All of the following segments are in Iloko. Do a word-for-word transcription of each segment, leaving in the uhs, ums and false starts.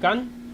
Kan? Sige.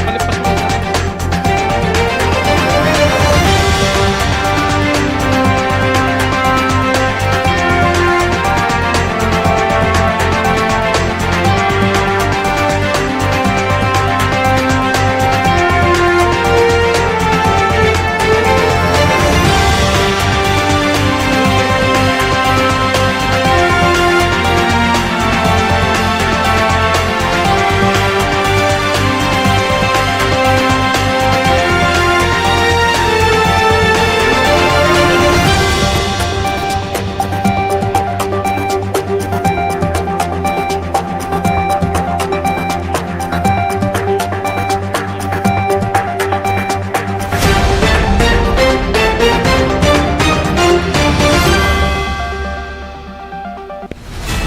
Palipas mo.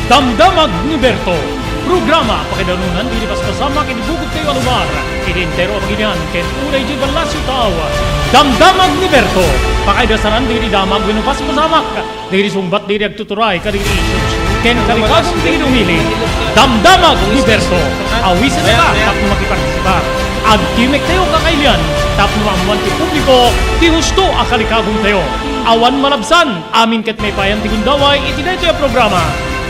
Damdamag ni Berto. Programa pakaidarunan dagiti paspasamak iti bukod tayo a lugar, iti entero a pagilian, ken uray diay ballasiw tao. Damdamag ni Berto. Pakaidasaran dagiti damag wenno paspasamak dagiti sungbat dagiti agtuturay kadagiti issues ken kalikagum dagiti dumili. Damdamag ni Berto. Awisenka tapno makipartisipar. Agtimek tayo kakailian tapno maammoan ti publiko ti husto a kalikagum tayo. Awan malabsan. Amin ket maipayan ti gundaway iti daytoy a programa.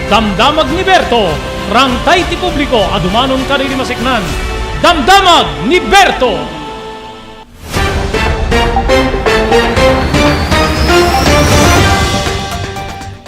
Damdamag ni Berto, rangtay ti publiko a dumanon kadagiti masiknan. Damdamag ni Berto!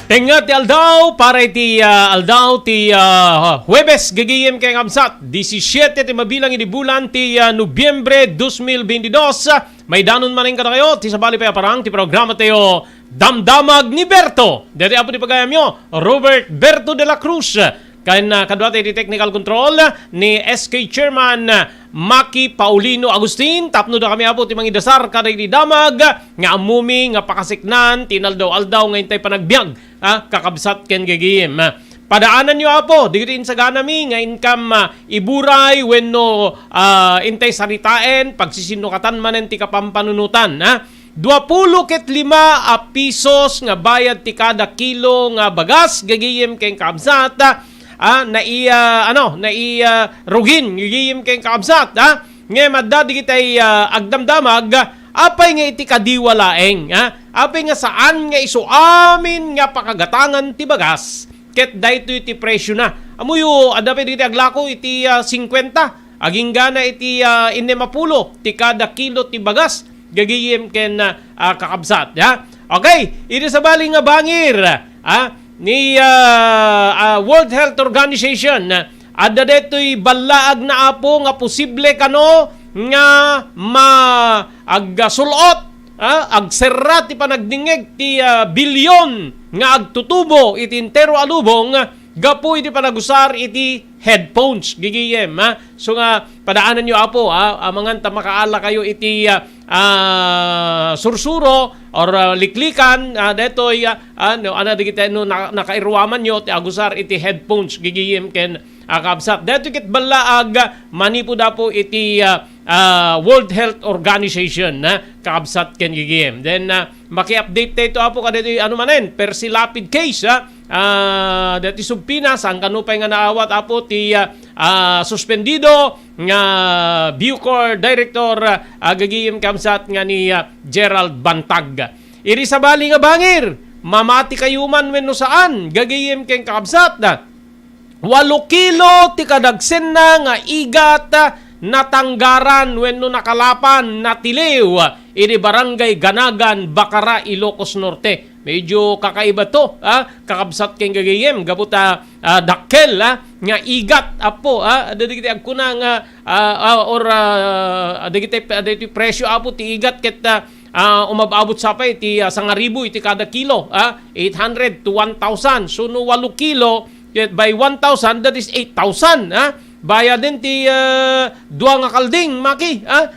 Tengnga ti aldaw para iti, ah, aldaw ti, ah, Huwebes, gagayem ken kabsat, disisiete ti mabilang iti bulan ti, ah, Nobyembre dos mil beintidos. Maidanon manen kadakayo ti sabali pay a parang ti programa tayo, Damdamag ni Berto. Daytoy apo ti pagayamyo, Robert Berto de la Cruz. Ken, ah, kadua ti technical control ni S K Chairman, ah, Maki Paulino Agustin. Tapno dakami apo ti mangidasar kadagiti damag nga ammomi nga pakasiknan ti inaldaw-aldaw nga intay panagbiag, ah, kakabsat ken gagayem. Padaananyo, Apo, dagiti insaganami nga inkam, ah, iburay wenno, ah, intay saritaen, pagsisinnuatan manen ti kapampanunotan, ah. Duapulo ket lima a pisos nga bayad ti kada kilo nga bagas, gagayem ken kabsat, ah, nai-, ah, ano, nai-, ah, rugin, gagayem ken kabsat, ah. Ngem adda dagiti, ah, agdamdamag, apay nga iti kadiwa laeng, ah? Apay nga saan nga isu amin nga pakagatangan ti bagas? Ket daytoy ti presiona. Ammoyo, adda pay dagiti aglako iti, ah, singkuenta, agingga na iti, ah, innem a pulo ti kada kilo ti bagas, gagayem ken, ah, ah, kakabsat, ha? Okay, iti sabali nga bangir, ha? ni, ah, ah, World Health Organization, adda daytoy ballaag na, Apo, nga posible kano nga ma-, agsul-ot, ah, agserra ti panagdingngeg ti, ah, bilyon nga agtutubo iti entero a lubong gapu iti panagusar iti headphones, gigiyem, ha? So nga, padaananyo, Apo, ha? Amangan ta makaala kayo iti, ah, ah, sursuro or, ah, liklikan, ah, detoy, ah, ah, no, ana dagiti no, na-, nakairuamanyo ti agusar iti headphones, gigiyem ken, ah, kabsat. Detoy ket ballaag, ah, manipud, Apo, iti, ah, ah, World Health Organization, ha? Kakabsat ken gigiyem. Then, ah, maki-update tayo, Apo, kadaytoy, ano manen, Percy Lapid case, ha? Ah, dati subpoena, saan kano pay nga naawat, Apo, ti, ah, ah, suspendido nga Bucor Director, ah, gagayem kabsat nga ni, ah, Gerald Bantag. Iri sabali nga bangir, mamati kayo man wenno saan, gagayem ken kakabsat, ah, walo kilo ti kadagsenna nga igat natanggaran wenno nakalapan, natiliw idi Barangay Ganagan, Bacara, Ilocos Norte. Medyo kakaiba to, ah, kakabsat ken gagayem, gapu ta, ah, dakkel, ah, nga igat, Apo, ah, dagiti agkuna nga, ah, ah, or, ah, dagiti, dagiti presyo, Apo, ti igat ket, ah, ah, umab-abot sa pay ti, ah, sangaribu iti kada kilo, ah, eight hundred to one thousand. So, no walo kilo, Yet by one thousand, that is eight thousand, ha? Bayaden ti, ah, dua nga kalding, maki, ha?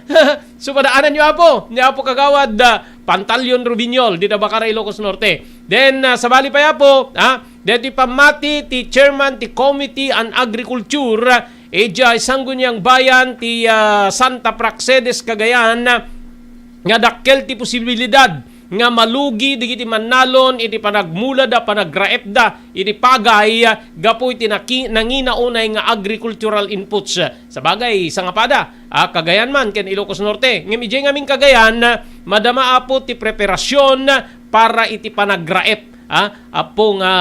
So, padaananyo, Apo, ni Apo Kagawad, ah, Pantaleon Rubiñol, dita Bacara, Ilocos Norte. Then, ah, sabali pay, Apo, ha? Deti pammati ti chairman ti Committee on Agriculture, ah, idiay Sangguniang Bayan ti, ah, Santa Praxedes, Cagayan, ah, nga dakkel ti posibilidad nga malugi dagiti mannalon iti panagmulada, panagraepda iti pagay, ah, gapu iti naki-, nangina unay nga agricultural inputs. Sabagay, sangapada, ah, Cagayan man ken Ilocos Norte. Ngem idiay ngamin Cagayan, ah, madama, Apo, ti preparasion para iti panagraep, ah, Apo, nga,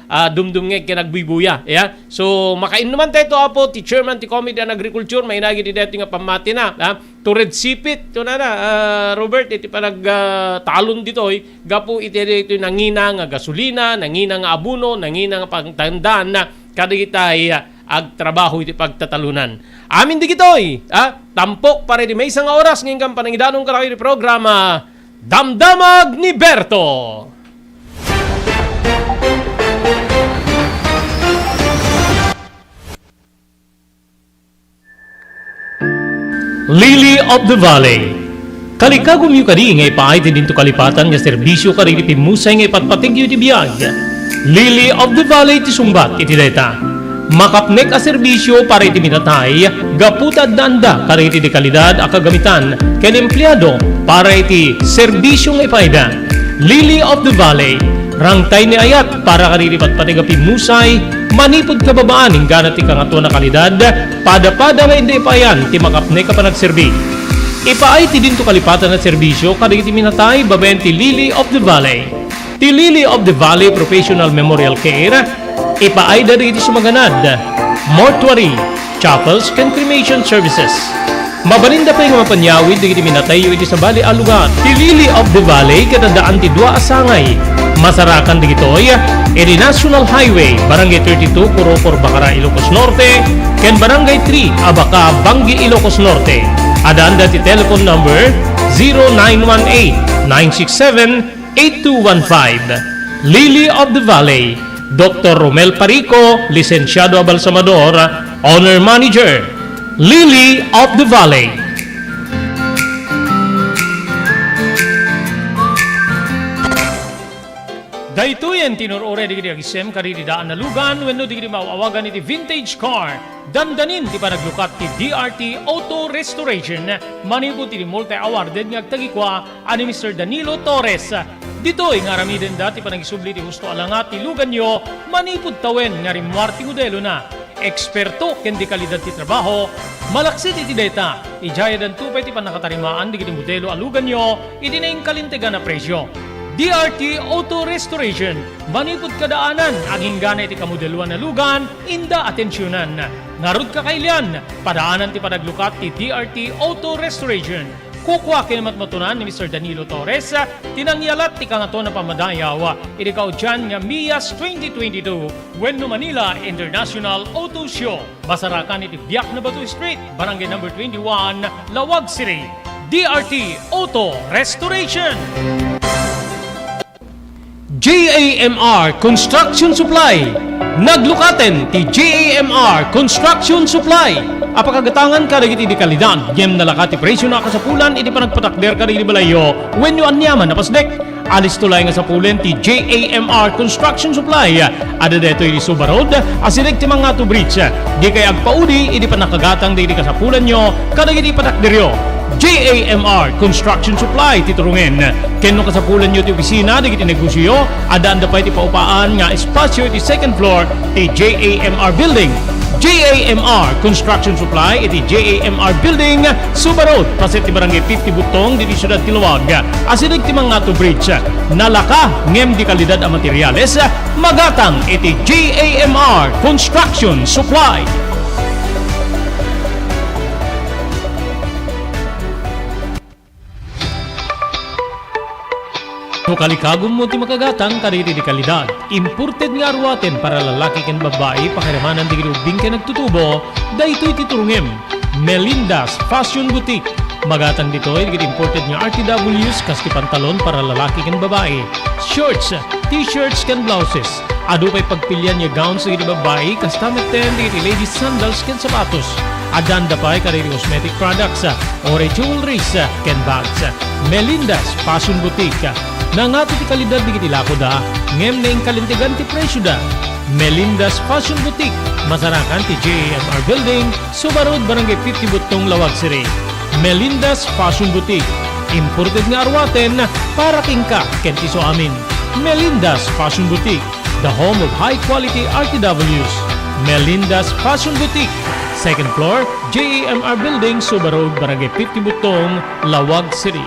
ah, dumdumngeg ken agbuybuya. Ya. So, makainnuman tayo to, Apo, ti chairman ti Committee on Agriculture, mainagi di daytoy nga pammatina, ah, Tured sipit, to na na, ah, Robert, iti panag, ah, talon ditoy, gapu iti daytoy nangina nga gasolina, nangina nga abono, nangina nga pagtandaan na kadagitay, ah, agtrabaho iti pagtatalonan. Amin digitoy, ah, tampok para iti maysa nga oras, ngem kan panangidanon kadakayo iti programa, Damdamag ni Berto. Lily of the Valley. Kalikagumyo kadi nga ipaay ti dinto kalipatan nga serbisyo kadagiti pimmusay nga ipatpategyo iti biag. Lily of the Valley ti sungbat iti dayta. Makapnek a serbisyo para iti minatay, gapu ta addaanda kadagiti dekalidad a kagamitan ken empleado para iti serbisyo nga ipaayda. Lily of the Valley, rangtay ni ayat para kadagiti patpateg a pimmusay, manipud kababaan inggana ti Kangatoan a Kalidad, pada-pada nga inda ipaayan ti makapnek a panagserbi. Ipaay ti dinto kalipatan a serbisyo kadagiti minatay babaen ti Lily of the Valley. Ti Lily of the Valley Professional Memorial Care, ipaayda dagiti sumaganad, mortuary, chapels, ken cremation services. Mabalinda pay nga mapanyawid dagiti minatayyo iti sabali a lugar. Ti Lily of the Valley ket addaan ti dua a sangay. Masarakan dagitoy iti National Highway, Barangay thirty-two, Corocor, Bacara, Ilocos Norte, ken Barangay three, Abaca, Bangui, Ilocos Norte. Addaanda ti telephone number zero nine one eight, nine six seven, eight two one five. Lily of the Valley, Doktor Romel Parico, Lisensiado a Balsamador, Owner Manager, Lily of the Valley. Daytoyen ti inur-uray dagiti agisem kadagiti daan a lugan wenno dagiti maaw-awagan iti vintage car. Dandanin ti panaglukat ti D R T Auto Restoration manipud iti multi-awarded nga agtagikua a ni Mister Danilo Torres. Ditoy nga aramidenda ti panagisubli ti husto a langa ti luganyo manipud tawen nga rimmuar ti modelona. Eksperto ken dekalidad ti trabaho, malaksid iti dayta, idiay addanto pay ti pannakatarimaan dagiti modelo a luganyo iti nainkalintegan a presio. D R T Auto Restoration, manipud kadaanan, aginggana iti kamodeloan a lugan, inda atensionan. Ngarud kakailian, padaanan ti panaglukat ti D R T Auto Restoration. Kukua ken matmatunan ni Mister Danilo Torres ti nangialat ti Kangatoan a Pammadayaw iti kaudian nga MIAS twenty twenty-two wenno Manila International Auto Show. Masarakan iti Biak na Bato Street, Barangay Number twenty-one, Laoag City. D R T Auto Restoration. J A M R Construction Supply. Naglukaten ti J A M R Construction Supply a pakagatangan kadagiti di kalidad ngem nalaka ti presio a kasapulan iti panagpatakder kadagiti balayyo wenno aniaman a pasdek. Alisto laeng a sapulen ti J A M R Construction Supply. Adda daytoy iti Suba Road, asideg ti Mangato Bridge. Dikay agpaudi idi pannakagatang dagiti kasapulanyo kadagiti patakderyo. J A M R Construction Supply ti turungen. Ken no kasapulanyo ti opisina dagiti negosioyo, addaanda pay ti paupaan nga espasio iti second floor ti J A M R Building. J A M R Construction Supply iti J A M R Building, Suba Road, paset ti Barangay fifty Butong, ditoy siudad ti Laoag. Asideg ti Mangato Bridge. Nalaka ngem di kalidad a materiales, magatang iti J A M R Construction Supply. No kalikagummo ti makagatang kadagiti di kalidad, imported nga aruaten para lalaki ken babbai, pakiramanan dagiti ubbing ken agtutubo, daytoy ti turungem. Melinda's Fashion Boutique. Magatang ditoy dagiti imported nga R T Ws kas ti pantalon para lalaki ken babbai, shorts, t-shirts ken blouses. Adu pay pagpilian nga gowns dagiti babbai, kasta metten dagiti ladies sandals ken sapatos. Addaanda pay kadagiti cosmetic products, uray jewelries, ken bags. Melinda's Fashion Boutique. Nangato ti kalidad dagiti lakoda, ngem naingkalintegan ti presioda. Melinda's Fashion Boutique, masarakan ti J A M R Building, Suba Road, Barangay fifty Butong, Laoag City. Melinda's Fashion Boutique, imported nga aruaten para kenka ken ti isuamin. Melinda's Fashion Boutique, the home of high quality R T Ws. Melinda's Fashion Boutique, second floor, J A M R Building, Suba Road, Barangay fifty Butong, Laoag City.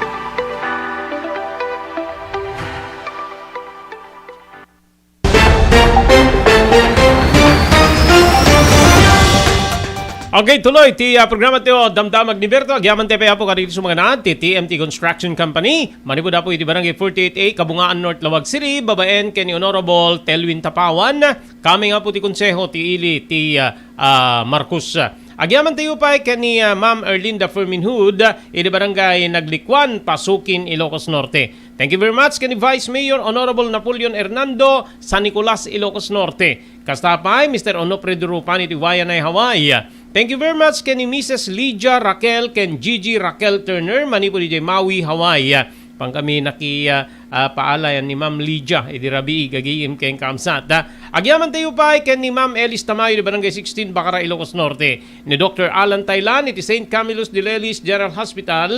Okay, tuloy ti, ah, programa tayo, Damdamag ni Berto. Agyaman tayo pay, Apo, kadagiti sumagana ti T M T Construction Company. Manipud, Apo, iti Barangay forty-eight A, Kabungaan North, Laoag City, babaen ken ni Honorable Telwin Tapawan. Kami nga, Apo, ti konseho ti ili ti, ah, ah, Marcos. Agyaman tayo pay ken ni, ah, Ma'am Erlinda Ferminhud, iti Barangay Naglikuan, Pasukin, Ilocos Norte. Thank you very much ken ni Vice Mayor Honorable Napoleon Hernando, San Nicolas, Ilocos Norte. Kasta pay, Mister Onofre Durupan iti Waianae, Hawaii. Thank you very much ken ni Missus Lydia Raquel ken Gigi Raquel Turner manipud idiay Maui, Hawaii. Pangkami naki, ah, ah, paalayan ni Ma'am Lydia idi rabii, gagayem ken kaabsat, ah. Agyaman tayo pay ken ni Ma'am Elis Tamayo di Barangay sixteen, Bacara, Ilocos Norte. Ni Doctor Alan Tailan iti Saint Camillus de Lelis General Hospital,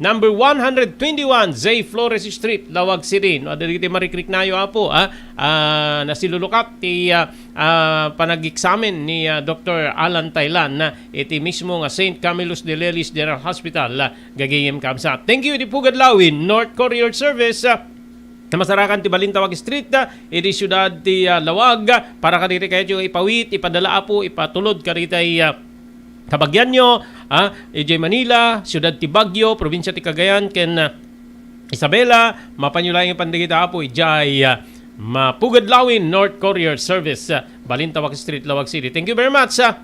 number one hundred twenty-one, Zay Flores Street, Laoag City. No, adda dagiti marikriknayo, Apo, ah, ah, nasilulukat ti, ah, ah, panag-examine ni, ah, Doctor Alan Tailan, ah, iti mismo nga Saint Camillus de Lelis General Hospital, ah, gagayem kaabsat. Thank you, iti Pugad Lawin, North Courier Service, ah, na masarakan ti Balintawak Street, ah, iti siudad ti, ah, Laoag, para kadagiti kayatyo ipawit, ipadala, Apo, ipatulod kadagiti, ah, kabagianyo, ah, idiay Manila, siudad ti Baguio, probinsia ti Cagayan, ken, ah, Isabela, mapanyo laeng ipan dagita, Apo, idiay, ah, Mapugad Lawin, North Courier Service, ah, Balintawak Street, Laoag City. Thank you very much, ah,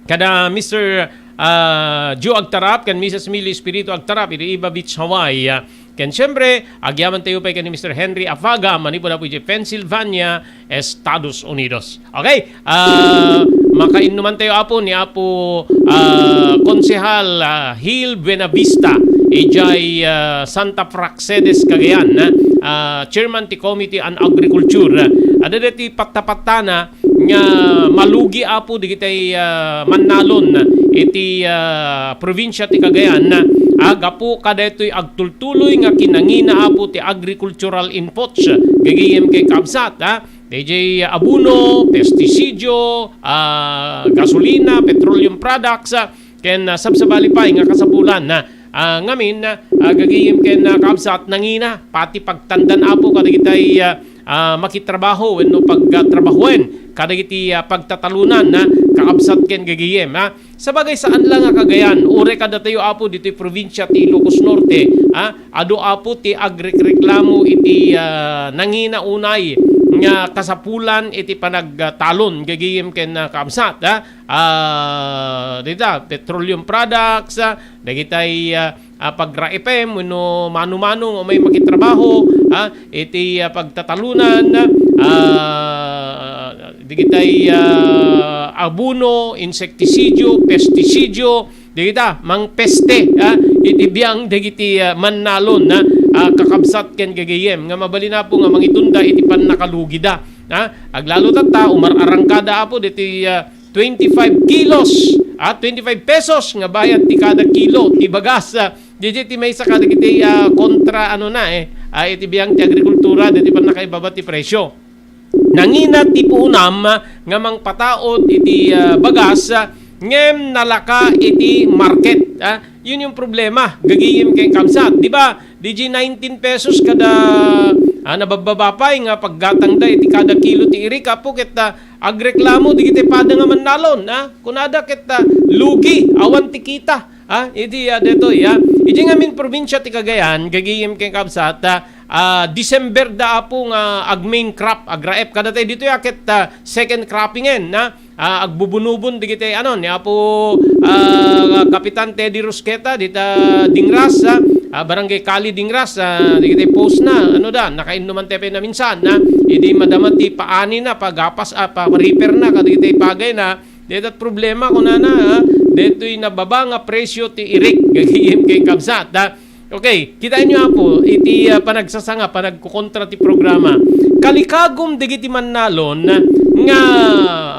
kada Mister, ah, Joe Agtarap, ken Missus Millie Espiritu Agtarap, iti Iba Beach, Hawaii, ah, ken siyempre, agyaman tayo pay ken ni Mister Henry Afaga, manipud, Apo, idiay Pennsylvania, Estados Unidos. Okay, ah, makainnuman tayo, Apo, ni Apo, ah, Konsehal, ah, Gil Buenavista, idiay, ah, Santa Praxedes, Cagayan, ah, Chairman ti Committee on Agriculture. Adda daytoy patta-pattana nga malugi, Apo, dagiti, ah, mannalon iti, ah, probinsia ti Cagayan, ah, gapu kadaytoy agtultuloy nga kinangina, Apo, ti agricultural inputs. Gagayem ken kaabsat, ah, D J abono, pesticidio, ah, gasolina, petroleum products, ah, ken, ah, sabsabali pay nga kasapulan, ah, ah, ngamin, ah, gagayem ken, ah, kaabsat, nangina, pati pagtandan, Apo, kadagitay, ah, ah, makitrabaho wenno pagtrabahoen kadagiti, ah, pagtatalunan, ah, kakabsat ken gagayem, ah. Sabagay, saan la nga Cagayan, uray kadatayo, Apo, ditoy probinsia ti Ilocos Norte, ah, adu, Apo, ti agrekreklamo iti, ah, nangina unay nga kasapulan iti panagtalon gagayem ken, ah, kabsat, ah. Ah, dita, petroleum products, ah, dagitay, ah, ah, pagraipem wenno mano-mano nga umay makitrabaho, ah, iti, ah, pagtatalunan, ah, digitay, ah, abono, insektisidio, pestisidio, digita, mangpeste, ah, iti biang dagiti, ah, mannalon, ah, ah, kakabsat ken gagayem nga mabalin, Apo, nga mangitunda iti pannakalugida, ah. Aglalo tatta, umar-arangkada, Apo, diti, ah, twenty-five kilos, ah, twenty-five pesos nga bayad ti kada kilo ti bagas, ah, didiay ti maysa kadagiti, ah, kontra, ano na, eh, ah, iti biang ti agrikultura, diti pannakaibaba ti presyo. Nangina ti puonam nga mangpataud iti, ah, bagas, ah, ngem nalaka iti market, ah. Yun yung problema, gagayem ken kabsat. Di ba, didiay nineteen pesos kada, ah, nababbaba pay nga paggatangda iti kada kilo ti irik, Apo, ket, ah, agreklamo digiti pada nga mannalon, ah. Kunada ket, ah, lugi, awan ti kita, ah, idi, ah, detoy, ah. Idi ngamin probinsia ti Cagayan, gagayem ken kabsat, ah, ah, December da, Apo, nga ag-main crop, agraep. Kadatayo ditoy, ah, ket, ah, second croppingen, ah. Ah, agbubunubon digiti, ano, ni Apo, ah, Kapitan Teddy Rusqueta, dita Dingras, ah, ah, Barangay Kali Dingras, ah, digiti post na, ano da, nakainnuman tayo pay na minsan, ah, idi madama ti paani na, pagapas, ah, pa-, pa-repair na, kadagiti pagay na, dito't problema, kunana, ah, dito'y nababa nga presyo ti irik, gagayem ken kabsat, ah. Okay, kitaenyo, Apo, iti, ah, panagsasanga, panagkukontra ti programa. Kalikagum dagiti mannalon nga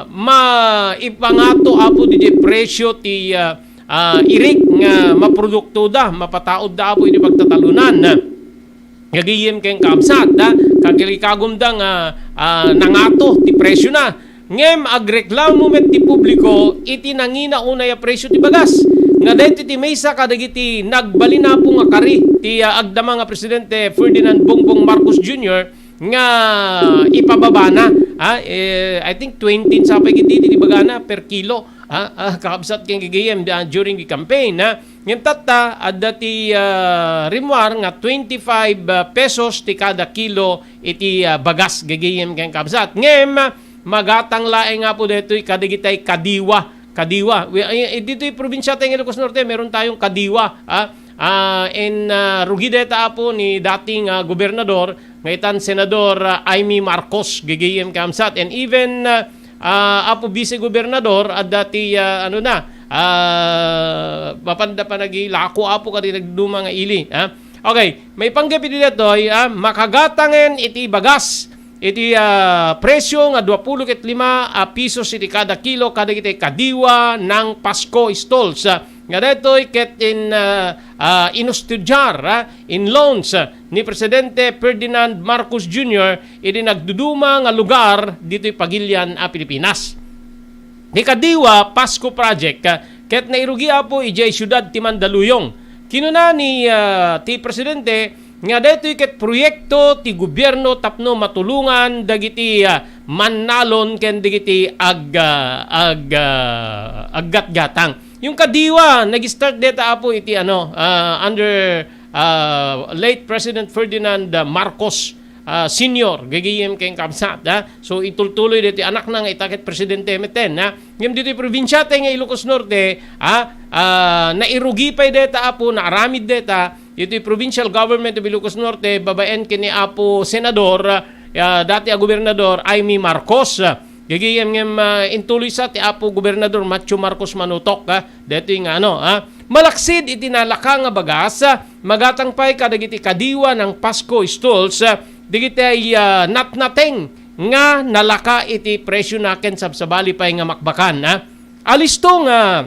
maipangato, Apo, didi presyo ti, ah, ah, irik nga maproduktoda, mapataudda, Apo, iti pagtatalunan. Gagayem ken kabsat, ah, kalikagumda nga, ah, nangato ti presyona. Ngem agreklamo met ti publiko iti nangina unay a presyo ti bagas. Nga daytoy ti maysa kadagiti nagbalin, Apo, nga kari ti, ah, agdama nga Presidente Ferdinand Bongbong Marcos Junior nga ipababana, ah, eh, I think twenty sapay iti, iti bagana per kilo, ah, ah, kakabsat ken gagayem, ah, during the campaign, ah. Ngem tatta, adda ti, ah, rimmuar nga twenty-five, ah, pesos ti kada kilo iti, ah, bagas gagayem ken kabsat. Ngem, magatang laeng, Apo, daytoy kadagitay kadiwa. Kadiwa. We, eh, eh, ditoy probinsia tayo ng Ilocos Norte, meron tayong kadiwa, ah. Ah, in, ah, rugi dayta, Apo, ni dating, ah, gobernador, nga itan Senador, ah, Imee Marcos, gagayem ken kabsat. And even, ah, ah, Apo Vice Gobernador, adda ti, ah, ano na, ah, mapanda pa nagilako, Apo, kadi nagduma nga ili, ah. Okay, maipanggep iti daytoy, ah, makagatangen iti bagas iti, ah, presyo nga dua pulo ket lima a pisos iti kada kilo kadagiti kadiwa ng Pasko stalls, ah, nga daytoy ket in, ah, ah, inustudiar, ah, in loans, ah, ni Presidente Ferdinand Marcos Junior idi nagduduma nga lugar ditoy pagilian a Pilipinas. Ni kadiwa, Pasko Project, ah, ket nairugi, Apo, idiay siudad ti Mandaluyong. Kinuna ni, ah, ti Presidente nga daytoy ket proyekto ti gobierno tapno matulongan dagiti, ah, mannalon ken dagiti ag-, ah, ag-, ah, aggatgatang. Yung kadiwa, nag-start deta, Apo, iti, ano, ah, under, ah, late President Ferdinand, ah, Marcos, ah, Senior, gagayem ken kabsat, ha? So, itultuloy deti anakna nga ita ket presidente metten, ha? Ngem ditoy probinsiata nga Ilocos Norte, ha? Ah, nairugi pay deta, Apo, naaramid deta, ditoy provincial government of Ilocos Norte, babaen ken ni Apo Senador, ah, dati a gobernador, Imee Marcos. Gagayem ngem, ah, intuloy sa ti Apo Gobernador Matthew Marcos Manutok, ah, detoy nga ano, ah, malaksid iti nalaka nga bagas, ah, magatang pay kadagiti kadiwa ng Pasko stalls, ah, digiti ay, ah, natnateng nga nalaka iti presyo na ken sabsabali pay nga makbakan, ah. Alisto nga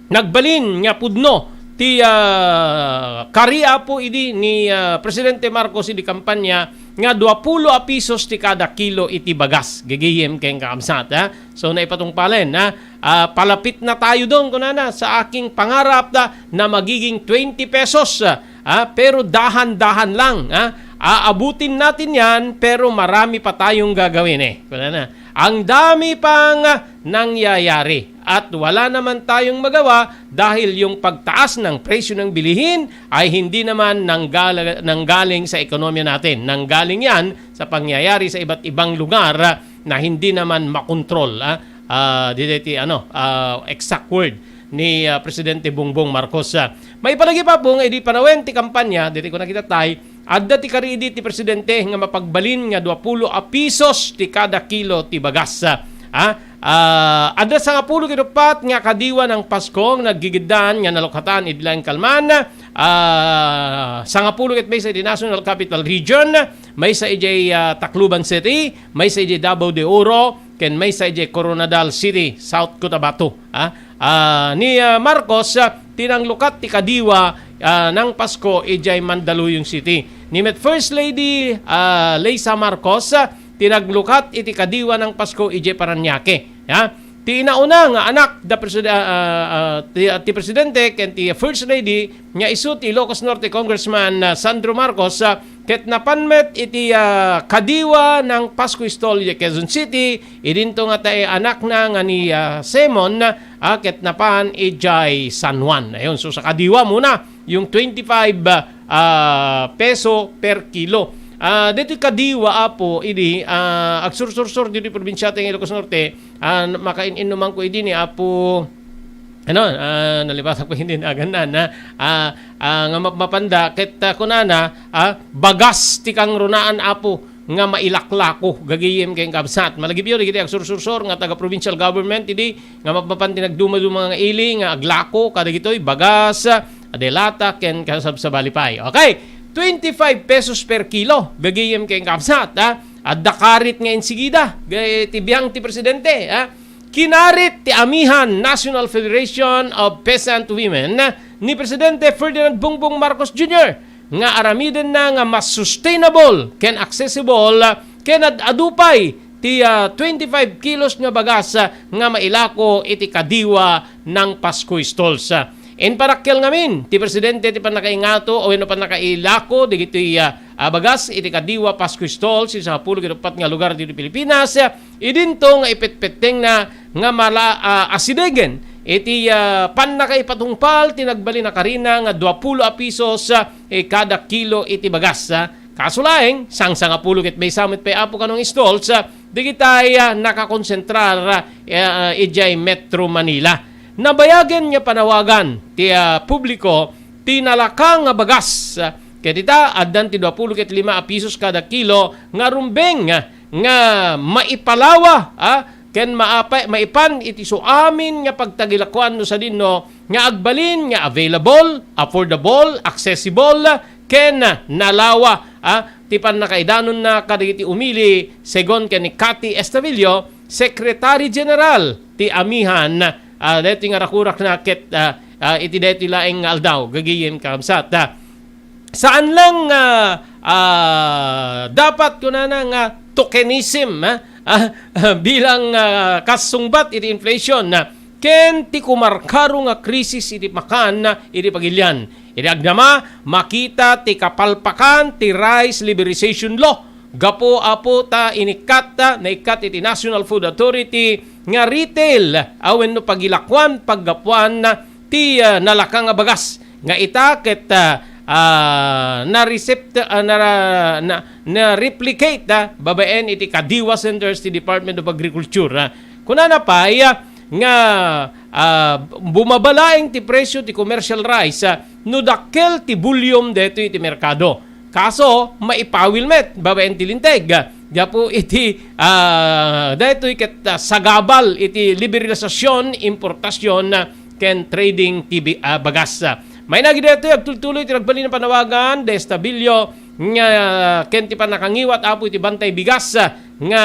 nagbalin nga pudno ti, ah, kari, Apo, idi ni, ah, Presidente Marcos idi kampanya nga dua pulo a pisos ti kada kilo iti bagas. Gagayem ken kaamsat, ha? So, naipatungpalen, ha? Ah, palapit na tayo doon, kunana, sa aking pangarap na, na magiging twenty pesos, ah, pero dahan-dahan lang, ah. Aabutin natin yan, pero marami pa tayong gagawin eh. Wala na. Ang dami pang nangyayari at wala naman tayong magawa dahil yung pagtaas ng presyo ng bilihin ay hindi naman nanggala-, nanggaling sa ekonomiya natin. Nanggaling yan sa pangyayari sa iba't ibang lugar na hindi naman makontrol, ah, ah, didi ti, ano, ah, exact word ni, ah, Presidente Bongbong Marcos. Ah, maipalagi pa, Bong, idi panawen ti kampanya, didi ko nakita tay, adda ti karidi ti Presidente nga mapagbalin nga duapulo a pisos ti kada kilo ti bagas. Ah, ah, adda sangapulo ket uppat nga kadiwa ng Pasko nga naggigiddan nga nalukatan idi laeng kalman. Ah, sangapulo ket maysa idi National Capital Region, maysa idiay, ah, Tacloban City, maysa idiay Davao de Oro, ken maysa idiay Koronadal City, South Cotabato. Ah, ah, ni, ah, Marcos, ah, tinanglukat ti kadiwa, ah, ng Pasko idiay Mandaluyong City. Ni met First Lady, ah, Leisa Marcos, ah, tinaglukat iti kadiwa ng Pasko idiay Parañaque. Ha? Ti inauna nga anak da preside-, ah, ah, ah, ti, ti presidente ken ti First Lady nga isu ti Ilocos Norte Congressman, ah, Sandro Marcos, ah, ket napan met iti, ah, kadiwa ng Pasko Stall idiay Quezon City, idinto nga tay anakna nga ni, ah, Simon, ah, ket napan idiay San Juan. Ayun, so sa kadiwa muna, yung twenty-five, ah, peso per kilo. Ah, ditoy kadiwa, Apo, idi, ah, agsursursor ditoy probinsia ti Ilocos Norte, ah, makain-inuman ko idi ni Apo, ano, ah, nalipatan ko hindi nagan na, na, ah, ah, nga map-, mapanda, ket, ah, kunana, ah, bagas ti kangrunaan, Apo, nga mailaklako, gagayem ken kabsat. Malagipyo, dagiti agsursursor nga taga provincial government, idi, nga mapmapan ti nagdumaduma nga ili nga aglako kadagitoy bagas, delata, ken kasabsabali pay. Okay, twenty-five pesos per kilo, gagayem ken kabsat, ha? Adda karit nga insigida, ga-, ti biang ti presidente, ha? Kinarit ti Amihan National Federation of Peasant Women ni Presidente Ferdinand Bongbong Marcos Junior nga aramidenna nga mas sustainable ken accessible ken ad-adu pay ti, ah, twenty-five kilos nga bagas, ah, nga mailako iti kadiwa ng Pasko Stalls. Ah, impanakkel ngamin ti presidente ti pannakaingato wenno pannakailako dagitoy, ah, ah, bagas iti kadiwa Pasko Stalls iti sangapulo ket uppat nga lugar ditoy Pilipinas. Ah, idinto nga ipetpettengna nga mala-, ah, asidegen iti, ah, pannakaipatungpal ti nagbalin a karina nga duapulo a pisos, ah, eh, kada kilo iti bagas, ah. Kaso laeng, sangsangapulo ket maysa met pay, Apo, kanong stalls, ah, dagitay, ah, nakakonsentrar, ah, eh, ah, idiay Metro Manila. Nabayagen nga panawagan ti, ah, publiko ti nalaka nga bagas, ah, ket ita, addan ti duapulo ket lima a pisos kada kilo nga rumbeng, ah, nga maipalawa, ah, ken maapay, maipan iti suamin nga pagtagilakuan no sadinno nga agbalin nga available, affordable, accessible, ken nalawa, ah, ti pannakaidanonna kadagiti umili, segun ken ni Cathy Estavillo, Secretary General ti Amihan, ah, daytoy nga rakurakna ket, ah, ah, iti daytoy laeng nga aldaw, gagayem kakabsat, ah. Saan lang, ah, ah, dapat kunana nga tokenism, ah, ah, bilang, ah, kasungbat iti inflation, ah, ken ti kumarkaro nga krisis iti pakan, ah, iti pagilian. Iti agdama, makita ti kapalpakan ti Rice Liberalization Law. Gapu, Apo, ta inikkat, ta naikkat iti National Food Authority nga retail, ah, wenno pagilakuan, paggapuan, ah, ti, ah, nalaka nga bagas nga ita ket, ah, ah, na-recept-, ah, nara-, na, na-replicate, ah, babaen iti kadiwa centers ti Department of Agriculture, ah. Kunana pay, ah, nga, ah, bumaba laeng ti presyo ti commercial rice, ah, no dakkel ti volume daytoy iti merkado. Kaso, maipawil met babaen ti linteg. Gapu iti, ah, daytoy ket, ah, sagabal iti liberalisasyon, importasyon, ah, ken trading ti bi-, ah, bagas. Mainagi daytoy, agtultuloy ti nagbalin a panawagan, Destabillo, nga, ah, ken ti pannakangiwat, Apo, iti bantay bigas, ah, nga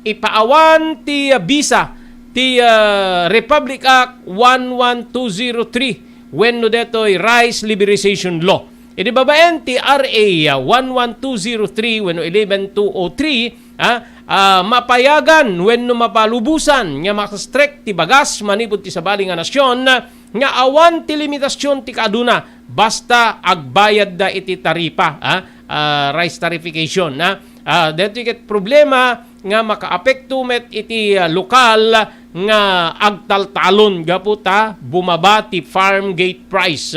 ipaawan ti, ah, bisa ti, ah, Republic Act one one two zero three wenno daytoy Rice Liberalization Law. Iti babaen ti R A one one two zero three wenno eleven two oh three, ah, ah, mapayagan wenno mapalubosan nga makastrek ti bagas manipud ti sabali nga nasion nga awan ti limitasyon ti kaaduna basta agbayadda iti taripa, ah, ah, rice tarification, ah. Ah, daytoy ket problema nga makaapekto met iti, ah, lokal nga agtaltalon gapu ta bumaba ti farm gate price.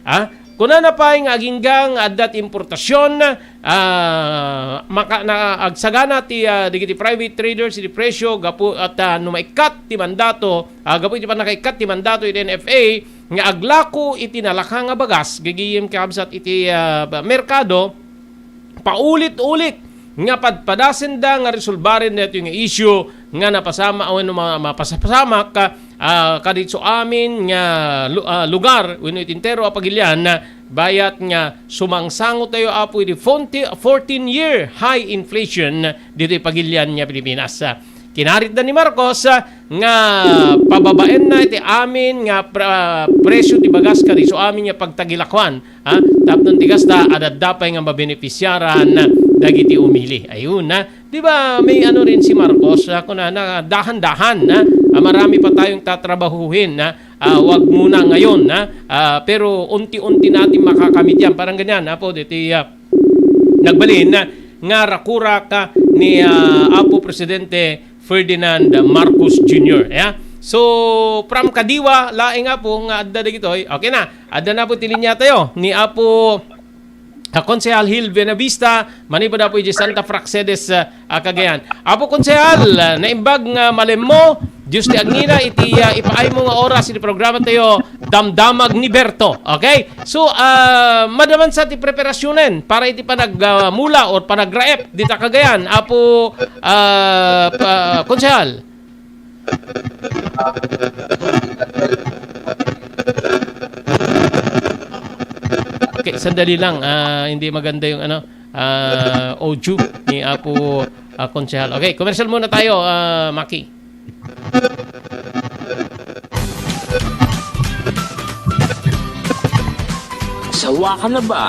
Ah, kunana pay nga agingga nga adda ti importasion, ah, maka-, na-, agsagana ti, ah, dagiti private traders iti presyo gapu-, at, ah, no maikkat ti mandato, ah, gapu iti pannakaikkat ti mandato iti N F A nga aglako iti nalaka nga bagas gagayem kakabsat iti, ah, merkado, paulit-ulit nga padpadasenda nga resolbaren daytoy nga isyu nga napasama-, wenno ma-, mapasapasamak, ah, kaditso amin nga lu-, ah, lugar wenno iti entero a pagilian, bayat nga sumangsangotayo, Apo, iti forty, fourteen year high inflation ditoy pagilian nga Pilipinas. Kinaritda ni Marcos, ah, nga pababaenna iti amin nga pra-, presyo ti bagas kaditso amin nga pagtagilakuan, ha? Tapno ti kasta, adda pay nga mabenefisiaran dagiti umili. Ayun, ha? Di ba, may ano rin si Marcos, ah, kunana, dahan-dahan, ha? Ah, marami pa tayong tatrabahuhin, ha? Ah, wag muna ngayon, ha? Ah, pero unti-unti natin makakamit yan. Parang ganyan, Apo, diti, ah, nagbalin, ah, nga rakurak, ah, ni, ah, Apo Presidente Ferdinand Marcos Junior, ya. So, from Kadiwa, laeng, Apo, nga adda dagitoy. Okay na. Adda na, Apo, ti linya tayo ni Apo, ah, Konsehal Hil Buenavista, manipud, Apo, iti Santa Praxedes, ah, ah, Cagayan. Apo Konsehal, ah, naimbag nga malemmo, Dios ti agngina iti, ah, ipaaymo nga oras iti programa tayo, Damdamag ni Berto. Okay? So, ah, madaman sa ti preparasionen para iti panag-, ah, mula or panagraep dita Cagayan, Apo, ah, pa-, Konsehal. Okay, sandali lang. Ah, hindi maganda yung ano, ah, audio ni Apo, ah, Konsehal. Okay, commercial muna tayo, ah, Maki. Sawa ka na ba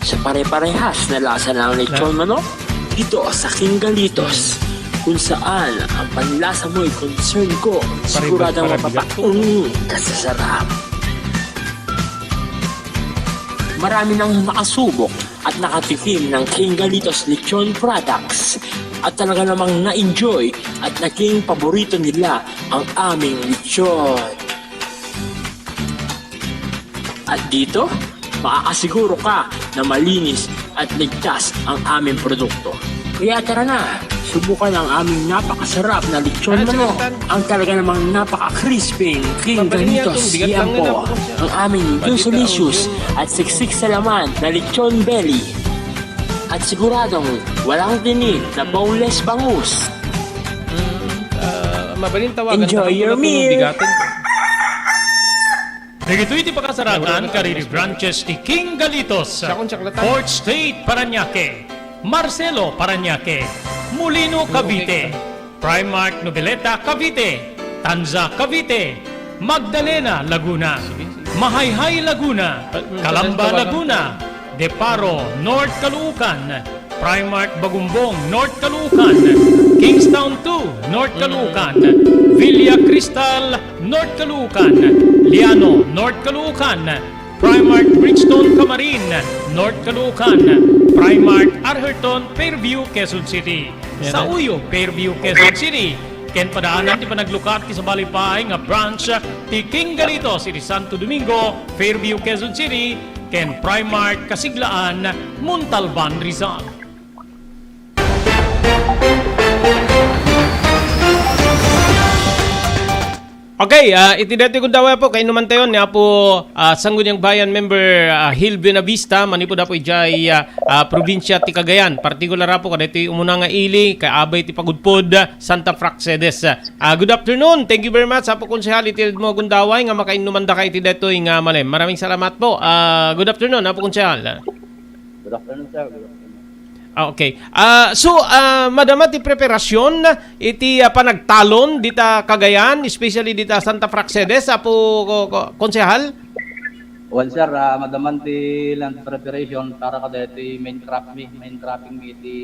sa pare-parehas na lasa ng lechon manok? Dito sa King Galitos, kung saan ang panlasa mo'y concern ko, siguradong mapapaunong ka sa sarap. Marami nang nakasubok at nakatikim ng King Galitos Lechon Products at talaga namang na-enjoy at naging paborito nila ang aming lechon. At dito, makakasiguro ka na malinis at ligtas ang aming produkto. Kaya tara na, subukan ang aming napakasarap na lechon manok. Ang talaga namang napaka-crispy, King Galitos. Yan po ang aming Dulcelicious at siksik sa laman na lechon belly. At siguradong walang tinik na boneless bangus. Mm, ah, mabalin tawagan. Enjoy your meal. Dagitoy ti pakasarakan kadagiti branches ti King Galitos, Fourth Street, Parañaque, Marcelo, Parañaque, Molino, Cavite, Primark Noveleta, Cavite, Tanza, Cavite, Magdalena, Laguna, Mahayhay, Laguna, Calamba, Laguna, De Paro, North Caloocan, Primark Bagumbong, North Caloocan, Kingstown two, North Caloocan, Villa Cristal, North Caloocan, Liano, North Caloocan, Primark Bridgestone Camarin, North Caloocan, Primark Arherton, Fairview, Quezon City. Sa Uyo, Fairview, Quezon City. Ken padaanan ti panaglukat ti sabali pay nga branch ti King Galitos iti Santo Domingo, Fairview, Quezon City, ken Primark Kasiglaan, Montalban, Rizal. Okay, ah, iti daytoy gundaway, Apo, kainuman tayo ni Apo, ah, Sangguniang Bayan member, ah, Hil Buenavista, manipud, Apo, idiay, ah, ah, probinsia ti Cagayan. Partikular, Apo, kadaytoy umuna nga ili, kaabay ti pagudpod, ah, Santa Praxedes. Ah, good afternoon. Thank you very much, Apo Konsehal, iti mo gundaway nga makainumandaka iti daytoy nga malem. Maraming salamat po. Ah, good afternoon, Apo Konsehal. Good afternoon, sir. Good afternoon. Ah, okay. Ah, so, ah, madama ti preparasyon iti, ah, panagtalon dita Cagayan, especially dita Santa Praxedes, Apo ko-, ko-, Konsehal? Well, sir, ah, madaman ti land preparation para kadaytoy main crop mi, main cropping mi iti,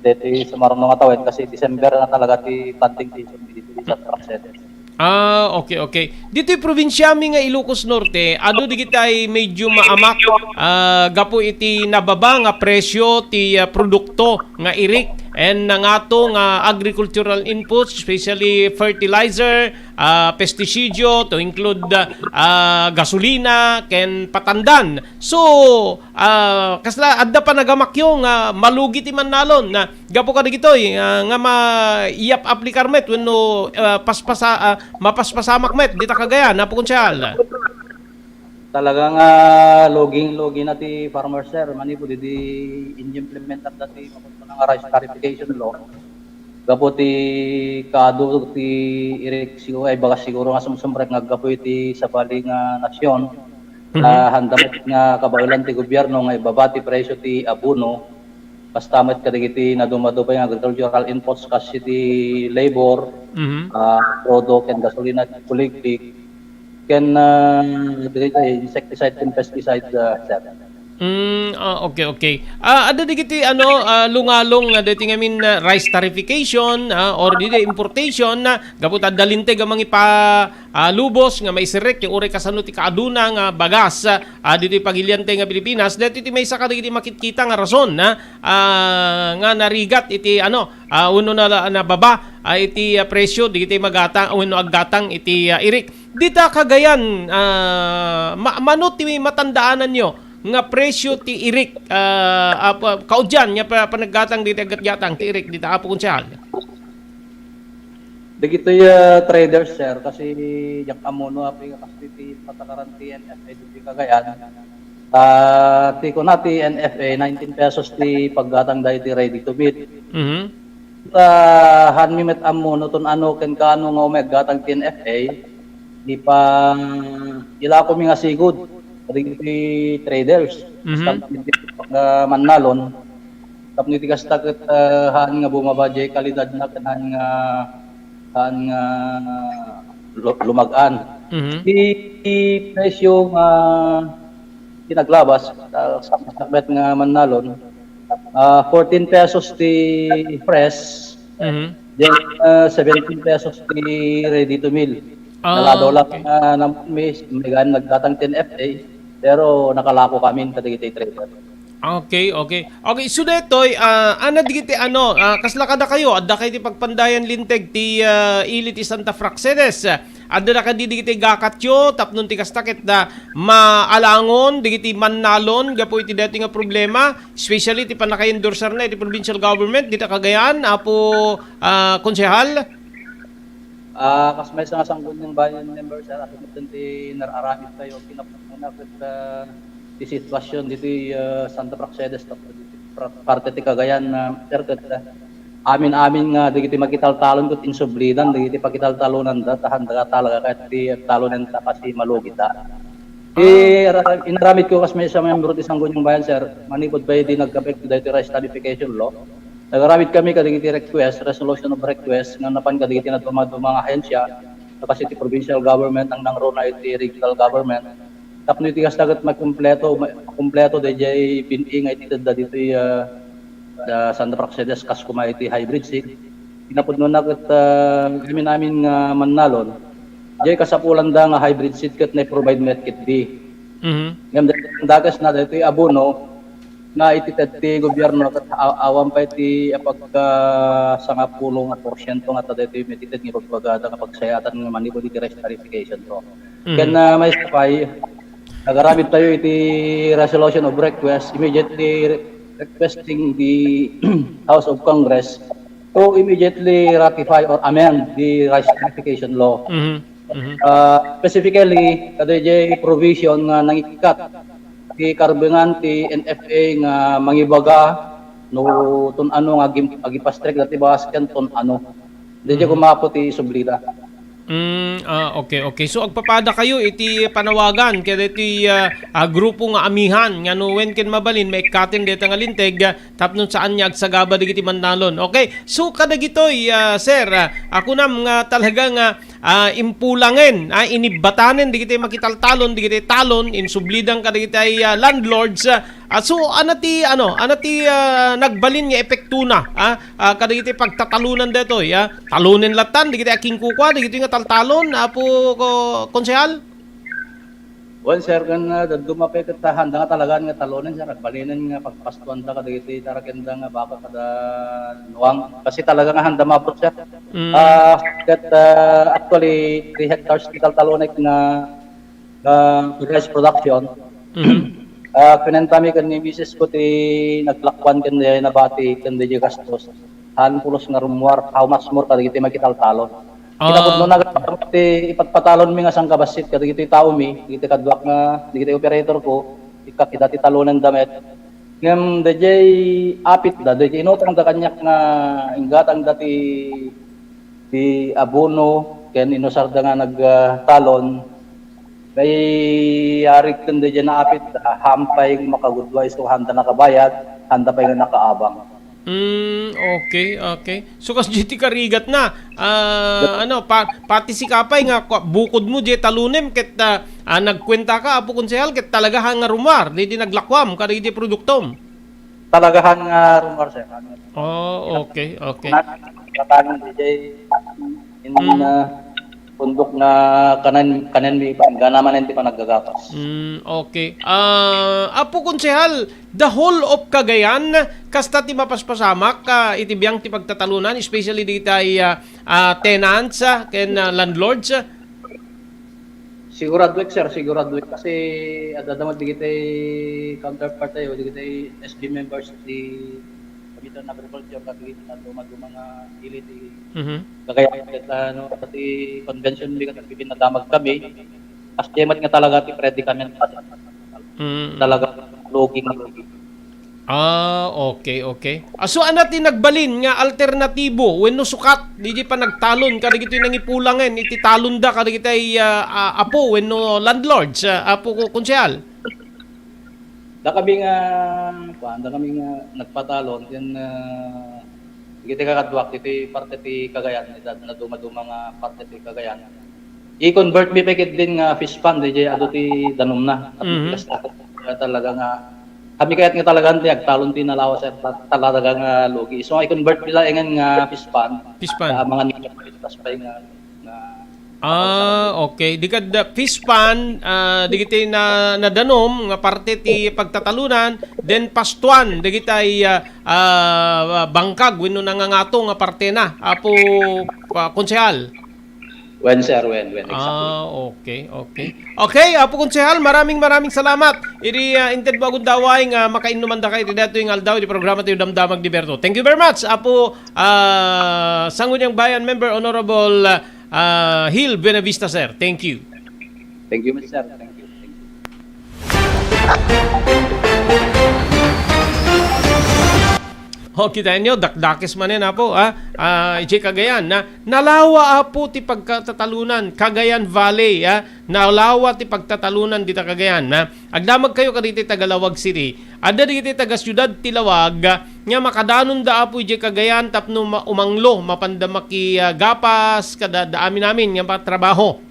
daytoy sumarno nga tawen kasi December na talaga ti planting season dito sa Praxedes. Ah, okay, okay. Ditoy probinsiami nga Ilocos Norte, adu digitay medyo maamak, ah, gapu iti nababa nga presyo ti, ah, produkto nga irik and nangato nga agricultural inputs, especially fertilizer, ah, pesticidio, to include, ah, gasolina, ken patandan. So, ah, kasla adda panagamakyo nga malugi ti mannalon, ah, gapu kadagitoy, ah, nga ma-, iyap-aplikar met wenno, ah, paspasa-, ah, mapaspasamak met dita Cagayan, Apo Konsehal? Talaga nga luging-lugi na ti farmer, sir, manipud idi in-implementar da ti makunkunang a rice tarification law. Gapu ti kaadu ti irik, siguro, ay, bagas siguro nga sumsumrek nga gapu iti sabali nga nasyon, Mhm. ah, handa met nga kabaelan ti gobyerno nga ibaba ti presyo ti abono, kasta met kadagiti nadumadu pay nga agricultural inputs, kas iti labor, Mhm. ah, product, ken gasolina, kuliglig, ken, ah, dagiti insecticide ken pesticide, ah, sir. Mm, ah, okay, okay. Ah, adda digiti, ano, ah, lungalong nga dagiti ngamin, ah, rice tarification, ah, or didi importation, ah, gapu ta adda linteg a mangipa-, ah, lubos nga maisirrek, ti uray kasano ti kaaduna nga bagas, ah, ditoy pagiliante nga Pilipinas. Daytoy ti maysa kadagiti makitkita nga rason, ah, ah, nga narigat iti, ano, ah, wenno na, nababa, ah, iti, ah, presyo dagiti magatang wenno aggatang iti, ah, irik. Dita Cagayan, ah, ma-, mano ti matandaananyo nga presyo ti irik, ah, ah, pa-, kaudian nga pa-, panaggatang dita, gatgatang ti irik dita, Apo Konsehal? Dagitoy, ah, traders, sir, kasi diak ammo no apay nga kas ti patakaran ti N F A ditoy Cagayan. Ah, ti kuna ti N F A, nineteen pesos ti paggatang daytoy ready to beat. Mhm. Ta, haanmi met ammo no ton ano ken kaano nga umay aggatang ti N F A, di pa ilakomi nga sigud kadagiti traders. Mhm. Kasta nga mannalon, tapno iti kasta ket, ah, haan nga bumaba diay kalidadna ken haan nga, haan nga lu-, lumag-an. Mhm. Ti, ti presyo nga pinaglabas, ah, sa met nga mannalon, ah, fourteen pesos ti fresh, Mhm. then, ah, seventeen pesos ti ready to mill. Ah, Naladaw lang, okay. Ah, na, may, may gan naggatang ti N F A, pero nakalako kami kadagiti trader. Okay, okay. Okay, so daytoy, ah, ania digiti ano, ah, kasla kadakayo, adda kayo ti pagpandayan linteg ti, ah, ili ti Santa Praxedes. Adda da kadi digiti gakatyo, tapno ti kasta ket da maalangon digiti mannalon gapu iti daytoy nga problema, especially ti pannakayendorsarna iti provincial government, dita Cagayan, Apo, ah, Konsehal? Ah, kas maysa nga sangguniang bayan member, sir, asin ti nar-aramid tayo, kinapudnona ket, ah, ti sitwasyon ditoy, ah, Santa Praxedes, tapno ditoy pra-, parte ti Cagayan, ah, sir, ket, ah, amin-amin nga dagiti makitaltalon ket insublidan dagiti pakitaltalonanda, ta handa talaga ket ti talonenta kasi malugita. Ti Ah. ara-, inaramid ko kas maysa membro ti sangguniang bayan, sir, manipud pay di nagkapek daytoy rice tarification law. Nagaramid kami kadagiti request, resolution of request, nga napan kadagiti naduma-duma nga ahensya, ta kas iti provincial government, ang nangruna iti regional government. Tapno iti kasta ket makumpleto, ma-, makumpleto daydiay bin-i nga itedda ditoy, ah, da Santa Praxedes, kas kuma iti hybrid seed. Kinapudnona ket, ah, amin-amin nga mannalon, diay kasapulanda nga hybrid seed ket na-provide met ketdi. Mhm. Ngem dagiti dakes na daytoy abono nga itited ti gobierno ket a-, awan pay ti apagka sangapulo nga porsiento nga ta daytoy mitited nga ibagbagada nga pagsayaatan nga manipud iti rice tarification to. Mhm. Ken, ah, maysa pay, nagaramid tayo iti resolution of request, immediately re-, requesting the House of Congress to immediately ratify or amend the rice tarification law. Mhm. Mhm. Ah, specifically, kadaydiay provision nga nangikkat ti karbengan ti N F A nga mangibaga no ton ano nga agim-, agipastrek dati bakas ken ton ano. Daydiay Mhm. kumapo ti sublida. Mm, ah, okay, okay. So, agpapada kayo iti panawagan kadaytoy, ah, ah, grupo nga amihan nga no wen ken mabalin, maikkaten dayta nga linteg, ah, tapno saan nga agsagaba dagiti mannalon. Okay. So, kadagitoy, ah, sir, ah, akunam nga talaga nga ah, impulangen, ah, inibbatanen dagiti makitaltalon, dagiti talon, insublidan kadagiti, ah, landlords, ah, ah, so, ania ti, ano, ania ti, ah, nagbalin nga epektona, ah, ah, kadagiti pagtatalonan daytoy, ah? Talonen lattan, dagiti akinkukua, dagiti nga taltalon, Apo ko-, Konsehal? Wen, sir, ken, ah, dadduma pay ket, ah, handa nga talagaan nga talonen, sir. Agbalinen nga pagpastuanda kadagiti tarakenda nga baka kada nuang. Kasi talaga nga handa maabot, sir. Mm. Ah, ket, ah, actually, three hectares ti taltalonek nga, nga rice production. Mhm. Ah, kinentami ken ni misis ko ti naglakuan ken di nabati ken di gastos. Saan pulos nga rummuar, how much more kadagiti makitaltalon. Ah. Kinapudno na ti ipagpatalonmi nga sangkabassit kadagiti taomi, dagiti kaduak nga, dagiti operator ko, ikakida ti talonenda met. Ngem daydiay apitda, daydiay inutangda kaniak nga inggatangda ti, ti abono ken inusarda nga nag, ah, talon. Kay arik ken daydiay naapit, haam pay nga makagudua isu handa nakabayad, handa pay nga nakaabang. Mm, okay, okay. So, kas diay ti karigatna, ah, ano, pa-, pati sika pay nga kua-, bukodmo diay talonem ket, ah, ah, nagkuentaka, Apo Konsehal, ket talaga haan nga rummuar, diay naglakuam, kadagiti produktom. Talaga haan nga rummuar, sir. Oh, okay, okay. Nat-, natanan diay in, Mm. ah, pundok nga kanan-, kanenmi, gana manen ti panaggapas. Mm, okay. Ah, Apo Konsehal, the whole of Cagayan, kasta ti mapaspasamak, ah, iti biang ti pagtatalonan, especially dagiti, ah, ah, tenants, ah, ken, ah, landlords? Siguraduek, sir, siguraduek. Kasi adda met dagiti counterpart tayo, dagiti S B members ti Committee on Agriculture, kadagiti naduma-duma nga ili ti Mhm. Cagayan, ket, ano, ti convention mi, ket nagpipinadamag kami. Kasi met nga talaga ti predicament, Mm. talaga lugi nga lugi. Ah, okay, okay. Ah, so, ania ti nagbalin nga alternatibo wenno sukat diay panagtalon kadagitoy nangipulangen iti talonda kadagitoy, ah, ah, apo wenno landlords, ah, Apo ko-, Konsehal? Dakami nga, kuan, dakami nga nagpatalon ken, ah, dagiti kakaduak iti parte ti Cagayan, iti naduma-duma nga parte ti Cagayan. I-convert mi pay ketdin nga fish pond, diay adu ti danumna. Mhm. Kasta, talaga nga, kami kayat nga talaga ti agtalon ti nalawa, sir. Ta-, talaga nga lugi. So, i-convert mi laengen nga fish pond. Fish pond. Ah, mga nila, tas pay nga, nga Ah, okay. Di kad, ah, fish pond, ah, dagiti na, nadanum nga parte ti pagtatalonan, then pastuan, dagiti, ah, ah, bangkag wenno nangangato nga partena, Apo, ah, Konsehal. Wen, sir, wen, wen, exactly. Ah, okay, okay. Okay, Apo Konsehal, maraming, maraming salamat. Iti, ah, inted mo a gundaway nga makainnuman dakayo iti daytoy nga aldaw iti programa tayo Damdamag ni Berto. Thank you very much, Apo, ah, Sangguniang Bayan member, Honorable, ah, Hil Buenavista, sir. Thank you. Thank you, mister. Thank you. Thank you. O, kitaenyo, dakdakes manen, Apo, ah. Ah, idiay Cagayan, na, nalawa, Apo, ti pagkatatalunan, Cagayan Valley, ah. Nalawa ti pagtatalunan dita Cagayan, ah. Agdamagkayo kadagiti taga Laoag City. Adda dagiti taga-siudad ti Laoag, ah, nga makadanonda, Apo, idiay Cagayan tapno ma-, umanglo, mapanda maki-, ah, gapas, kada, da amin-amin nga patrabaho.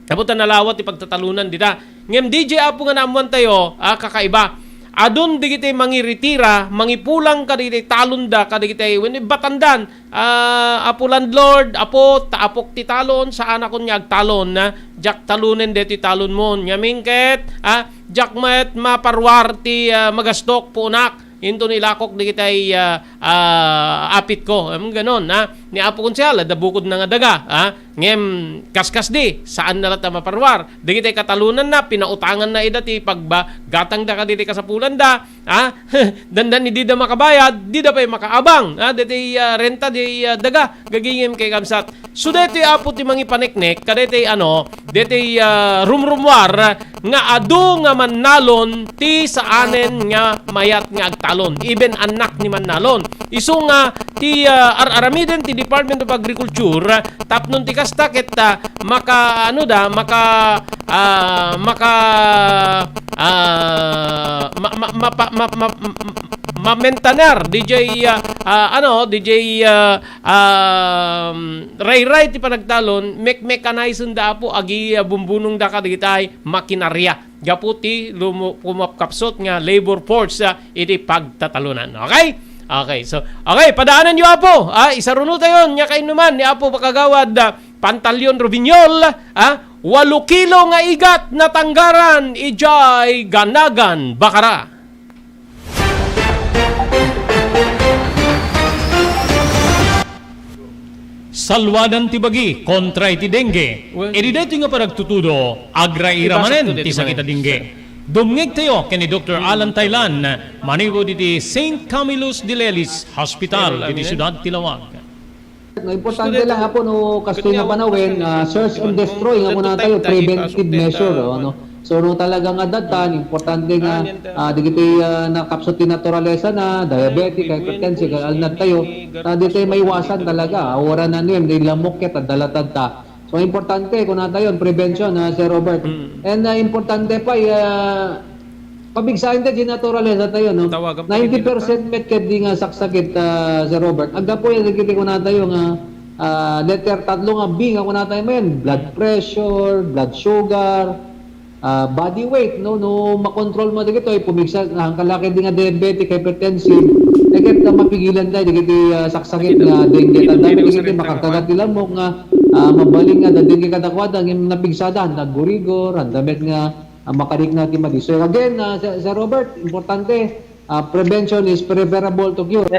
Apo, ta nalawa ti pagtatalunan dita. Ngem D J, Apo, nga naammoantayo, ah, kakaiba. Adun digiti mangiritira, mangipulang kadagiti talonda, kadagiti wenno ibbatandan, ah, Apo landlord, Apo, ta apok ti talon, saanakon nga agtalon, ah, diak talonen deti talonmo. Ngamin ket, ah, diak met maparuar ti, ah, magastok, puonak. Inton ilakok dagiti, ah, ah, apitko. Em, ganon, ha? Ni Apo Konsehal, adda bukodna nga daga, ha? Ngem, kaskasdi, saanna latta maparuar. Dagiti katalonanna, pinautanganna ida ti pagba-, gatangda kadagiti kasapulanda, ha? Dandan idi da makabayad, dida pay makaabang, ha? Dagiti, ah, renta, di, ah, daga, gagingem kay kamsat. So, daytoy, Apo, ti mangipaneknek, kadaytoy, ano, daytoy, ah, rumrumuar, nga adu nga mannalon ti saanen nga mayat nga agtalon, even annak ni mannalon. Isu nga ti, ah, ar-aramiden ti Department of Agriculture, tapno ti kasta ket, ah, maka, ano da, maka, ah, maka, ah, ma-, ma-, mapa-, ma-, ma-, ma-, ma-, mamentanar, D J, ah, ah, ano, D J, ah, um, rayray ti panagtalon, mek-mechanized da, Apo, agi, ah, bumbunong da kadagiti makinarya. Gapu ti lumu-, pumapkapsut nga labor force, ah, iti pagtatalonan. Okay? Okay, so, okay, padaananyo, Apo. Ah, isaruno tayon nga kainuman ni Apo Pakagawad, ah, Pantaleon Rubiñol, ah, walo kilo nga igat natanggaran idiay Ganagan, Bacara. Salwadan ti bagi kontra iti dengue. Well, iti daytoy nga panagtutudo, agraira manen ti sakit a dengue. Dumngegtayo ken ni Doktor Alan Taylan, manipud iti Saint Camillus de Lelis Hospital iti siudad ti Laoag. No, importante lang, Apo, no, kastoy nga panawen, ah, search and destroy nga kunatayo, preventive measure, oh, no? So, no, talaga nga datan, importante nga, ah, dagiti, ah, nakapsut ti naturalesa na, diabetic, hypertensive, alnad tayo, ta di tayo maiwasan talaga. Awaran na yun, di lamok ket, adda latad ta. So, importante, kunatayo, prevention, ah, Sir Robert. And, ah, importante pa, ah, pabigsaen ta di naturalesa tayo, no? Ninety percent met ket di nga saksakit, ah, Sir Robert. Aggapu yan, dagiti kunatayo nga, ah, letter tatlo nga B nga kunatayo manen, blood pressure, blood sugar, ah, body weight, no? No makontrol mo dagitoy, pumigsa, ang kalaki di nga diabetic, hypertensive, eh, ket, ah, mapigilan tayo, dagiti, ah, saksakit nga dengue. Tandaan, dagiti makakagat ti lamok nga, ah, mabalin nga, da dengue kadakuada, ngem napigsada, nagurigor, handa met nga, ah, makarikna ti madi. So, again, ah, Sir, Sir Robert, importante, ah, prevention is preferable to cure.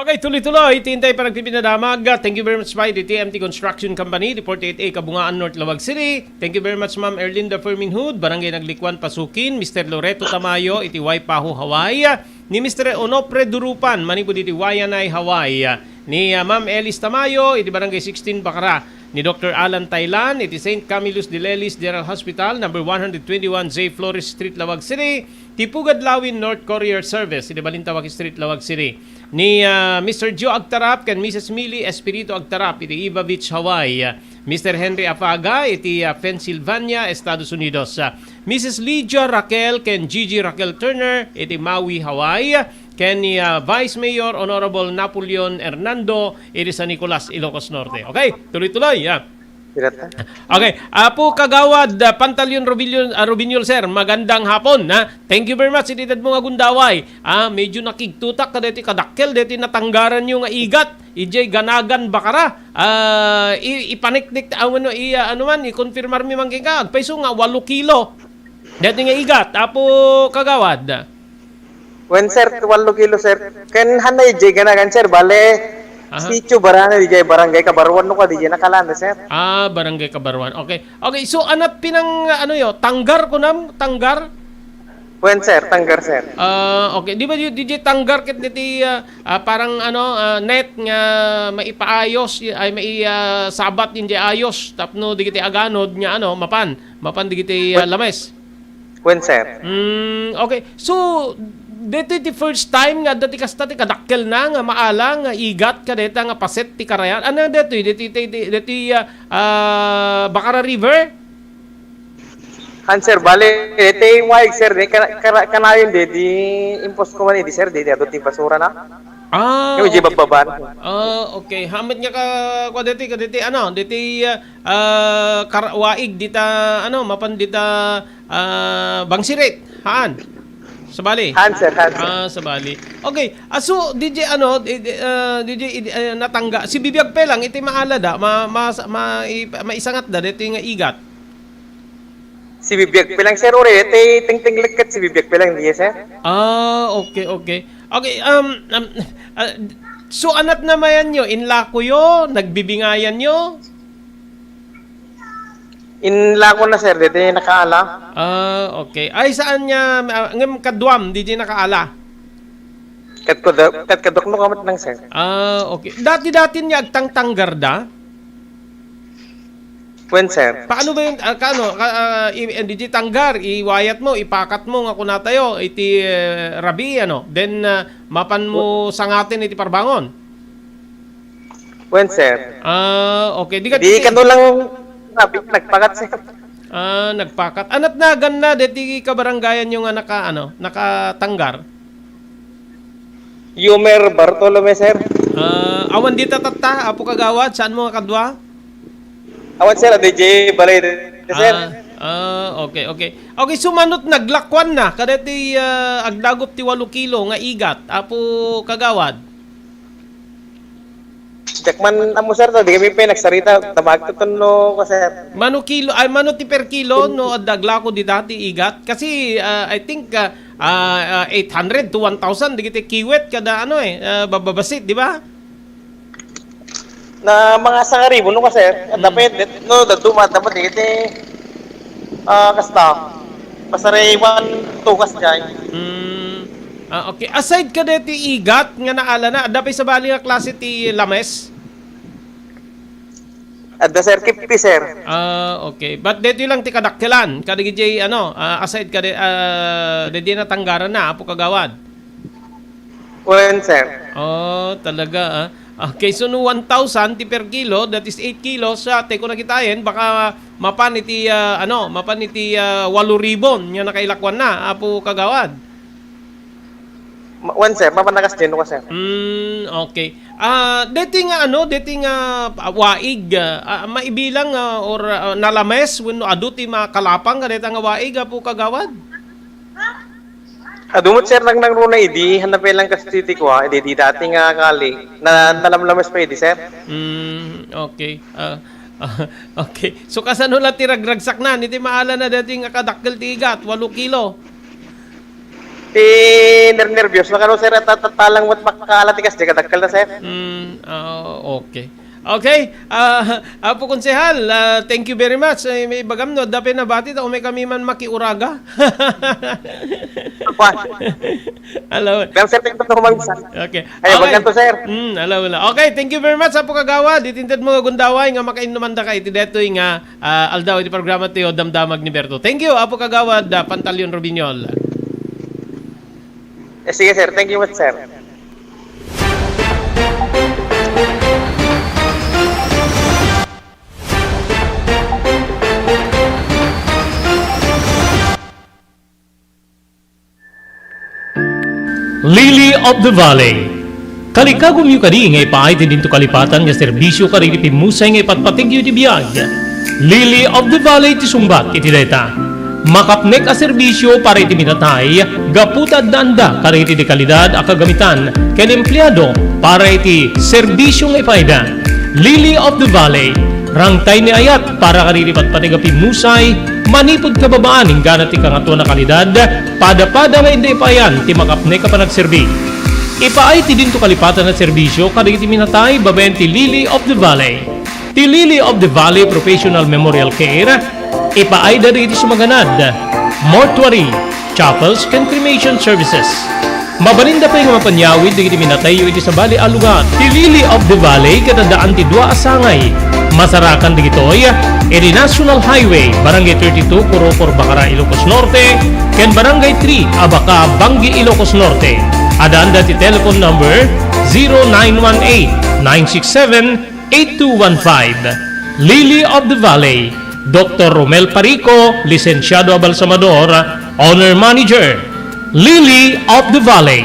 Okay, tuloy-tuloy ti intay panagpipinadamag. Thank you very much, by the T M T Construction Company, the forty-eight A Kabungaan, North Laoag City. Thank you very much, Ma'am Erlinda Ferminhud, Barangay Naglikuan, Pasukin, Mister Loreto Tamayo, iti Waipahu, Hawaii. Ni Mister Onofre Durupan, manipud iti Waianae, Hawaii. Ni, ah, Ma'am Elis Tamayo, iti Barangay sixteen, Bacara. Ni Doktor Alan Taylan, iti Saint Camillus de Lelis General Hospital, number one hundred twenty-one J Flores Street, Laoag City. Ti Pugad Lawin North Courier Service, iti Balintawak Street, Laoag City. Ni, ah, Mister Joe Agtarap ken Missus Millie Espiritu Agtarap, iti Iba Beach, Hawaii. Mister Henry Afaga, iti, ah, Pennsylvania, Estados Unidos. Ah, Missus Lydia Raquel ken Gigi Raquel Turner, iti Maui, Hawaii. Ken ni, ah, Vice Mayor Honorable Napoleon Hernando, iti San Nicolas, Ilocos Norte. Okay, tuloy-tuloy, ah. Okay, Apo Kagawad, ah, Pantaleon Rubiñol, ah, Rubiñol, sir, magandang hapon, ha? Thank you very much iti tedmo nga gundaway. Ah, medyo nakigtutak kadaytoy kadakkel daytoy natanggaranyo nga igat, idiay Ganagan, Bacara. Ah, i-, ipaniknik, ah, ano, i-, ah, ano man, i-confirmar mi man kenka, agpayso nga walo kilo. Daytoy nga igat, Apo Kagawad. Wen, sir, walo kilo, sir. Ken hanay jay Ganagan, sir, bale, Aha. Sitio Barana, diay Barangay Kabaruan, no, kadi jay nakalanda, sir. Ah, Barangay Kabaruan. Okay. Okay, so, anat pinang, ano yo, tanggar kunam? Tanggar? Wen, sir, tanggar, sir. Ah, okay. Di ba di, di jay tanggar ket diti, ah, ah, parang, ano, ah, net nga maipaayos, ay, mai, ah, sabat yen jay ayos, tapno digiti aganod nga, ano, mapan, mapan digiti, ah, Wen- lames. Wen, sir. Mm, okay. So, daytoy ti first time nga adda ti kasta ti kadakkelna nga maala nga igat kadayta nga paset ti karayan. Ano daytoy? Daytoy, daytoy, daytoy, ah, ah, Bacara River? Han, sir, bale, daytoy waig, sir, di, kana-, kana-, kanayon, di, di, impos ko man, di, sir, di, di, adu ti basura na. Ah, Yung okay. Jibababaan. Ah, okay. Hamet nga ka, kwa daytoy, kadaytoy, ano, daytoy, ah, ah, kar-, waig dita, ano, mapan dita, ah, Bangsirit, haan? Sabali? Haan, sir, haan, sir. Ah, sabali. Okay. Ah, so, D J, ano, di, di, ah, D J, ah, natangga, sibibiag pay lang, iti maala da, ma-, ma-, ma-, i-, maisangat da, daytoy nga igat. Sibibiag pay lang, sir, uri, iti tingting lekket, sibibiag pay lang, di, sir. Ah, okay, okay. Okay, um, um, ah, so, anat na mayan yo, inlako yo, nagbibingayan yo? Inlako na, sir, daytoy nakaala. Ah, okay. Ay, saan niya, ah, ngem kaduam, di di nakaala? Ket kuda-, ket kadukno ka met lang, sir. Ah, okay. Dati-dati niya agtangtanggar da? Wen, sir. Paano ba yun? Ah, kaano? Ka, ah, i-, eh, di tanggar, iwayat mo, ipakat mo nga kunatayo, iti, eh, rabi, ano? Then, ah, mapan mo sangatin iti parbangon? Wen, sir. Ah, okay. Di ka Di ti kano lang rabi, nagpakat, sir. Ah, nagpakat. Anat nagan na, deti kabarangayan nyo nga naka, ano, nakatanggar? Yumer Bartolome, sir. Ah, awan dita tatta, Apo Kagawad, saan mo nga kadua? Awan, sir, D J Balay, sir. Ah, ah, okay, okay. Okay, so manot naglakuan na, kadati, ah, agdagup ti walo kilo nga igat, Apo Kagawad. Diak man ammo, sir, to. Di kami pa nagsarita. Damag to, no, ko, sir. Mano kilo, ay, mano ti per kilo, no, adda aglako dita ti igat? Kasi, ah, I think, ah, ah, ah, eight hundred to one thousand, digiti kiwet kada, ano, eh, ah, bababasit, di ba? Na mga sangaribo, no, ko, sir. At Mm. dapit, no, daduma, dapat digiti, ah, kasta. Pasariwan, tukas, jay. Mm. Ah, okay. Aside kadeti igat nga naalana, adda pay sabali nga klase ti lames? Adda, sir, kipti, sir. Ah, okay. But deti lang ti kadakkelan, kadagiti, ano, ah, aside kade-, ah, deti natanggaran na, Apo Kagawad? Wen, sir. Oh, talaga, ah. Okay, so no one thousand ti per kilo, that is eight kilos, sa, te ko nakitayen, baka mapan iti, ah, ano, mapan iti, ah, walo ribon nga nakailakuan na, Apo Kagawad. Ma-, wen, sir, mapan na kas dyan, sir. Mm, okay. Ah, deti nga, ano, deti nga, ah, waig, ah, ah, maibilang, ah, or, ah, nalames, wenno adu ti makalapang kadeta nga waig, Apo Kagawad? Adu met, sir, nang, nang runa idi, hanap lang kas titi ko, ah, idi, di dati nga kali, na, nalamlames pa idi, sir. Mm, okay. Ah, okay. So, kasano la ti ragragsak na? Niti maala na dati nga kadakkel ti igat, walo kilo. Ti ner-, nerbios na kano, sir, at, at, at talang met makakaala ti kas, di kadakkel na, sir. Mm, ah, okay. Okay, ah, Apo Konsehal, ah, thank you very much. Ay, may ibagam no, dapay nabati, ta umay kami man makiuraga. Apo. Hello. Pero, sir, tingnan ko man, sir. Okay. Ay, Okay. Bagan to, sir. Mm, ala, wala. Okay, thank you very much, Apo Kagawad. Itinded mo nga gundaway nga makainnuman da ka iti detoy nga, ah, aldaw iti programa tayo, Damdamag ni Berto. Thank you, Apo Kagawad, ah, Pantaleon Robinol. Eh, sige, sir. Thank you much, sir. Lily of the Valley. Kalikagumyo kadi nga ipaay ti dinto kalipatan nga serbisyo kadagiti pimmusay nga ipatpategyo iti biag? Lily of the Valley ti sungbat iti dayta. Makapnek a serbisyo para iti minatay gapu ta addaanda kadagiti dekalidad a kagamitan ken empleado para iti serbisyo nga ipaayda. Lily of the Valley, rangtay ni ayat para kadagiti patpateg a pimmusay, manipud kababaan inggana ti kangatoan a kalidad, pada-pada nga inda ipaayan ti makapnek a panagserbi. Ipaay ti dinto kalipatan a serbisyo kadagiti minatay babaen ti Lily of the Valley. Ti Lily of the Valley Professional Memorial Care, ipaayda dagiti sumaganad, mortuary, chapels, ken cremation services. Mabalinda pay nga mapanyawid dagiti minatayyo iti sabali a lugar. Ti Lily of the Valley ket addaan ti dua a sangay. Masarakan dagitoy iti National Highway, Barangay thirty-two, Corocor, Bacara, Ilocos Norte, ken Barangay three, Abaca, Bangui, Ilocos Norte. Addaanda ti telephone number zero nine one eight, nine six seven, eight two one five. Lily of the Valley, Doktor Romel Parico, lisensiado a balsamador, owner manager. Lily of the Valley.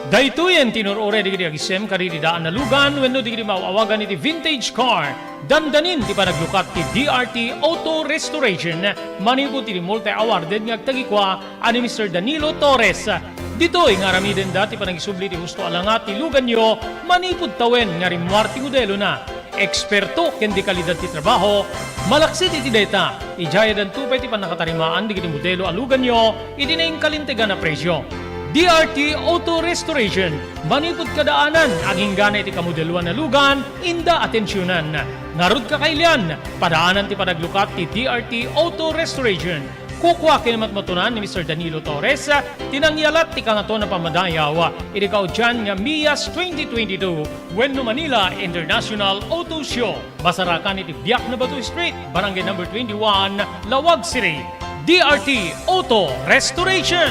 Daytoyen ti inur-uray dagiti agisem kadagiti daan a lugan wenno dagiti maaw-awagan iti vintage car. Dandanin ti panaglukat ti D R T Auto Restoration manipud iti multi-awarded nga agtagikua a ni Mister Danilo Torres. Ditoy nga aramidenda ti panagisubli ti husto a langa ti luganyo manipud tawen nga rimmuar ti modelona. Eksperto ken dekalidad ti trabaho, malaksid iti dayta, idiay addanto pay ti pannakatarimaan dagiti modelo a luganyo iti nainkalintegan a presio. D R T Auto Restoration, manipud kadaanan, aginggana iti kamodeloan a lugan, inda atensionan. Ngarud kakailian, padaanan ti panaglukat ti D R T Auto Restoration. Kukua ken matmatunan ni Mister Danilo Torres ti nangialat ti kangaton a pammadayaw iti kaudian nga MIAS twenty twenty-two wenno Manila International Auto Show. Masarakan iti Biak na Bato Street, Barangay Number twenty-one, Laoag City. D R T Auto Restoration.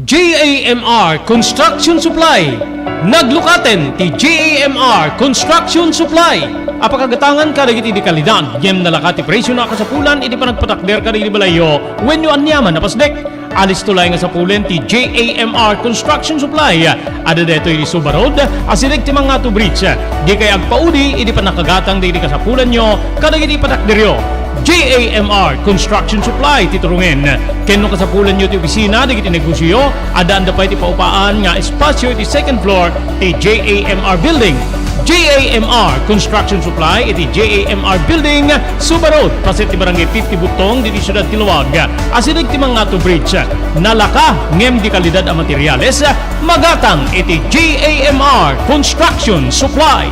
J A M R Construction Supply. Naglukaten ti J A M R Construction Supply a pakagatangan kadagiti di kalidad ngem nalaka ti presio a kasapulan iti panagpatakder kadagiti balayyo wenno aniaman a pasdek. Alisto laeng a sapulen ti J A M R Construction Supply. Adda daytoy iti Suba Road, asideg ti Mangato Bridge. Dikay agpaudi iti pannakagatang dagiti kasapulanyo kadagiti patakderyo. J A M R Construction Supply ti turongen. Ken no kasapulanyo ti opisina dagiti negosioyo, addaanda pay ti paupaan nga espasio iti second floor ti J A M R Building. J A M R Construction Supply iti J A M R Building, Suba Road, paset ti Barangay fifty Butong, ditoy siudad ti Laoag. Asideg ti Mangato Bridge. Nalaka ngem di kalidad a materiales, magatang iti J A M R Construction Supply.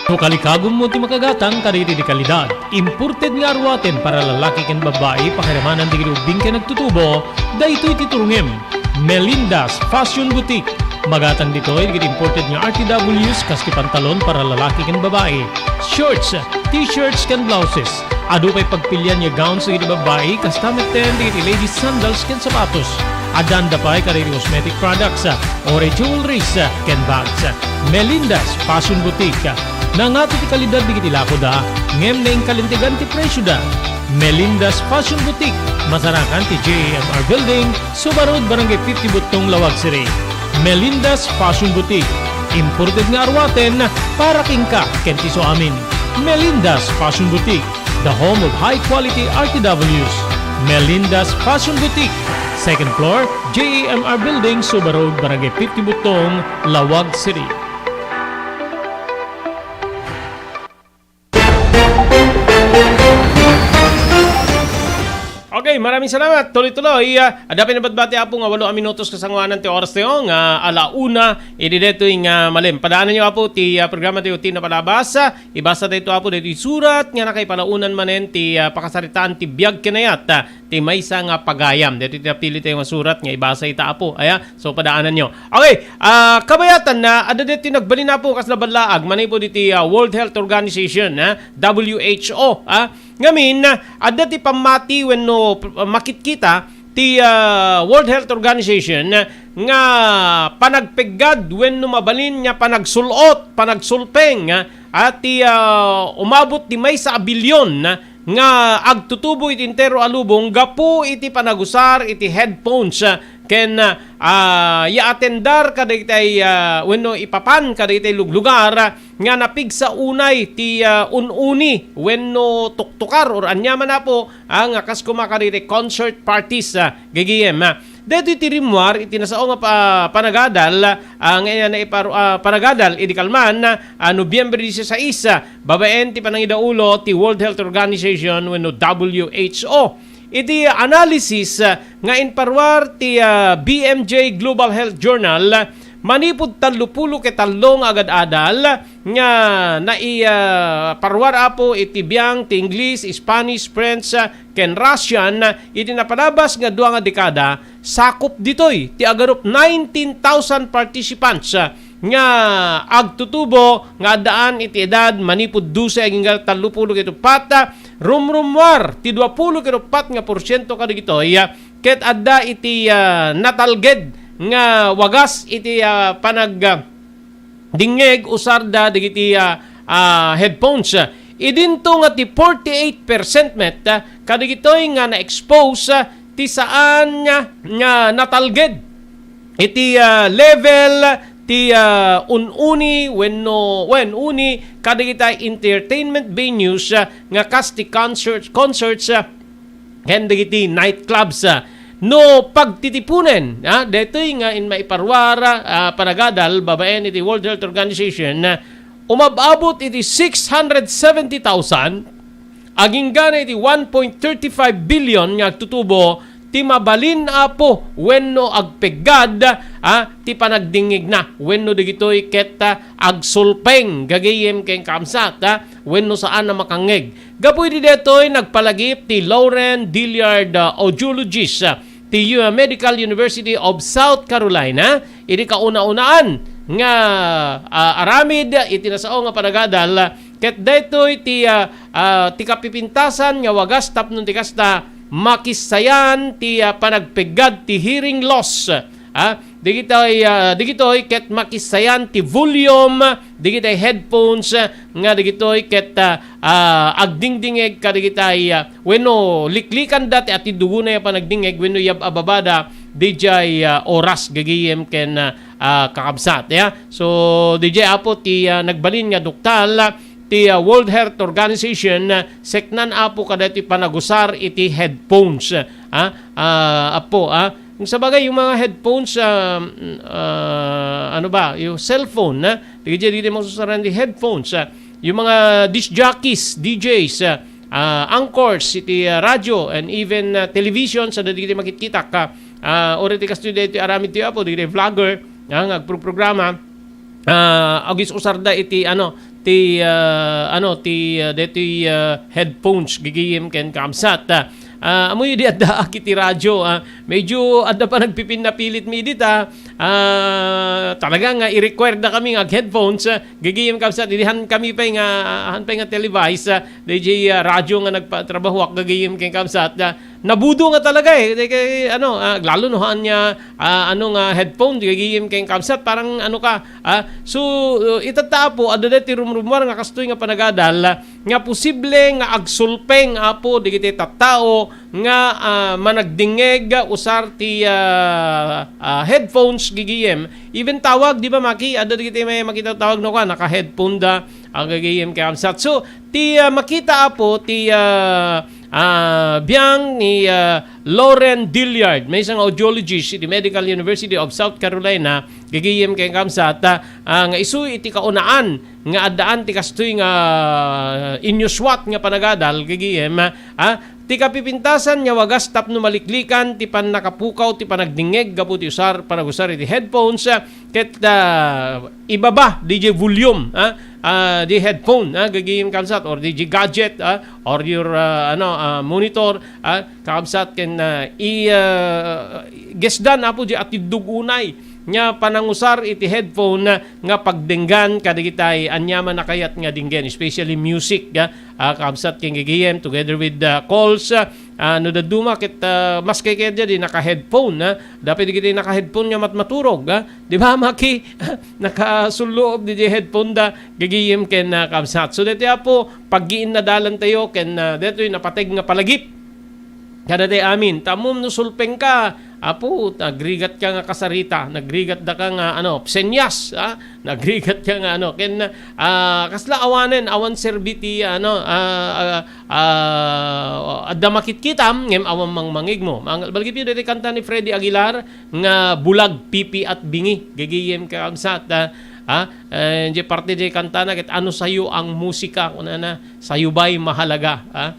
No kalikagummo ti makagatang kadagiti di kalidad, imported nga aruaten para lalaki ken babbai, pakiramanan dagiti ubbing ken agtutubo, daytoy ti turongem. Melinda's Fashion Boutique. Magatang ditoy dagiti imported nga R T Ws kas ti pantalon para lalaki ken babbai, shorts, t-shirts ken blouses. Adu pay pagpilian nga gowns dagiti babbai, kasta metten dagiti ladies sandals ken sapatos. Addaanda pay kadagiti cosmetic products, or jewelries, ken bags. Melinda's Fashion Boutique. Nangato ti kalidad dagiti lakoda, ngem naingkalintegan ti presioda. Melinda's Fashion Boutique, masarakan ti J A M R Building, Suba Road, Barangay fifty Butong, Laoag City. Melinda's Fashion Boutique, imported nga aruaten para kenka ken ti isuamin. Melinda's Fashion Boutique, the home of high quality R T Ws. Melinda's Fashion Boutique, second floor, J A M R Building, Suba Road, Barangay fifty Butong, Laoag City. Okay, maraming salamat. Tuloy-tuloy, ah, adda pay nabatbati, Apo, nga walo a minutos kasangoanan ti oras tayo, nga ala una, idi detoy nga malem. Padaananyo, Apo, ti, ah, programa tayo ti napalabas. Ah, ibasa tayo, Apo, detoy surat nga nakaipalaonan manen ti, ah, pakasaritaan ti biag ken ayat, ah, ti maysa nga pagayam. Detoy ti napili tayo nga surat nga ibasa ita, Apo. Aya, so padaananyo. Okay, ah, kabayatan na, adda detoy nagbalin, Apo, kas naballaag, manipud iti, ah, World Health Organization, ah, W H O, ah, Ngamin, adda ti pammati wenno p-, makitkita ti, ah, World Health Organization nga panagpeggad wenno mabalin nga panagsul-ot, panagsulpeng, ah, ti, ah, umabot ti maysa a bilyon, ah, nga agtutubo iti entero a lubong gapu iti panagusar iti headphones, ah, ken, ah, yaatendar kadagitay, ah, wenno ipapan kadagitay luglugar, ah, nga napigsa unay ti, ah, un-uni wenno tuktukar or aniaman, Apo, ah, nga kas koma kadagiti concert parties, ah, gigiem, ah. Daytoy ti rimmuar iti nasao nga pa-, panagadal, ah, nga ina naiparu-, ah, panagadal idi kalman, ah, Nobyembre disisais, ah, babaen ti panangidaulo ti World Health Organization wenno W H O. Iti analysis, ah, nga inparuar ti, ah, B M J Global Health Journal, manipud tallopulo ket tallo nga agad-adal nga nai-, ah, paruar, Apo, iti biang ti Ingles, Spanish, French, ah, ken Russian, ah, iti napalabas nga dua nga dekada, sakup ditoy ti agarup nineteen thousand participants, ah, nga agtutubo nga addaan iti edad manipud dose agingga tallopulo ket uppat, ah, rumrummuar ti duapulo ket uppat nga porsiento kadagitoy, ah, ket adda iti, ah, natalged nga wagas iti, ah, panag-, ah, dingngeg usarda dagiti, ah, ah, headphones. Idinto nga ti forty-eight percent met, ah, kadagitoy nga na-expose, ah, ti saan nga, nga natalged iti, ah, level ti, ah, un-uni wenno, wen, uni kadagiti entertainment venues, ah, nga kas ti concert, concerts, ah, ken dagiti nightclubs, ah. No pagtitipunen, ah, daytoy nga in-, maiparuar, ah, panagadal babaen iti World Health Organization, ah, umab-abot iti six hundred seventy thousand, agingga na iti one point thirty-five billion nga agtutubo ti mabalin, Apo, wenno agpeggad, ah, ti panagdingngegna, wenno dagitoy ket, ah, agsulpeng, gagayem ken kaamsat, ah, wenno saan a makangngeg. Gapu idi daytoy, nagpalagip ti Lauren Dillard, ah, audiologist, ah, ti U-, Medical University of South Carolina, idi kauna-unaan nga, ah, aramid iti nasao nga panagadal, ket daytoy ti, ah, ah, ti kapipintasan nga wagas tapno ti kasta, makissayan ti, ah, panagpeggad ti hearing loss. Ah, digitoy, ah, digitoy ket makissayan ti volume, digitoy headphones, ah, nga digitoy ket, ah, ah, agdingdingeg kadigitay, ah, wenno liklikanda ti atiddugonay a panagdingngeg wenno yab-, ababada didiay, ah, oras gagayem ken, ah, ah, kakabsat, ya. So, didiay, Apo, ti, ah, nagbalin nga doktal ti, ah, World Health Organization, ah, seknan, Apo, kadaytoy panagusar iti headphones, ah, ah, Apo, ah. Kung sabagay, yung mga headphones, ah, mm, ah, ano ba, yung cellphone, ah, di, di, di mo susaran di headphones, ah, yung mga disc jockeys, D Js, ah, ah, anchors iti, ah, radio and even, ah, television, sa dagiti makitkitak, ah, ah, or iti kastoy daytoy aramid ti Apo, dagiti vlogger, ah, nga agproprograma, ah, agis-usarda iti, ano, ti, ah, ano, ti, ah, daytoy, ah, headphones, gigiyem ken kaamsat. Ah, ah, ammoyo di addaak iti radio, ah, medyo adda pa nagpipinnapilit mi dita. Ah, talaga nga i-require da kami nga ag-headphones, ah, gigiyem kaamsat, idi han kami pay nga, han pay nga televised, ah, D J, ah, radio nga nagpatrabahoak, gigiyem ken kaamsat, ah, nabudo nga talaga, eh. Di kay, ano, ah, lalo no haan nga, ah, ano nga headphone, di gagayem ken kabsat, parang ano ka, ah. So, uh, itatta, Apo, adda daytoy rumrumuar nga kastoy nga panagadal, ah, nga posible nga agsulpeng, Apo, dagiti tattao nga, ah, managdingngeg, ah, usar ti, ah, ah, headphones, gigayem. Even tawag, di ba, Maki? Adda dagiti may makita tawag, no, ka, naka-headphone da, ah, gagayem ken kabsat. So, ti, ah, makita, Apo, ti, ah, ah, biang ni, ah, Lauren Dillard, maysa nga audiologist iti Medical University of South Carolina, gagayem ken kabsat, ah, nga isu iti kaunaan nga addaan ti kastoy nga inyusuat nga panagadal, gagayem, ah, ti kapipintasan nga wagas tapno maliklikan ti pannakapukaw ti panagdingngeg gapu ti usar, panagusar iti headphones, ah, ket, ah, ibaba D J volume, ah, ah, di headphone, ah, gagayem kabsat, or D J gadget, ah, or your, ah, ano, ah, monitor, ah, kabsat ken, ah, i, ah, gesdan, Apo, di atiddog unay nga panangusar iti headphone, ah, nga pagdenggan kadagitay aniaman a kayat nga dinggen, especially music, ah, ah, kabsat ken gagayem together with, ah, calls, ah, ah, no dadduma ket, ah, maski kayat di naka-headphone, ah, dapay dagiti naka-headphone nga matmaturog, ah, di ba, Maki? Nakasulluob di headphone da, gagayem ken, ah, kabsat. So, daytoy, Apo, paggiinnadalantayo ken, ah, daytoy napateg nga palagip kadatayo amin. Ta ammom no sulpeng ka, Apo, nagrigat ka nga kasarita, nagrigat da ka nga, ano, psenyas, ah, nagrigat ka nga, ano, ken, ah, kasla awanen, awan serbi ti, ano, ah, ah, ah, adda makitkitam, ngem awan mangmangegmo. Ang, balgipyo daytoy kanta ni Freddy Aguilar nga Bulag, Pipi at Bingi, gagayem ken kabsat, ah, ah, eh, di parte di kantana, ket ano sayo ang musika, kunana, sayo ba'y mahalaga, ah?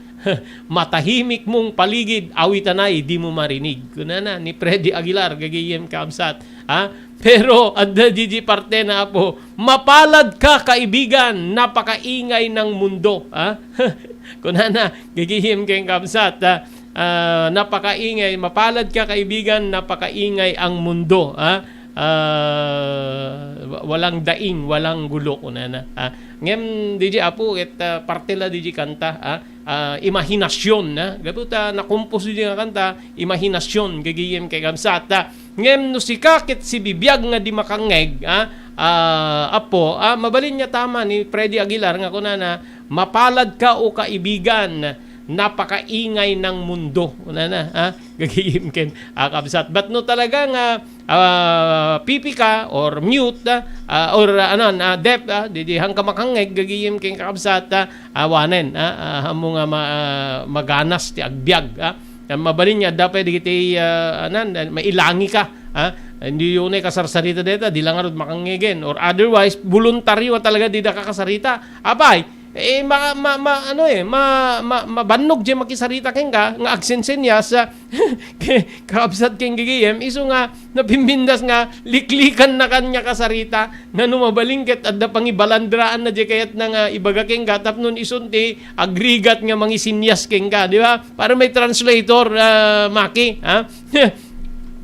Matahimik mong paligid, awitanay, di mo marinig. Kunana ni Freddy Aguilar, gagayem kabsat. Ha? Pero adda didi parte na, Apo, "Mapalad ka, kaibigan, napakaingay ng mundo." Ha? Kunana, gagayem ken kabsat, ha? Ah, napakaingay, "Mapalad ka, kaibigan, napakaingay ang mundo." Ha? Ah, wa-, walang daing, walang gulo, kunana. Ha? Ngem, didi, Apo, ket, ah, parte la didi kanta, ha? Ah, imahinasyon, ha? Gapu ta nakompos di nga kanta, imahinasyon, gagayem ken kabsat, ha? Ngem no sika ket sibibiag nga di makangngeg, ha? Ah, Apo, ah, mabalin nga tama ni Freddy Aguilar nga kunana, "Mapalad ka, o kaibigan, napakaingay ng mundo." Kunana, ha? Gagayem ken, ah, kabsat. But no talaga nga, ah, pipi ka or mute, ah, ah, or, ah, ano, na deaf, ah, di, di hangka makangngeg, gagayem ken kakabsat, ah, awanen, ah, ah, ammo nga ma-, ah, maganas ti agbiag, ah. Ah, mabalin nga, adda pay dagiti, ah, anan, ah, mailangi ka, ah. Hindi yun ay kasarsarita deta, di lang arud makangngegen. Or otherwise, voluntaryo nga talaga di da kakasarita. Apay, Eh, ma-, ma-, ma-, ano eh, ma-, ma-, mabannog diay makisarita kenka, nga agsensenyas, ah, ke-, kakabsat ken gigim, isu nga napimbindas nga liklikannakan nga kasarita, nga no mabalin ket adda pangibalandraanna diay kayatna nga ibaga kenka, tapno isun ti agrigat nga mangisinyas kenka, di ba? Para may translator, ah, Maki, ha?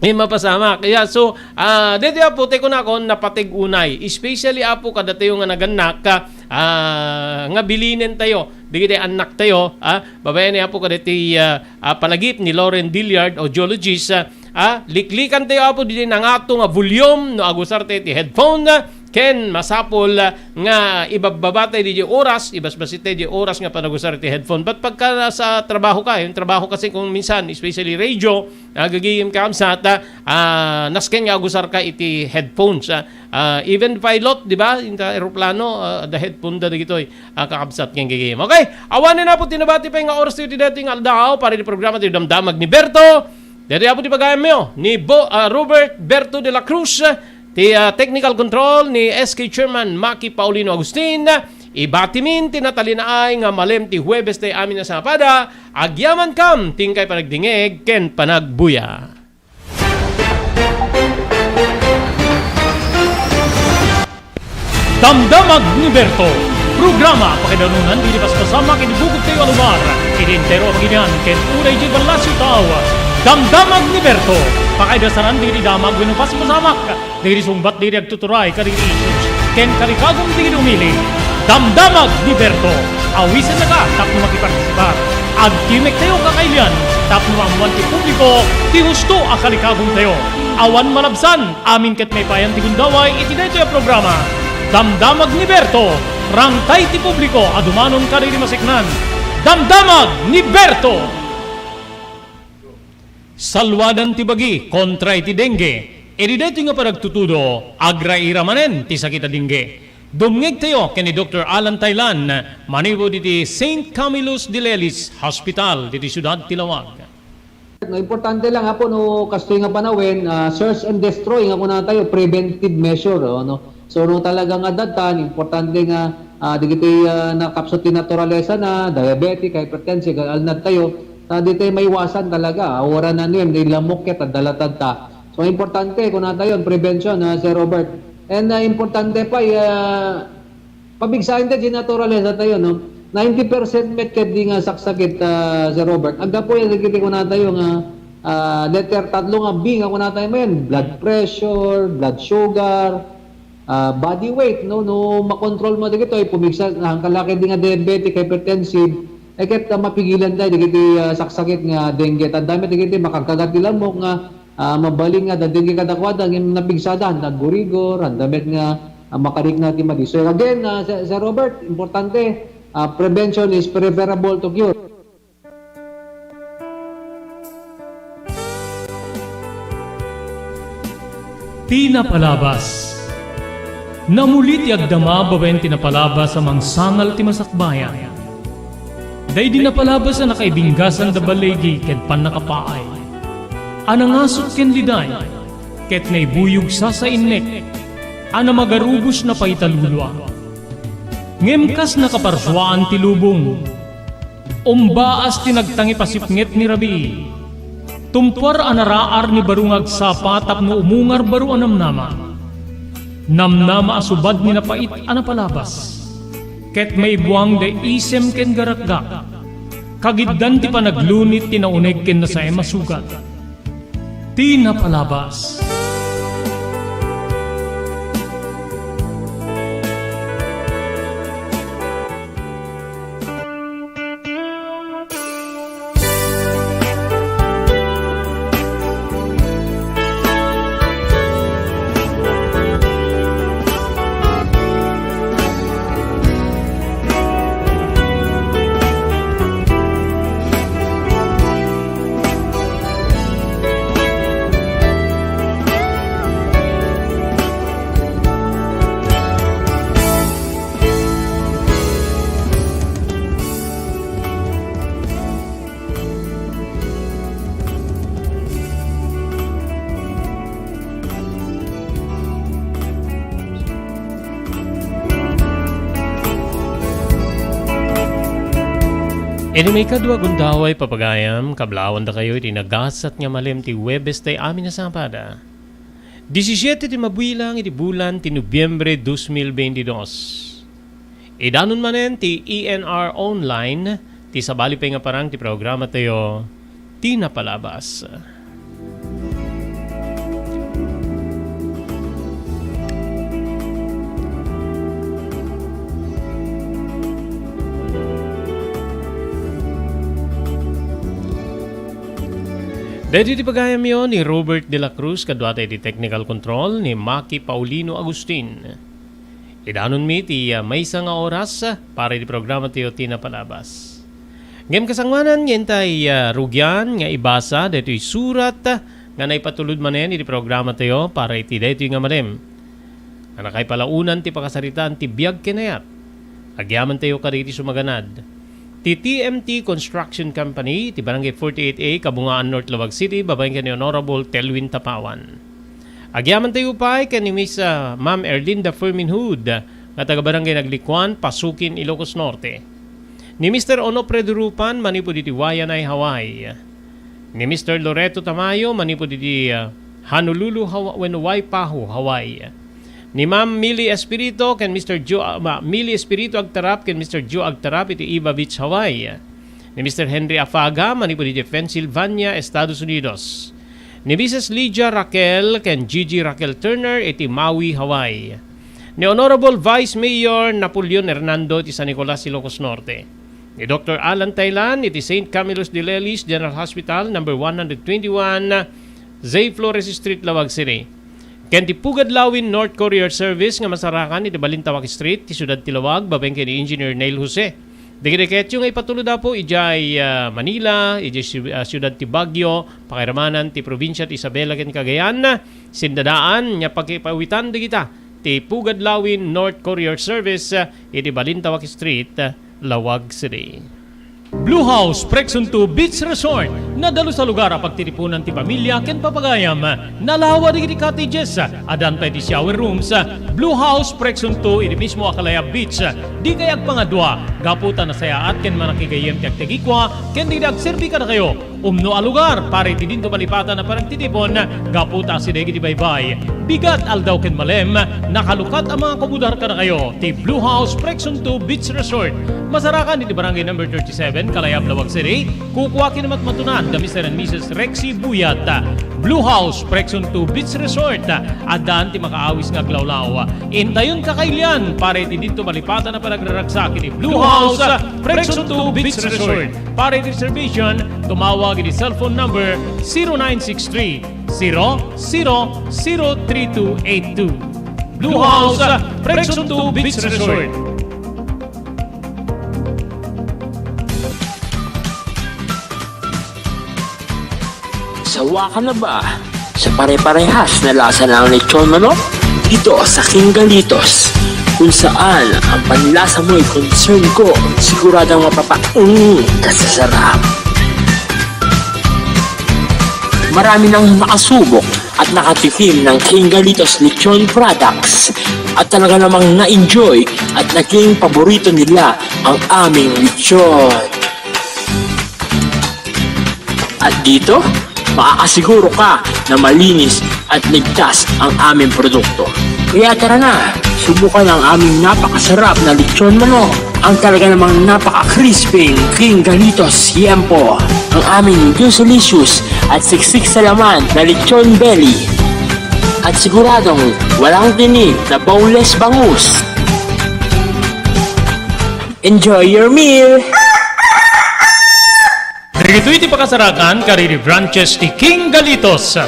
Eh, mapasamak. Yeah, so, ah, daytoy, Apo, ti kunakon, napateg unay. Especially, Apo, kadatayo nga nagannak, ah, nga bilinentayo. Dagiti annaktayo, ah, babaen ni Apo, kadati, ah, ah, palagip ni Lauren Dillard, audiologist, ah, ah, liklikantayo, Apo, ditoy nangato nga volume, no agusartayo ti headphone, ah, ken masapul, ah, nga ibabbabatay diay oras, ibasbasitay diay oras nga panagusar ti headphone. But pagka nasa trabaho ka, yung trabaho kasi kung minsan, especially radio, ah, gagayem kakabsat, ah, nasken nga agusarka iti headphones, ah. Ah, even pilot, di ba? Inta eroplano, ah, adda headphone da dagitoy, ah, kakabsat ken gagayem. Okay, awanen, Apo, ti nabati pay nga oras ti daytoy nga aldaw, para ti programa ti Damdamag ni Berto. Daytoy, Apo, ti pagayamyo ni Bo-, ah, Robert Berto de la Cruz, ti, ah, technical control ni S K Chairman Maki Paulino Agustin. Ibatimin ti natalinaay nga malem ti Huwebes ti amin a sapada. Agyamankam ti inkay panagdingeg ken panagbuya. Damdamag ni Berto, programa pakaidanunan dagiti paspasamak iti bukod tayo a lugar, iti entero a pagilian ken uray diay ballasiw tao. Damdamag ni Berto, pakaidasanan dagiti damag wenno paspasamak dagiti sungbat dagiti agtuturay kadagiti issues ken kalikagum dagiti umili. Damdamag ni Berto, awisennaka tapno makipartisipar. Agtimek tayo kakailian tapno maammuan ti publiko ti husto a kalikagum tayo. Awan malabsan, amin ket maipayan ti gundaway iti daytoy a programa. Damdamag ni Berto, rangtay ti publiko a dumanon kadagiti maseknan. Damdamag ni Berto! Salwadan ti bagi kontra iti dengue. Iti daytoy nga panagtutudo, agraira manen ti sakit a dengue. Dumngegtayo ken ni Doktor Alan Taylan, manipud iti Saint Camillus de Lelis Hospital, ditoy siudad ti Laoag. No, importante lang, Apo, no, kastoy nga panawen, ah, search and destroy nga kunatayo, preventive measure, oh, no? So, no, talaga nga adda, importante nga, ah, dagiti, ah, nakapsut ti naturalesa na, diabetic, hypertensive, alnad tayo, ta di tayo maiwasan talaga, ah, wara na niyan, di lamok ket, adda latad ta. So, importante, kunatayo, prevention, ah, Sir Robert. And, ah, importante pa, ah, Pabigsaen ta diay naturalesa tayo, no? Ninety percent met ket di nga saksakit, ah, Sir Robert. Aggapu yan dagiti kunatayo nga, ah, letter tatlo nga B nga kunatayo manen, blood pressure, blood sugar, ah, body weight, no? No makontrol mo dagitoy, pumigsa, nangkalaki di nga diabetic, hypertensive, eh, ket, ah, mapigilan tayo dagiti, ah, saksakit nga dengue. Tanda met dagiti makagkagat ti lamok nga ah, mabalin nga adda dengue kadakuada, ngem napigsada, nagurigor, adda met nga, ah, makarikna ti madi. So again, ah, Sir, Sir Robert, importante, ah, prevention is preferable to cure. Ti napalabas. Namuli ti agdama babaen ti napalabas a mangsangal ti masakbayan. Daydi napalabas a nakaibinggasan da baligi ken pannakapaay, a nangasut ken liday, ket naibuyog sasainnek, a namagarubos napaita lulua. Ngem kas nakaparsuaan ti lubong, umbaas ti nagtangipasipnget ni rabii. Tumpuar a naraar ni baro nga agsapa tapno umungar baro a namnama. Namnama a subad ni napait a napalabas. Ket maibuang da isem ken garakgak. Kagiddan ti panaglunit ti nauneg ken nasaem a sugat. Ti napalabas. Iti maikadua a gundaway, papagayam, kablaawan dakayo iti nagasat nga malem ti Huwebes ti amin a sabado. Disisiete ti mabilang iti bulan ti Nobiembre dos mil veintidós. Idanon manen ti E N R Online, ti sabali pay nga parang ti programa tayo, ti napalabas. Daytoy ti pagayamyo ni Robert de la Cruz, kaduata iti technical control ni Maki Paulino Agustin. Idanonmi ti, ah, maysa nga oras, ah, para iti programa tayo ti napalabas. Ngem kasangoanan nga intay, ah, rugian nga ibasa daytoy surat, ah, nga naipatulod manen iti programa tayo para iti daytoy nga malem. Nga nakaipalaonan ti pakasaritaan ti biag ken ayat. Agyaman tayo kadagiti sumaganad. Ti T M T Construction Company, ti Barangay forty-eight A, Kabungaan, North Laoag City, babaen ken ni Honorable Telwin Tapawan. Agyaman tayo pay ken ni Miss, ah, Ma'am Erlinda Ferminhud, nga taga Barangay Naglikuan, Pasukin, Ilocos Norte. Ni Mister Onofre Durupan, manipud iti Waianae, Hawaii. Ni Mister Loreto Tamayo, manipud iti, ah, Honolulu, Hawa-, wenno Waipahu, Hawaii. Ni Ma'am Millie Espirito ken Mister Joe, ah, Ma-, Millie Espirito Agtarap ken Mister Joe Agtarap iti Iba Beach, Hawaii. Ni Mister Henry Afaga, manipud iti Pennsylvania, Estados Unidos. Ni Missus Lydia Raquel ken Gigi Raquel Turner iti Maui, Hawaii. Ni Honorable Vice Mayor Napoleon Hernando iti San Nicolas, Ilocos Norte. Ni Doktor Alan Taylan iti Saint Camillus de Lelis General Hospital, number one hundred twenty-one, Zay Flores Street, Laoag City. Ken ti Pugad Lawin North Courier Service nga masarakan iti Balintawak Street, ti siudad ti Laoag, babaen ken ni Engineer Neil Jose. Dagiti ketyo nga ipatulod, Apo, idiay, ah, Manila, idiay si-, ah, siudad ti Baguio, pakiramanan ti probinsia ti Isabela ken Cagayan, sindadaan nga pakipawitan dagita ti Pugad Lawin North Courier Service, ah, iti Balintawak Street, ah, Laoag City. Blue House Prexon two Beach Resort. Nadalus a lugar a pagtitipunan ti pamilia ken papagayam. Nalawa dagiti cottages, addan pay ti shower rooms. Blue House Prexon two iti mismo a Kalayab Beach. Dikay agpangadua, gapu ta nasayaat ken manakigayyem ti agtegikua ken dagiti agserbi kadakayo. Umno a lugar para iti dinto malipatan a panagtitipon, gapu ta asideg iti baybay, bigat aldaw ken malem, nakalukat a mga kumudar kadakayo ti Blue House Prexon two Beach Resort. Masarakan iti Barangay Number thirty-seven, Kalayab, Laoag City. Kukua ken matmatunan da Mister and Missus Rexy Buyat. Blue House Prexon two Beach Resort. Addan ti makaawis nga aglawlaw. Intayon kakailian para iti dinto malipatan a panagraragsak iti Blue House Prexon two Beach Resort. Para iti reservation, tumawag iti cellphone number zero nine six three, zero zero zero three two eight two. Blue House, Prexon two Beach Resort. Sawa ka na ba sa pare-parehas na lasa ng lechon manok? Dito sa King Galitos, kung saan ang panlasa mo'y concern ko, siguradong mapapaung ka sa sarap. Marami nang nakasubok at nakatikim ng King Galitos Lechon Products at talaga namang na-enjoy at naging paborito nila ang aming lechon. At dito, makakasiguro ka na malinis at ligtas ang aming produkto. Kaya tara na, subukan ang aming napakasarap na lechon manok, ang talaga namang napaka-crispy King Galitos Yempo, ang aming juicy-licious at siksik sa laman na lechon belly. At siguradong walang tinik na boneless bangus. Enjoy your meal! Dagitoy ti pakasarakan kadagiti branches ti King Galitos,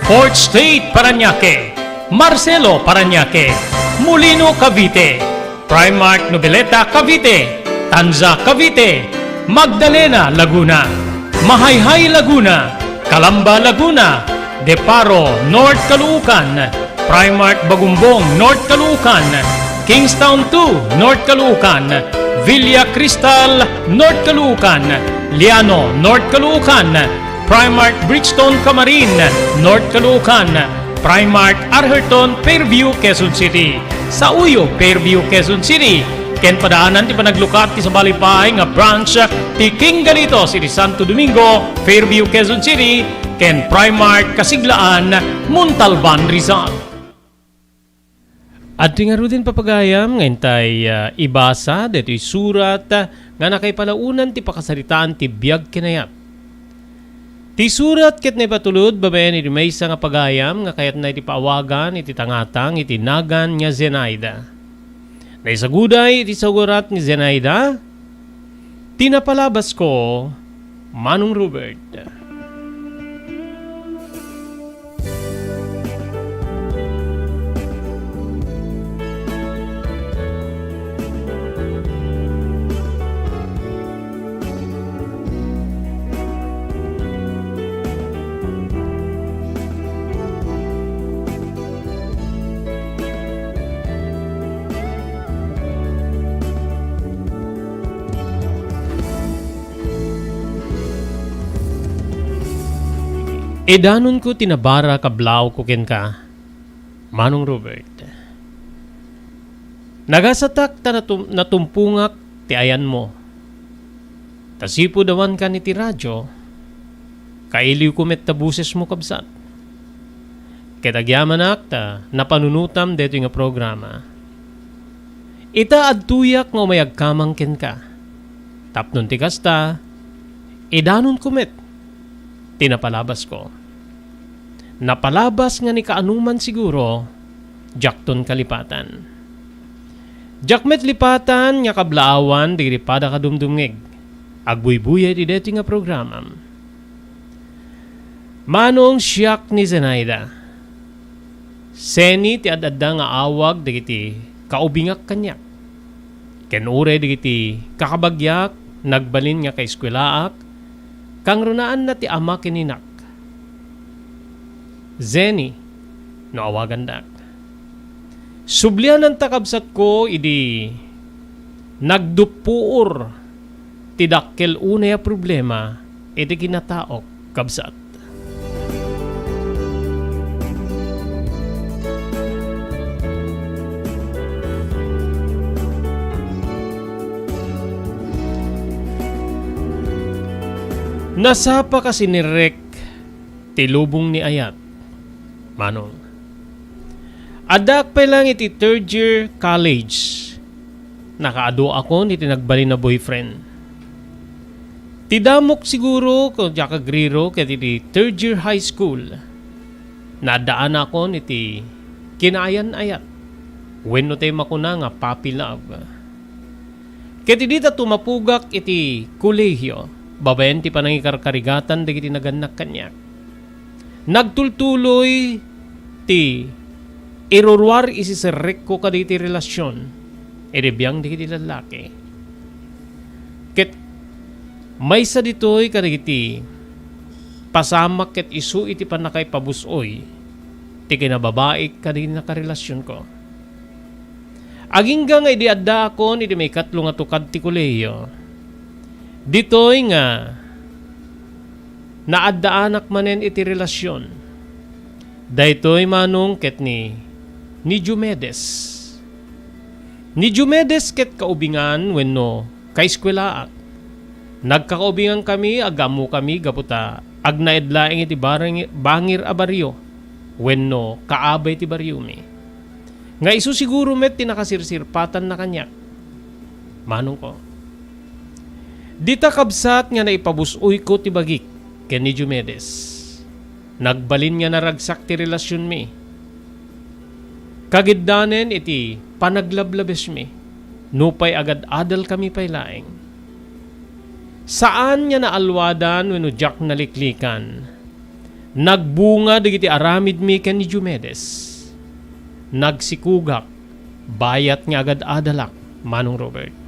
Fourth Street, Parañaque, Marcelo, Parañaque, Molino, Cavite, Primark, Noveleta, Cavite, Tanza, Cavite, Magdalena, Laguna, Mahayhay, Laguna, Calamba, Laguna, Deparo, North Caloocan, Primark Bagumbong, North Caloocan, Kingstown two, North Caloocan, Villa Cristal, North Caloocan, Liano, North Caloocan, Primark Bridgestone Camarin, North Caloocan, Primark Arherton, Fairview, Quezon City, Sauyo, Fairview, Quezon City, Ken padaanan ti panaglukat ti sabali pay nga branch ti King Galitos iti Santo Domingo, Fairview, Quezon City, ken Primark Kasiglaan, Montalban, Rizal. Adtoy ngaruden, papagayam, nga intay, ah, ibasa daytoy surat, ah, nga nakaipalaonan ti pakasaritaan ti biag ken ayat. Ti surat ket naipatulod babaen iti maysa nga pagayam nga kayatna iti paawagan iti tangatang iti nagan nga Zenaida. Naisagudey iti surat ni Zenaida, ti napalabasko, Manong Robert. Idanonko ti nabara kablawko kenka, Manong Robert. Nagasatak ta natum-, natumpongak ti ayanmo. Ta sipud awankan iti radio, kailiwko met ta bosesmo, kabsat. Ket agyamanak ta napanunotam daytoy nga programa. Ita adtoyak nga umayagkamang kenka. Tapno ti kasta, idanonko met ti napalabasko. Napalabas nga ni kaanoman siguro, diakton kalipatan. Diak met lipatan nga kablaawan dagiti pada kadumdumngeg. Agbuybuya iti daytoy nga programam. Manong siak ni Zenaida. Seni ti ad-adda nga awag dagiti kaubingak kaniak. Ken uray dagiti kakabagiak, nagbalin nga kaeskuelaak, kangrunaanna ti ama ken inak. Zeni, no awagandak. Subliananta, kabsatko, idi nagduppuor ti dakkel unay a problema iti kinataok, kabsat. Nasapa ka sinirrek ti lubong ni ayat, Manong. Addaak pay lang iti third year college. Nakaadu akon iti nagbalin a boyfriend. Ti damok siguro ko diak agriro ket iti third year high school, naaddaanakon iti kinaayan-ayat wenno tay makuna nga puppy love. Ket idi ta tumapugak iti kolehiyo, babaen ti panangikarkarigatan dagiti nagannak kaniak, nagtultuloy ti iruruar iti serrekko kadagiti relasion iti biang dagiti lallaki. Ket maysa ditoy kadagiti pasamak ket isu iti pannakaipabus-oy ti kinababaik kadagiti nakarelasionko. Agingga nga idi addaakon iti maikatlo nga tukad ti kolehiyo, ditoy nga naaddaanak manen iti relasion. Daytoy, Manong, ket ni, ni Diomedes. Ni Diomedes ket kaubingan wenno kaeskuelaak. Nagkakaubingankami, agammokami gapu ta agnaed laeng iti barang-, bangir a barrio wenno kaabay ti barriomi. Nga isu siguro met ti nakasirsirpatanna kaniak, Manongko. Dita, kabsat, nga naipabus-oyko ti bagik ken ni Diomedes. Nagbalin nga naragsak ti relasionmi. Kagiddanen iti panaglablabesmi, nupay agad-adalkami pay laeng. Saan nga naalluadan wenno diak naliklikan. Nagbunga dagiti aramidmi ken ni Diomedes. Nagsikugak, bayat nga agad-adalak, Manong Robert.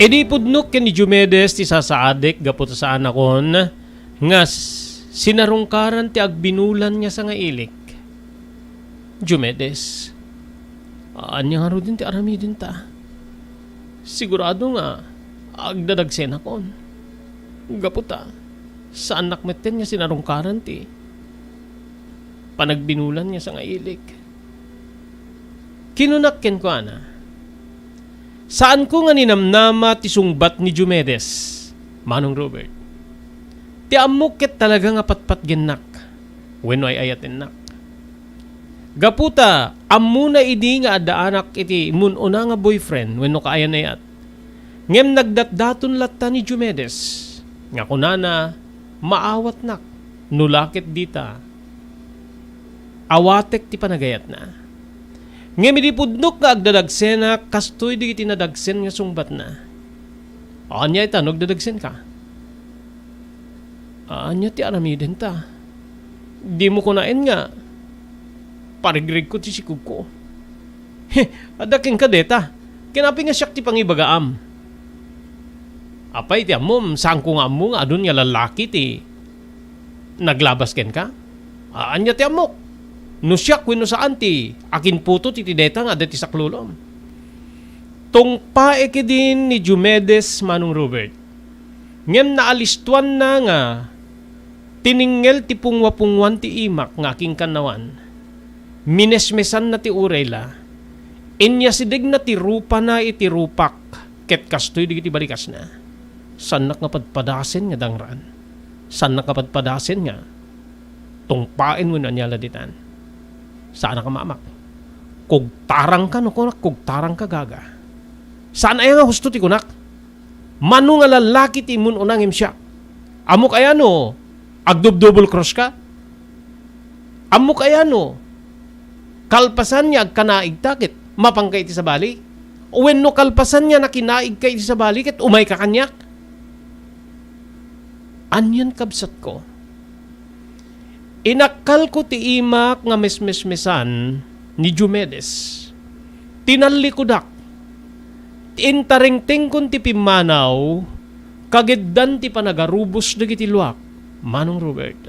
Idi pudnok ken ni Diomedes ti sasaadik gapu ta saanakon nga s-, sinarungkaran ti agbinulan nga sangailik. Diomedes, ania ngaruden ti aramidenta? Sigurado nga agdadagsenakon. Gapu ta, saannak metten nga sinarungkaran ti panagbinulan nga sangailik. Kinunak kenkuana, "Saanko nga ninamnama ti sungbat ni Diomedes, Manong Robert. Ti ammok ket talaga nga patpatgennak wenno ay-ayatennak. Gapu ta ammona idi nga addaanak iti immun-una nga boyfriend wenno kaayan-ayat. Ngem nagdatdaton latta ni Diomedes nga kunana, maawatnak no la ket dita awatek ti panagayatna. Ngem idi pudnok nga agdadagsenak, kastoy dagiti nadagsen nga sungbatna." "Ania ita no agdadagsenka?" "Ania ti aramidenta? Dimo kunaen nga parigregko ti sikogko." "He, adda kenka deta. Ken apay nga siak ti pangibagaam? Apay ti ammom, saanko nga ammo nga adun nga lallaki ti naglabas kenka? Ania ti ammok? No siak wenno saan ti akinputot iti deta nga adda ti saklulom?" Tungpaek idin ni Diomedes, Manong Robert. Ngem naalistoanna nga tiningngel ti pungwa-pungwan ti imak nga akingkannawan. Minesmesanna ti urayla. Inyasidegna ti rupana iti rupak ket kastoy dagiti balikasna. Saannak nga padpadasen nga dangraan. Saannak nga padpadasen nga tungpaen wenno ania la ditan. Saanak a maamak. Kugtarangka no kunak, kugtarangka gaga. Saan aya nga husto ti kunak? Mano nga lallaki ti immun-una ngem siak? Ammok aya no agdub-double cross ka? Ammok aya no kalpasan nga agkanaigta ket mapanka iti sabali? Wenno kalpasan nga nakinaigka iti sabali ket umayka kaniak? Anian, kabsatko? Inakkalko ti imak nga mesmesmesan ni Diomedes. Tinallikudak. Intarengtengkon ti pimmanaw, kageddan ti panagarubos dagiti luak, Manong Robert.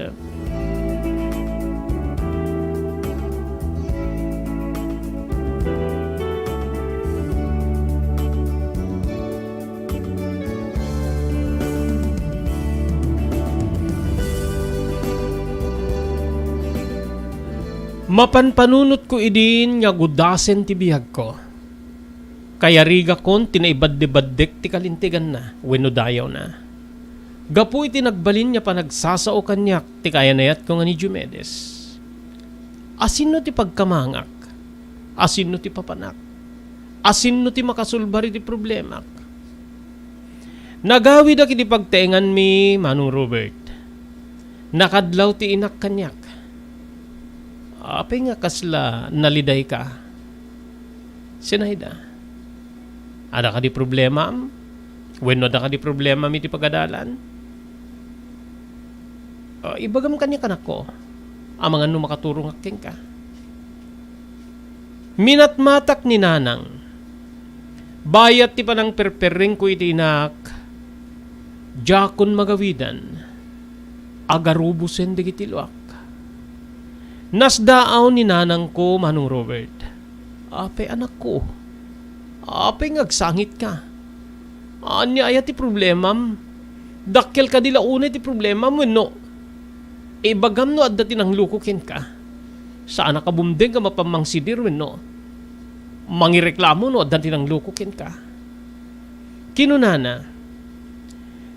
Mapanpanunotko idin nga gudasen ti biagko. Kayarigakon ti naibaddebadek ti kalinteganna wenno dayawna. Gapu iti nagbalin nga panagsasao kaniak ti kayanayatko nga ni Diomedes. Asinno ti pagkamangak? Asinno ti papanak? Asinno ti makasolbar iti problemak? Nagawidak iti pagtaenganmi, Manong Robert. Nakadlaw ti inak kaniak. Apay nga kasla nalidayka, Zenaida? Adda kadi problemam? Wenno adda kadi problemam iti pagadalan? Ah, ibagam kaniak, anakko, amangan no makaturongak kenka. Minatmatak ni Nanang. Bayat ti panangperperrengko iti inak, diakon magawidan. Agarubosen dagiti luak. Nasdaaw ni nanangko, Manong Robert. Apay, anakko? Apay nga agsangitka? Ania aya ti problemam? Dakkel kadi la unay ti problemam wenno ibagam no adda ti nangloko kenka? Saanak a bumdeng nga mapan mangsidir wenno mangireklamo no adda ti nangloko kenka. Kinunana,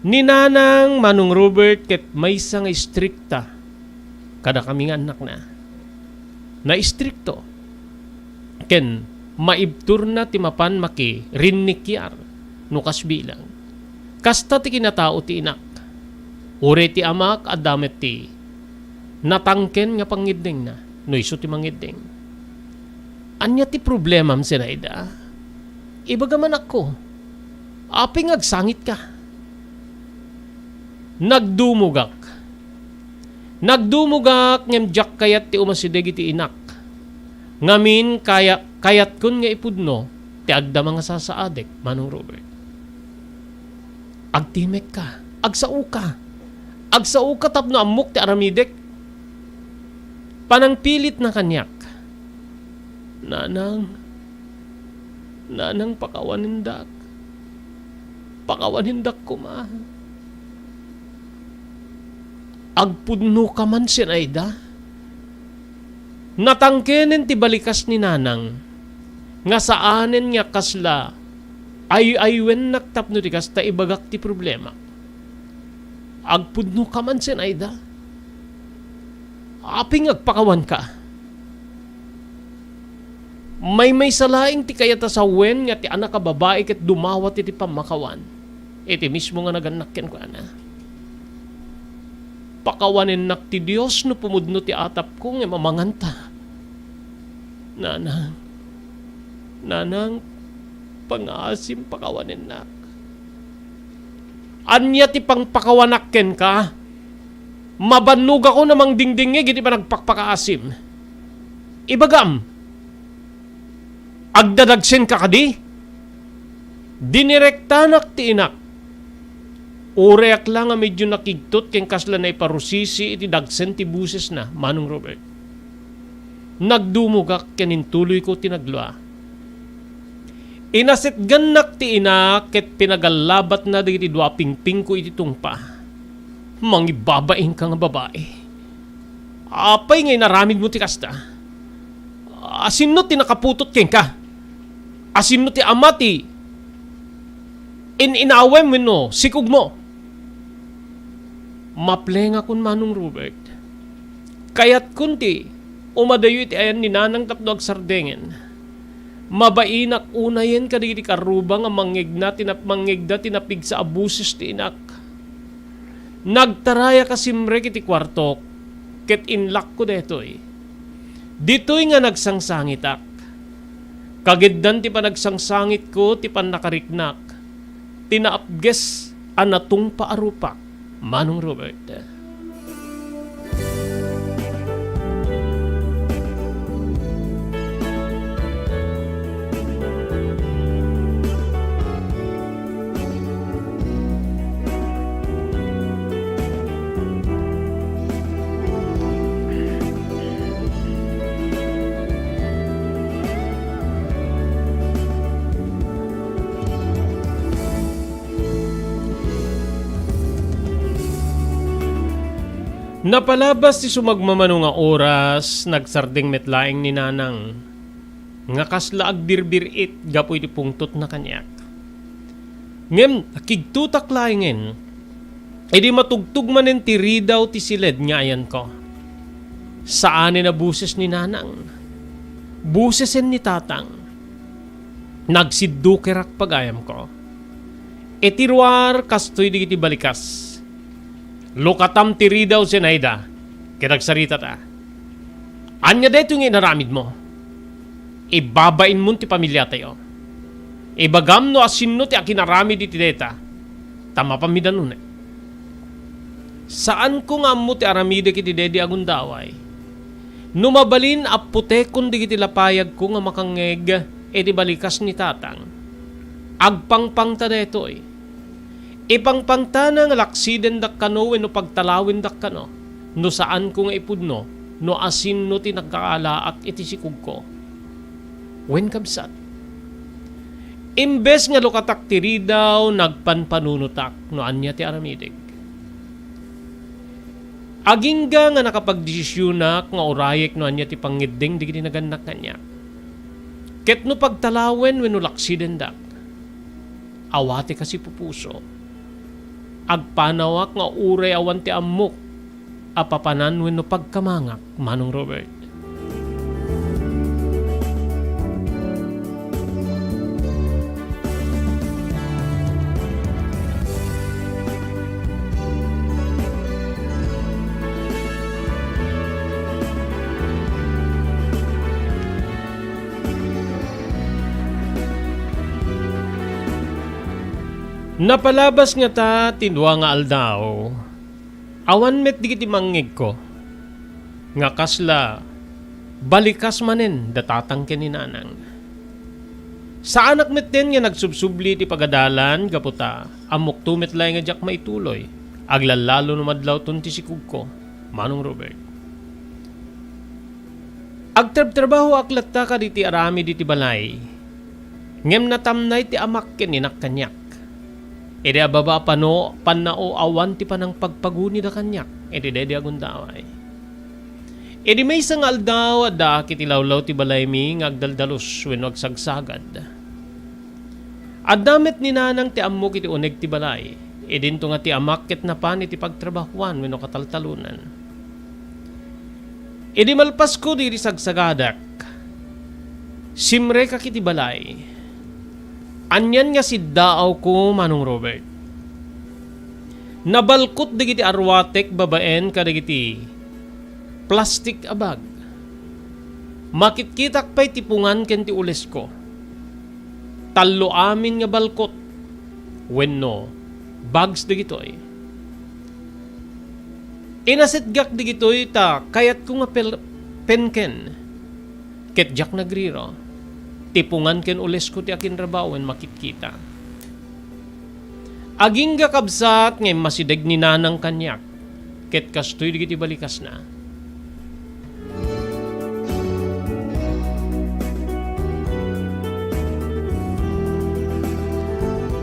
ni Nanang Manong Robert ket maysa nga istrikta kadakami nga annakna. Naistrikto ken maibturna ti mapan makirinnikiar no kas bilang. Kasta ti kinatao ti inak. Uray ti amak, adda met ti natangken nga pangngeddengna no isu ti mangngeddeng. Ania ti problemam, Zenaida? Ibagam, anakko. Apay nga agsangitka? Nagdumogak. Nagdumogak ngem diak kayat ti umasideg iti inak. Ngamin, kaya-, kayatkon nga ipudno ti agdama nga sasaadek, Manong Robert. Agtimekka, agsaoka. Agsaoka tapno ammok ti aramidek. Panangpilitna kaniak. Nanang, nanang, pakawanendak. Pakawanendak koma. Agpudnoka man sen Aida. Natangkenen ti balikas ni Nanang nga saanen nga kasla ay-aywennak tapno di kasta ibagak ti problema. Agpudnoka man sen Aida. Apay nga agpakawanka? Maymaysa laeng ti kayat a sawen nga ti anak a babai ket dumawat iti pammakawan iti mismo nga nagannak kenkuana. Pakawanennak ti Dios no pumudno ti atapko ngem amanganta. Nanang, nanang, pangaasim pakawanennak. Ania ti pangpakawanak kenka? Mabannogakon a mangdingdingngeg iti panagpakpakaasim. Ibagam, agdadagsenka kadi? Dinirektanak ti inak. Urayak la nga medio nakigtot ken kasla naiparusisi iti dagsen ti bosesna, Manong Robert. Nagdumogak ken intuloyko ti naglua. Inasetgannak ti ina ket pinagallabatna dagiti dua a pingpingko iti tungpa. Mangibabainka nga babai. Apay nga inaramidmo ti kasta? Asinno ti nakaputot kenka? Asinno ti ama ti in-inawem wenno sikogmo? Maplengakon, Manong Robert. Kayatkon ti umadayo iti ayan ni Nanang tapno agsardengen. Mabainak unayen kadagiti karruba nga mangngegna ti nap-, mangngegda ti napigsa a boses ti inak. Nagtarayak a simrek iti kuartok, ket inlakko daytoy. Ditoy nga nagsangsangitak. Kagiddan ti panagsangsangitko ti pannakariknak, ti naapges a natungpa a rupak, Manong Robert. Napalabas ti sumagmamano nga oras, nagsardeng met laeng ni Nanang nga kasla agbirbir-it gapu iti pungtotna kaniak. Ngem nakigtotak laengen, idi matugtog manen ti ridaw ti siled nga ayanko. Saanen a boses ni Nanang. Bosesen ni Tatang. Nagsiddukerak pagayamko. Iti ruar, kastoy dagiti balikas. Lukatam ti ridaw, Zenaida, ket agsaritata. Ania daytoy nga inaramidmo? Ibabainmon ti pamiliatayo. Ibagam no asinno ti akinaramid iti dayta, ta mapanmi danone. Saanko nga ammo ti aramidek iti daydi a gundaway. No mabalin, apputekon dagiti lapayagko nga makangngeg iti balikas ni Tatang. Agpangpangta daytoy. Ipangpangtana nga laksidendak kano wenno pagtalawendak kano, no saanko nga ipudno no asinno ti nakaalaak iti sikogko. Wen kabsat, imbes nga lukatak ti ridaw, nagpanpanunotak no ania ti aramidek. Agingga nga nakapagdesisionak nga urayek no ania ti pangngeddeng dagiti nagannak kaniak. Ket no pagtalawen wenno laksidendak, awatek a sipupuso. Agpanawak nga uray awan ti ammok a papanan wenno pagkamangak, Manong Robert. Napalabas ngata ti dua nga aldaw, awan met dagiti mangngegko nga kasla balikas manen da Tatang ken ni Nanang. Saanak metten nga nagsubsubli ti pagadalan gapu ta ammokto met laeng a diak maituloy, aglallalo no madlawton ti sikogko, Manong Robert. Agtrabtrabahoak latta kaditi aramid iti balay, ngem natamnay ti amak ken inak kaniak. Idi ababa a pano, pannao, awan ti panangpagpagunida kaniak iti daydi a gundaway. Idi maysa nga aldaw, addaak iti lawlaw ti balaymi nga agdaldalus wenno agsagsagad. Adda met ni Nanang ti ammok iti uneg ti balay. Idinto nga ti amak ket napan iti pagtrabahuan wenno kataltalonan. Idi malpasko diri sagsagadak, simrekak iti balay. Anian nga siddaawko, Manong Robert. Nabalkot dagiti arwatek babaen kadagiti plastik a bag. Makitkitak pay ti pungan ken ti ulesko. Tallo amin nga balkot wenno bags dagitoy. Inasetgak dagitoy ta kayatko nga pel-, penken. Ket diak nagriro. Ti pungan ken ulesko ti akinrabawen makitkita. Agingga kabsat nga immasideg ni Nanang kaniak, ket kastoy dagiti balikasna.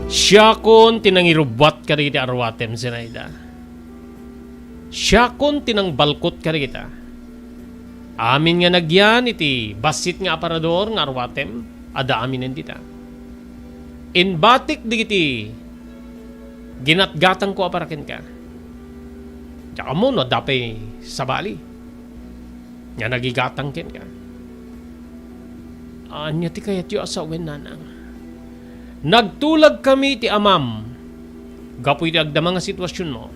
Siakon ti nangirubbuat kadagiti arwatem, Zenaida. Siakon ti nangbalkot kadagita. Amin nga nagyan iti bassit nga aparador nga arwatem, adda aminen dita. Imbatik dagiti ginatgatangko a para kenka. Diak ammo no adda pay sabali nga nagigatang kenka. Ania ti kayatyo a sawen, Nanang? Nagtulagkami iti amam gapu iti agdama nga situasionmo.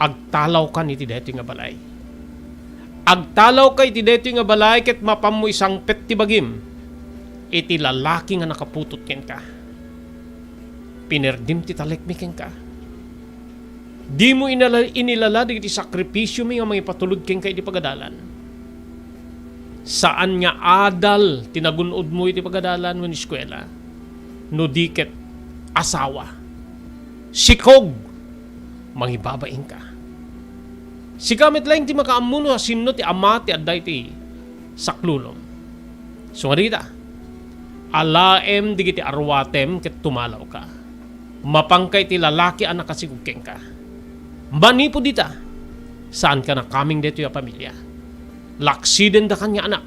Agtalawkan iti daytoy nga balay. Agtalawka iti daytoy nga balay ket mapanmo isangpet ti bagim iti lalaki nga nakaputot kenka. Pinerdim ti talekmi kenka. Dimo inala-, inilala dagiti sakripisiomi nga mangipatulod kenka iti pagadalan. Saan nga adal ti nagun-odmo iti pagadalan wenno eskuela, no di ket asawa. Sikog! Mangibabainka. Sika met laeng ti makaammo no sinno ti ama ti adda iti saklulom. Sungarita, alaem dagiti arwatem ket tumalawka. Mapanka iti lalaki a nakasikog kenka. Manipud ita, saanka nakaming daytoy a pamilia. Laksidendakan nga anak.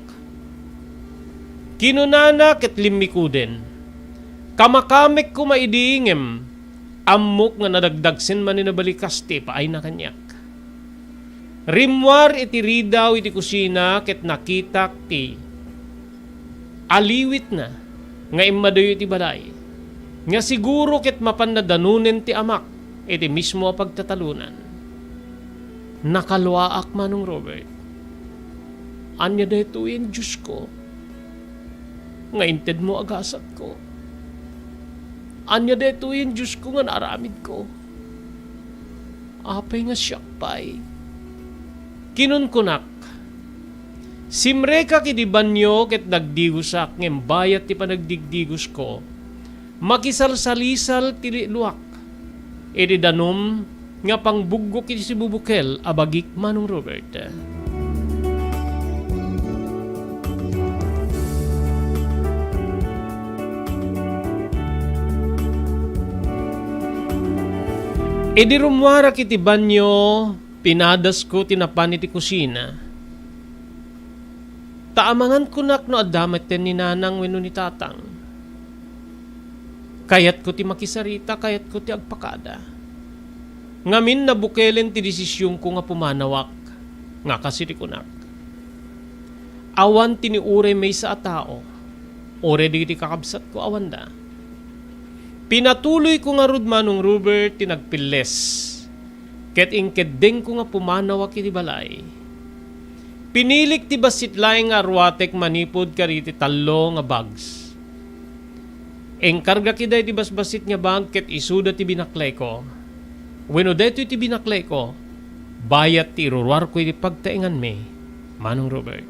Kinunana ket limmikuden, "Kamakamek koma idi ngem ammok nga nadagdagsen manen a balikas ti ipaayna kaniak." Rimmuar iti ridaw iti kusina ket nakitak ti aliwitna nga immadayo iti balay, nga siguro ket mapanna danunen ti amak iti mismo a pagtatalonan. Nakaluaak, Manong Robert. Ania daytoyen, Diosko, nga intedmo a gasatko? Ania daytoyen, Diosko, nga naaramidko? Apay nga siak pay? Kinunkunak, "Simrekak idi banio ket nagdigosak, ngem bayat ti panagdigdigosko, makisalsalisal ti liluak idi danum nga pangbugbog iti sibubukel a bagik, Manong Robert." Idi rummuarak iti banio, pinadasko ti napan iti kusina. Ta amangan kunak no adda metten ni Nanang wenno ni Tatang. Kayatko ti makisarita, kayatko ti agpakada. Ngamin nabukelen ti desisionko nga pumanawak, nga kas iti kunak. Awan ti ni uray maysa a tao, uray dagiti kakabsatko, awanda. Pinatuloyko ngarud, Manong Robert, ti nagpilles. Ket inkeddengko nga pumanawak iti balay. Pinilik ti bassit laeng nga arwatek manipud kadagiti tallo nga bags. Inkargak ida iti basbassit nga bag ket isuda ti binakleko. Wenno daytoy ti binakleko, bayat ti iruruarko iti pagtaenganmi, Manong Robert.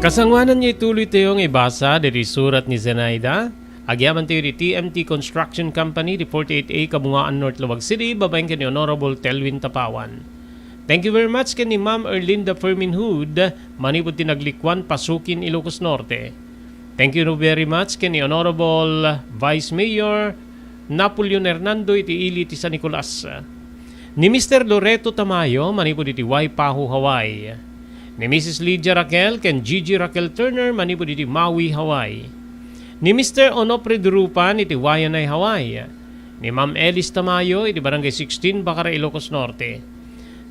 Kasangoanan nga ituloytayo nga ibasa daytoy surat ni Zenaida. Agyamantayo iti T M T Construction Company, di forty-eight A Kabungaan, North Laoag City, babaen ken ni Honorable Telwin Tapawan. Thank you very much ken ni Ma'am Erlinda Fermin Hood, manipud ti Naglikuan, Pasukin, Ilocos Norte. Thank you very much ken ni Honorable Vice Mayor Napoleon Hernando iti ili ti San Nicolas. Ni Mister Loreto Tamayo, manipud iti Waipahu, Hawaii. Ni Missus Lydia Raquel ken Gigi Raquel Turner, manipud iti Maui, Hawaii. Ni Mister Onofre Durupan iti Waianae, Hawaii. Ni Ma'am Elis Tamayo iti Barangay sixteen, Bacara, Ilocos Norte.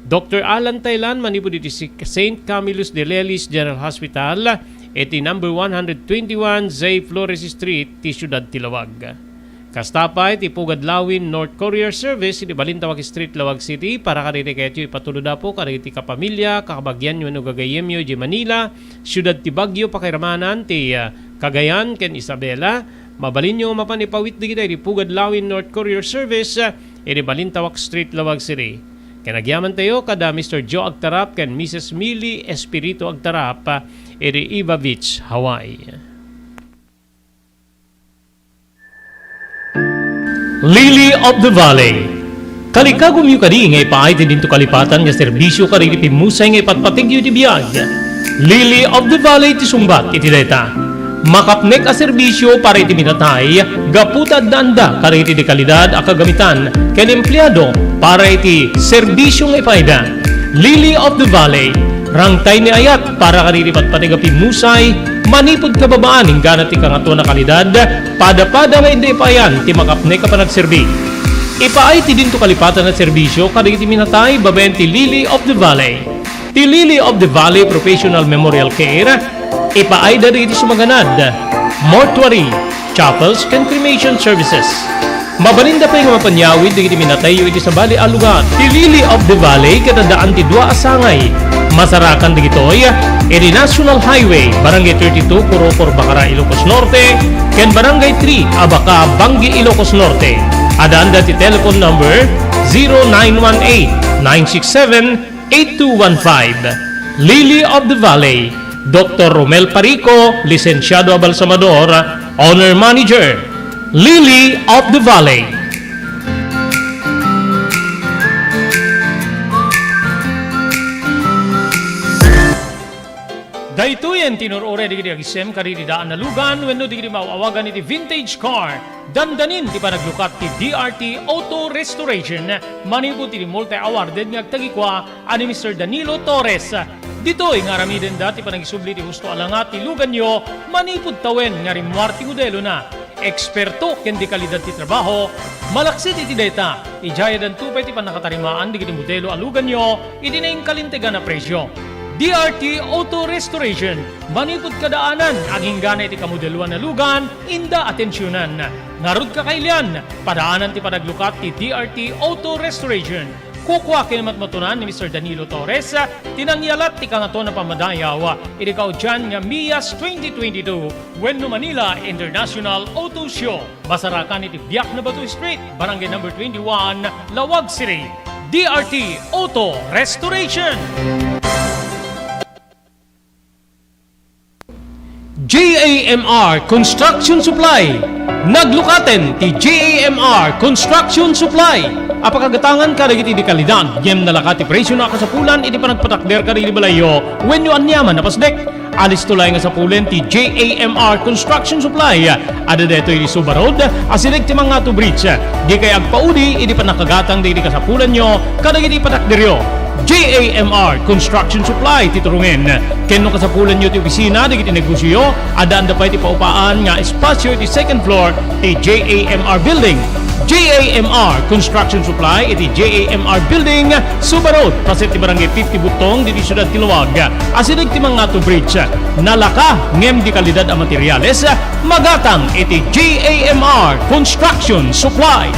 Doktor Alan Taylan manipud iti si-, Saint Camillus de Lelis General Hospital iti number one hundred twenty-one Zay Flores Street, ti siudad ti Laoag. Kasta pay ti Pugad Lawin North Courier Service iti Balintawak Street, Laoag City, para kadagiti kayatyo ipatulod, Apo, kadagiti kapamilya, kakabagianyo wenno gagayyemyo idiay Manila, siudad ti Baguio, pakiramanan ti, ah, Cagayan ken Isabela. Mabalinyo nga mapan ipawit dagita iti Pugad Lawin North Courier Service, ah, iti Balintawak Street, Laoag City. Ken agyamantayo kada Mister Joe Agtarap ken Missus Millie Espiritu Agtarap, ah, iti Iba Beach, Hawaii. Lily of the Valley. Kalikagumyo kadi nga ipaay ti dinto kalipatan nga serbisio kadagiti pimmusay nga ipatpategyo iti biag? Lily of the Valley ti sungbat iti dayta. Makapnek a serbisio para iti minatay gapu ta addaanda kadagiti de kalidad a kagamitan ken empleado para iti serbisio nga ipaayda. Lily of the Valley, rangtay ni ayat para kadagiti patpateg a pimmusay, manipud kababaan inggana ti Kangatoan a Kalidad, pada-pada nga inda ipaayan ti makapnek a panagserbi. Ipaay ti dinto kalipatan a serbisio kadagiti minatay babaen ti Lily of the Valley. Ti Lily of the Valley Professional Memorial Care, ipaayda dagiti sumaganad, mortuary, chapels, ken cremation services. Mabalinda pay nga mapanyawid dagiti minatayyo iti sabali a lugar. Ti Lily of the Valley ket addaan ti dua a sangay. Masarakan dagitoy iti National Highway, Barangay thirty-two, Corocor, Bacara, Ilocos Norte, ken Barangay three, Abaca, Bangui, Ilocos Norte. Addaanda ti telephone number zero nine one eight, nine six seven, eight two one five. Lily of the Valley, Doktor Romel Parico, Lisensiado a Balsamador, Owner Manager, Lily of the Valley. Daytoyen ti inur-uray dagiti agisem kadagiti daan a lugan wenno dagiti maaw-awagan iti vintage car. Dandanin ti panaglukat ti D R T Auto Restoration manipud iti multi-awarded nga agtagikua a ni Mister Danilo Torres. Ditoy nga aramidenda ti panagisubli ti husto a langa ti luganyo manipud tawen nga rimmuar ti modelona. Eksperto ken de kalidad ti trabaho. Malaksid iti dayta, idiay addanto pay ti pannakatarimaan dagiti modelo a luganyo iti nainkalintegan a presio. D R T Auto Restoration, manipud kadaanan, aginggana iti kamodeloan a lugan, inda atensionan. Ngarud kakailian, padaanan ti panaglukat ti D R T Auto Restoration. Kukua ken matmatunan ni Mister Danilo Torres ti nangyalat ti Kangatoan a Pammadayaw iti kaudian nga MIAS twenty twenty-two wenno Manila International Auto Show. Masarakan iti Biak na Bato Street, Barangay Number twenty-one, Laoag City. D R T Auto Restoration. J A M R Construction Supply. Naglukaten ti J A M R Construction Supply a pakagatangan kadagiti de kalidad ngem nalaka ti presiona a kasapulan iti panagpatakder kadagiti balayyo wenno aniaman a pasdek. Alisto laeng nga sapulen ti J A M R Construction Supply. Adda daytoy iti Suba Road, asideg ti Mangato Bridge. Dikay agpaudi iti pannakagatang dagiti kasapulanyo kadagiti patakderyo. J A M R Construction Supply ti turongen. Ken no kasapulanyo ti opisina dagiti negosioyo, addaanda pay ti paupaan nga espasio iti second floor ti J A M R Building. J A M R Construction Supply iti J A M R Building, Suba Road, paset ti Barangay fifty Butong, ditoy siudad ti Laoag. Asideg ti Mangato Bridge. Nalaka ngem de kalidad a materiales, magatang iti J A M R Construction Supply.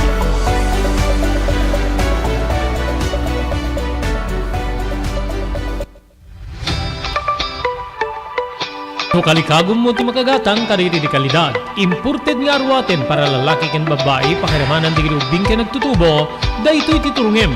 No kalikagummo ti makagatang kadagiti de kalidad, imported nga aruaten para lalaki ken babbai, pakiramanan dagiti ubbing ken nagtutubo, daytoy ti turongem.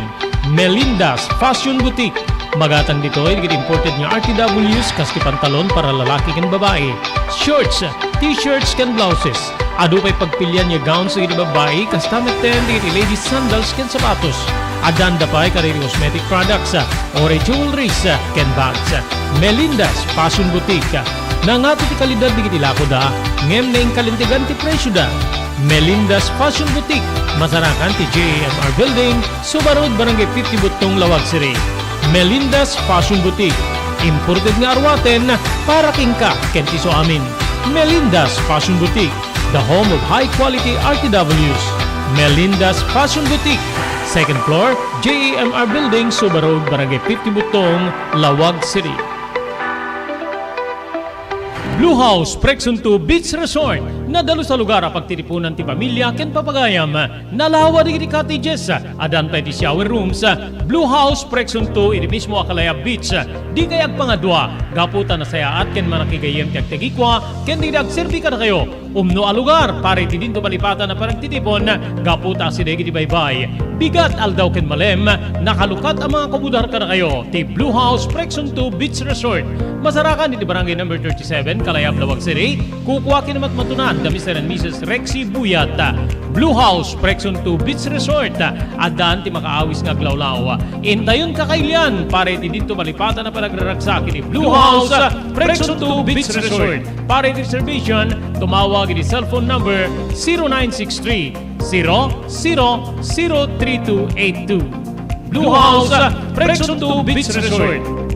Melinda's Fashion Boutique. Magatang ditoy dagiti imported nga R T Ws kas ti pantalon para lalaki ken babbai, shorts, t-shirts ken blouses. Adu pay pagpilian nga gowns dagiti babbai, kasta metten dagiti ladies sandals ken sapatos. Addaan da pay kadagiti cosmetic products, uray jewelries, ken bags. Melinda's Fashion Boutique. Nangato ti kalidad dagiti lakoda, ngem naingkalintegan ti presioda. Melinda's Fashion Boutique, masarakan ti J A M R Building, Suba Road, Barangay fifty Buttong, Laoag City. Melinda's Fashion Boutique, imported nga aruaten para kenka ken ti isuamin. Melinda's Fashion Boutique, the home of high-quality R T Ws. Melinda's Fashion Boutique, second floor, J A M R Building, Suba Road, Barangay fifty Buttong, Laoag City. Blue House Preksunto Beach Resort, nadalus a lugar a pagtitipunan ti pamilya ken papagayam. Nalawa dagiti cottages, addaan pay ti shower rooms. Blue House Preksunto iti mismo a Kalayab Beach. Dikay agpangadua, gapu ta nasayaat ken manakigayyem ti agtagikua ken dagiti agserbi kadakayo. Umno a lugar para iti dinto malipatan a panagtitipon, gapu ta asideg iti baybay, bigat aldaw ken malem, nakalukat a mga kabudar kadakayo ti Blue House Preksunto Beach Resort. Masarakan iti Barangay Number thirty-seven, Kalayab, Laoag City. Kukua ken matmatunan da Mister and Missus Rexy Buyat. Blue House Preksunto Beach Resort, addaan ti makaawis nga aglawlaw. Intayon kakailian para iti dinto malipatan a panagraragsak iti Blue House Preksunto Beach Resort. Para iti reservation, tumawag iti cellphone number zero nine six three, zero zero zero three two eight two. Blue House Preksunto Beach Resort.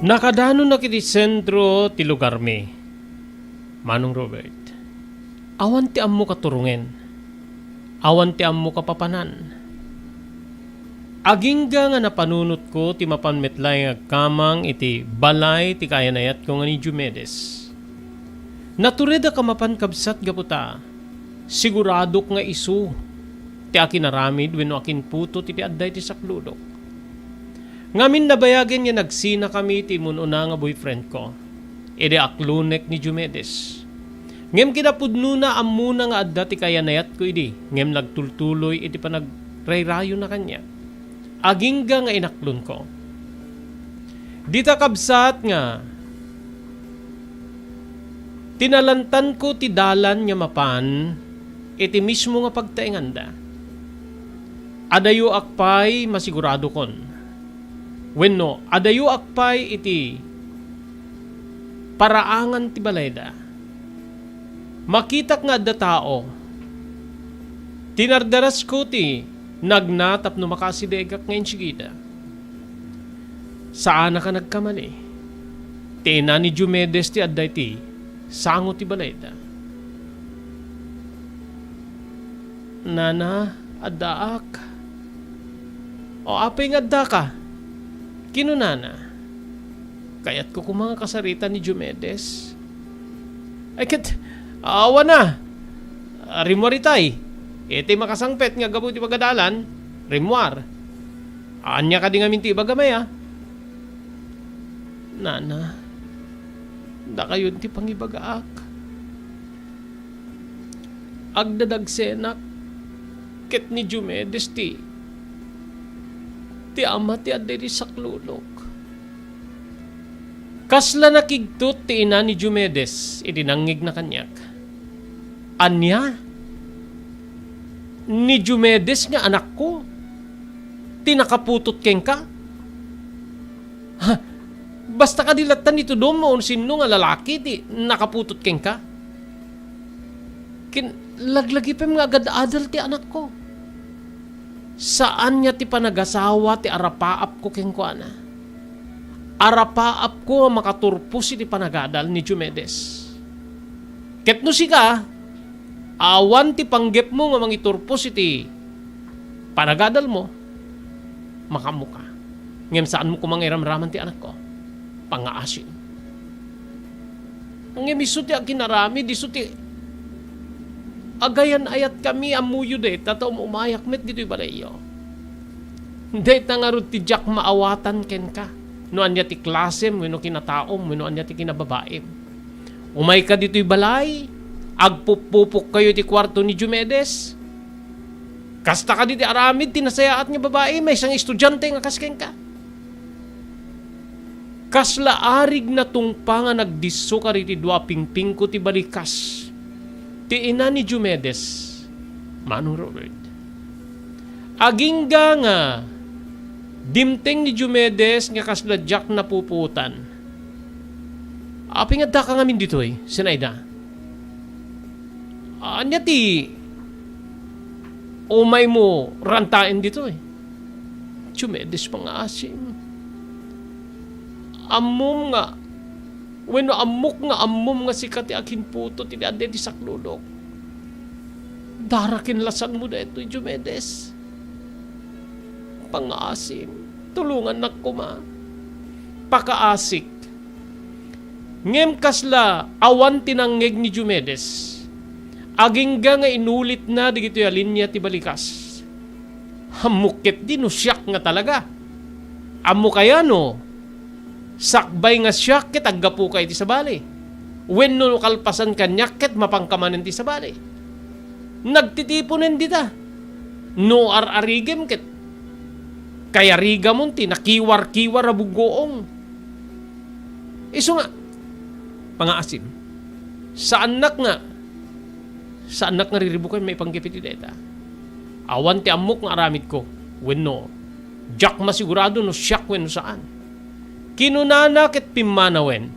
Nakadanonak iti sentro ti lugarmi, Manong Robert. Awan ti ammok a turongen. Awan ti ammok a papanan. Agingga nga napanunotko ti mapan met laeng nga agkamang iti balay ti kayan-ayatko nga ni Diomedes. Naturedek a mapan kabsat gapu ta siguradok nga isu ti akinaramid wenno akinputot iti adda iti saklulok. Ngamin nabayagen nga nagsinakami ti immun-una nga boyfriendko idi aklonek ni Diomedes. Ngem kinapudnona, ammona nga adda ti kayan-ayatko idi, ngem nagtultuloy iti panagrayrayona kaniak, agingga nga inaklonko. Dita kabsat nga tinalantanko ti dalan nga mapan iti mismo nga pagtaenganda. Adayoak pay masiguradokon. Wenno, adayoak pay iti paraangan ti balayda. Makitak nga adda tao. Tinardarasko ti nagna tapno makaasidegak nga insigida. Saanak a nagkamali. Ti ina ni Diomedes ti adda iti sango ti balayda. "Nana, addaak." "O, apay nga addaka?" kinunana. "Kayatko koma nga kasarita ni Diomedes." "Ay ket, awan a. Rimmuar itay. Iti makasangpet nga gapu iti pagadalan, rimmuar. Ania kadi ngamin ti ibagam aya?" "Nana, dakayon ti pangibagaak. Agdadagsenak ket ni Diomedes ti, ti ama ti adda iti saklulok." Kasla nakigtot ti ina ni Diomedes idi nangngegna kaniak. "Ania? Ni Diomedes nga anakko ti nakaputot kenka? Ha, basta kadi latta ni Tudom no sinno nga lalaki ti nakaputot kenka? Ken laglagipem nga agad-adal ti anakko. Saan nga ti panagasawa ti arapaapko kenkuana. Arapaapko a makaturpos iti panagadal ni Diomedes. Ket no sika, awan ti panggepmo nga mangiturpos iti panagadalmo, makaammoka. Ngem saanmo koma nga iramraman ti anakko. Pangngaasim." Ngem isu ti aginaramid, isu ti agayan-ayatkami, ammoyo dayta, ta um-umayak met ditoy balayyo. Dayta ngarud ti diak maawatan kenka. No ania ti klasem, wenno kinataom, wenno ania ti kinababaim. Umayka ditoy balay, agpuppupokkayo iti kuarto ni Diomedes. Kasta kadi ti aramid ti nasayaat nga babai, maysa nga estudiante nga kas kenka. Kasla arig natungpa nga nagdisso kaditi dua a pingpingko ti balikas ti ina ni Diomedes, Manong Robert. Agingga nga dimteng ni Diomedes nga kasla diak napupuotan. Apay nga addaka ngamin ditoy, Zinaida? Ania ti umaymo rantaen ditoy? Diomedes, pangaasim. Ammom nga, wenno ammok nga ammom nga sika ti akinputot iti adda iti saklulom. Dara ken lasanmo daytoy, Diomedes. Pangaasim, tulongannak koma. Pakaasik. Ngem kasla awan ti nangngeg ni Diomedes, agingga nga inulitna dagitoy a linia ti balikas. Ammok ketdi no siak nga talaga. Ammok aya no sakbay nga siak ket aggapuka iti sabali, wenno no kalpasan kaniak ket mapanka manen ti sabali. Nagtitiponen dita. No ar-arigem ket kayarigamon ti nakiwar-kiwar a buggoong. Isu nga, pangaasim, saannak nga, saannak nga riribuken maipanggep iti dayta. Awan ti ammok nga aramidko, wenno diak masigurado no siak wenno saan. Kinunana ket pimmanawen.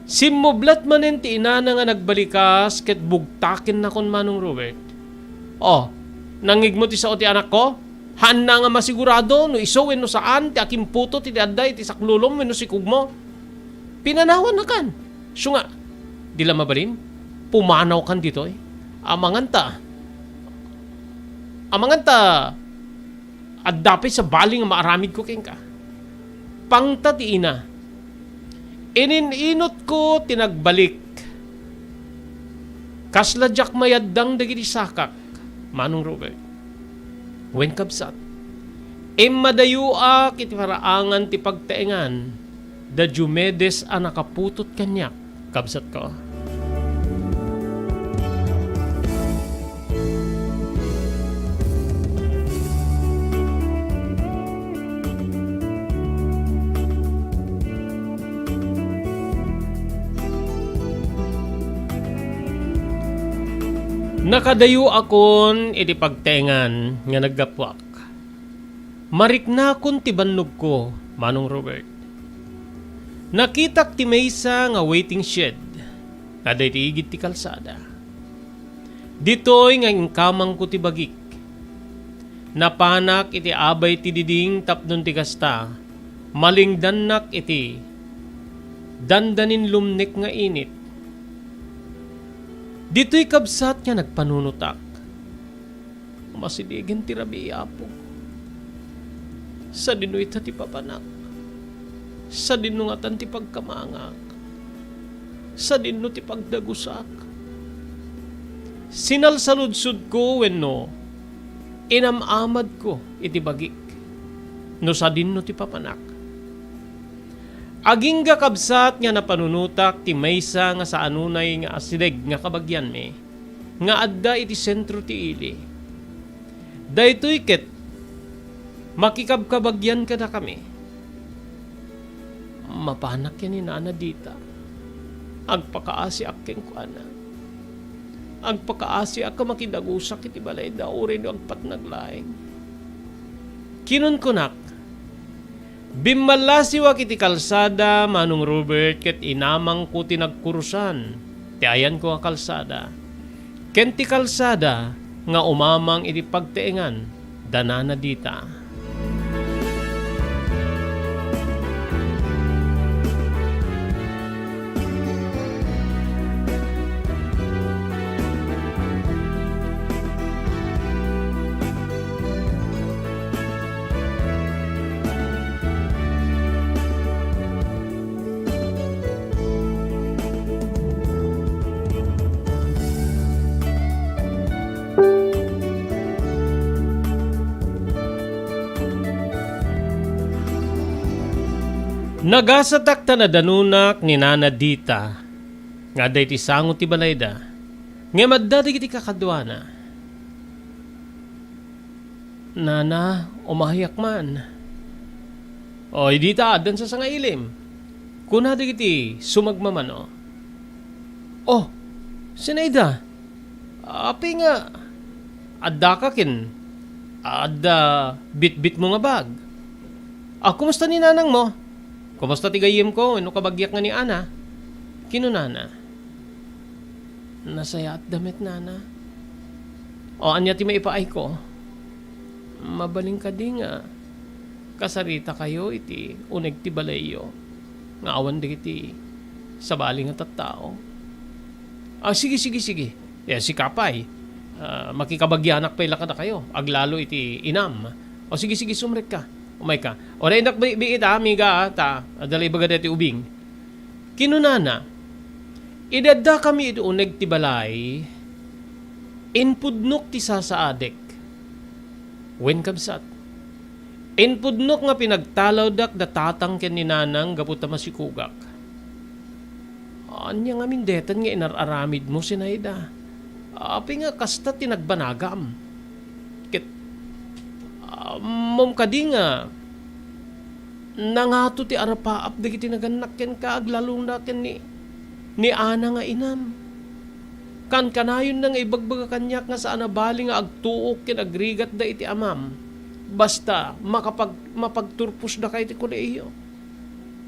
Simmublat manen ti inana nga nagbalikas ket bugtakennakon, Manong Robert. O, nangngegmo ti sao ti anakko? Haanna nga masigurado no isu wenno saan ti akimputot iti adda iti saklulom wenno sikogmo. Pinanawannakan. Isu nga, di la mabalin, pumanawkan ditoy. Amangan ta, amangan ta, adda pay sabali nga maaramidko kenka. Pangta ti ina. Inin-inutko ti nagbalik. Kasla diak mayaddang dagiti sakak, Manong Robert. Wen, kabsat, immadayoak iti paraangan ti pagtaengan da Diomedes a nakaputot kaniak, kabsatko. Nakadayoakon iti pagtaengan nga naggapuak. Mariknakon ti bannogko, Manong Robert. Nakitak ti maysa nga waiting shed nga adda iti igid ti kalsada. Ditoy nga inkamangko ti bagik. Napanak iti abay ti diding tapno ti kasta, malingdannak iti dandanin lumnek nga init. Ditoy, kabsat, nga nagpanunotak. Masidegen ti rabii, Apo. Sadino ita ti papanak? Sadino ngatan ti pagkamangak? Sadino ti pagdagusak? Sinalsaludsodko wenno inam-amadko iti bagik no sadino ti papanak. Agingga, kabsat, nga napanunotak ti maysa nga saan unay nga asideg nga kabagianmi nga adda iti sentro ti ili. Daytoy ket makikabkabagian kadakami. Mapanak ken ni nana dita. Agpakaasiak kenkuana. Agpakaasiak a makidagusak iti balayda uray no agpatnag laeng. Kinunkunak, bimmallasiwak iti kalsada, Manong Robert, ket inamangko ti nagkurusan ti ayanko nga kalsada ken ti kalsada nga umamang iti pagtaengan da nana dita. Nagasatak ta nadanunak ni Nana Dita nga adda iti sango ti balayda, ngem adda dagiti kakaduana. "Nana, umayak man." "Oy, Dita, addan sa sangailim," kuna dagiti sumagmamano. "Oh, Sinaida, apay nga addaka ken adda bitbitmo nga bag? A, kumusta ni nanangmo? Kumusta ti gayyemko wenno kabagiak nga ni Ana?" kinunana. "Nasayaatda met, Nana." "O, ania ti maipaayko?" "Mabalin kadi nga kasaritakayo iti uneg ti balayyo nga awan dagiti sabali nga tattao?" "A, sige, sige, sige. Ya, sika pay. A, makikabagianak pay la kadakayo, aglalo iti inam. O, sige, sige, sumrekka. Umayka. Uray innak bi-, biit, a, amiga, a, ta adda la ibaga daytoy ubing." Kinunana, "Idi addakami iti uneg ti balay, impudnok ti sasaadek wen kabsat. Impudnok nga pinagtalawdak da tatang ken ni nanang gapu ta masikogak." "Ania ngamin daytan nga inar-aramidmo, Sinaida? Apay nga kasta ti nagbanagam? Ket, ah, ammom kadi nga nangato ti arapaap dagiti nagannak kenka, aglalona ken ni, ni Ana nga inam? Kankanayonna nga ibagbaga kaniak nga saan a bali nga agtuok ken agrigatda iti amam, basta makapag-, mapagturposdaka iti kolehiyo.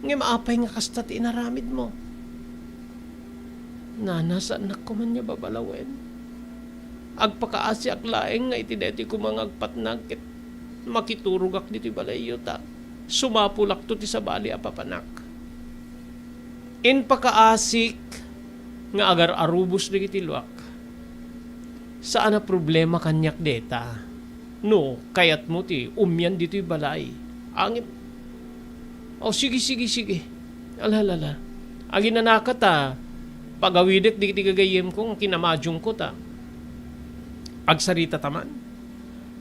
Ngem apay nga kasta ti inaramidmo?" "Nana, saannak koman nga babalawen. Agpakaasiak laeng nga iti daytoy koma nga agpatnag ket makiturogak ditoy balayyo ta sumapulakto ti sabali a papanak. Impakaasik nga agar-arubos dagiti luak. Saan a problema kaniak dayta no kayatmo ti umian ditoy balay. Ngem, o, sige, sige, sige. Ala, ala, ala. Aginanaka ta pagawidek dagiti gagayyemko nga kinamadiongko ta agsaritata man."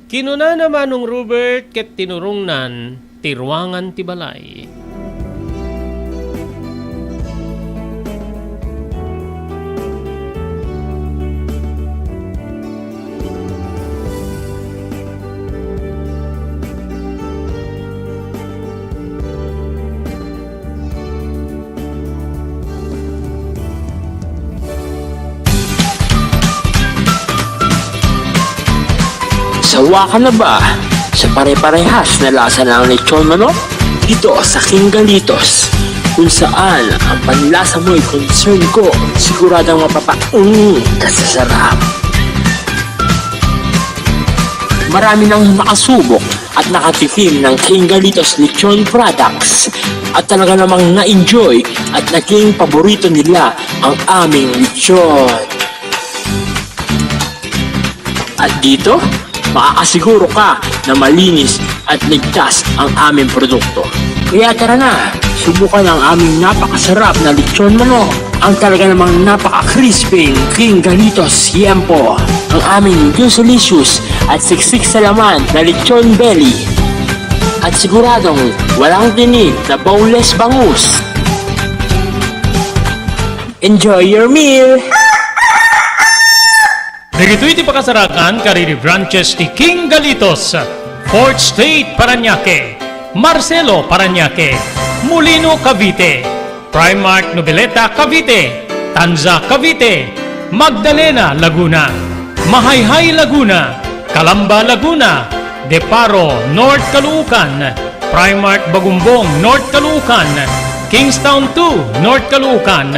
Kinunana Manong Robert ket tinurongnan ti ruangan ti balay. Sawa ka na ba sa pare-parehas na lasa ng lechon manok? Dito sa King Galitos, kung saan ang panlasa mo'y concern ko, siguradong mapapa-, mm, ka sa sarap. Marami nang nakasubok at nakatikim ng King Galitos Lechon Products at talaga namang na-enjoy at naging paborito nila ang aming lechon. At dito, maaasiguro ka na malinis at ligtas ang aming produkto. Kaya tara na, subukan ang aming napakasarap na lechon manok, ang talaga namang napaka-crispy King Galitos Yempo, ang aming juicy-licious at siksik sa laman na lechon belly, at siguradong walang tinik na boneless bangus. Enjoy your meal! Dagitoy ti pakasarakan kadagiti branches ti King Galitos, Fourth Street, Parañaque, Marcelo, Parañaque, Molino, Cavite, Primark Noveleta, Cavite, Tanza, Cavite, Magdalena, Laguna, Mahayhay, Laguna, Calamba, Laguna, Deparo, North Caloocan, Primark Bagumbong, North Caloocan, Kingstown two, North Caloocan,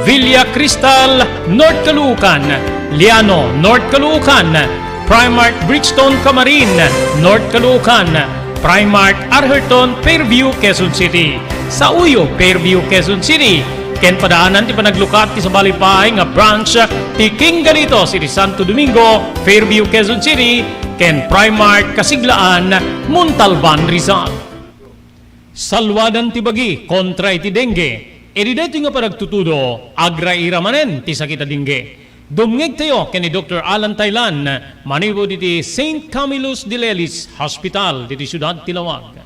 Villa Cristal, North Caloocan, Liano, North Caloocan, Primark Bridgestone Camarin, North Caloocan, Primark Arherton, Fairview, Quezon City, Sauyo, Fairview, Quezon City, ken padaanan ti panaglukat ti sabali pay nga branch ti King Galitos iti Santo Domingo, Fairview, Quezon City, ken Primark Kasiglaan, Montalban, Rizal. Salwadan ti bagi kontra iti dengue. Idi daytoy nga panagtutudo, agraira manen ti sakit a dengue. Dumngegtayo ken ni Doktor Alan Taylan, manipud iti Saint Camillus de Lelis Hospital, ditoy siudad ti Laoag.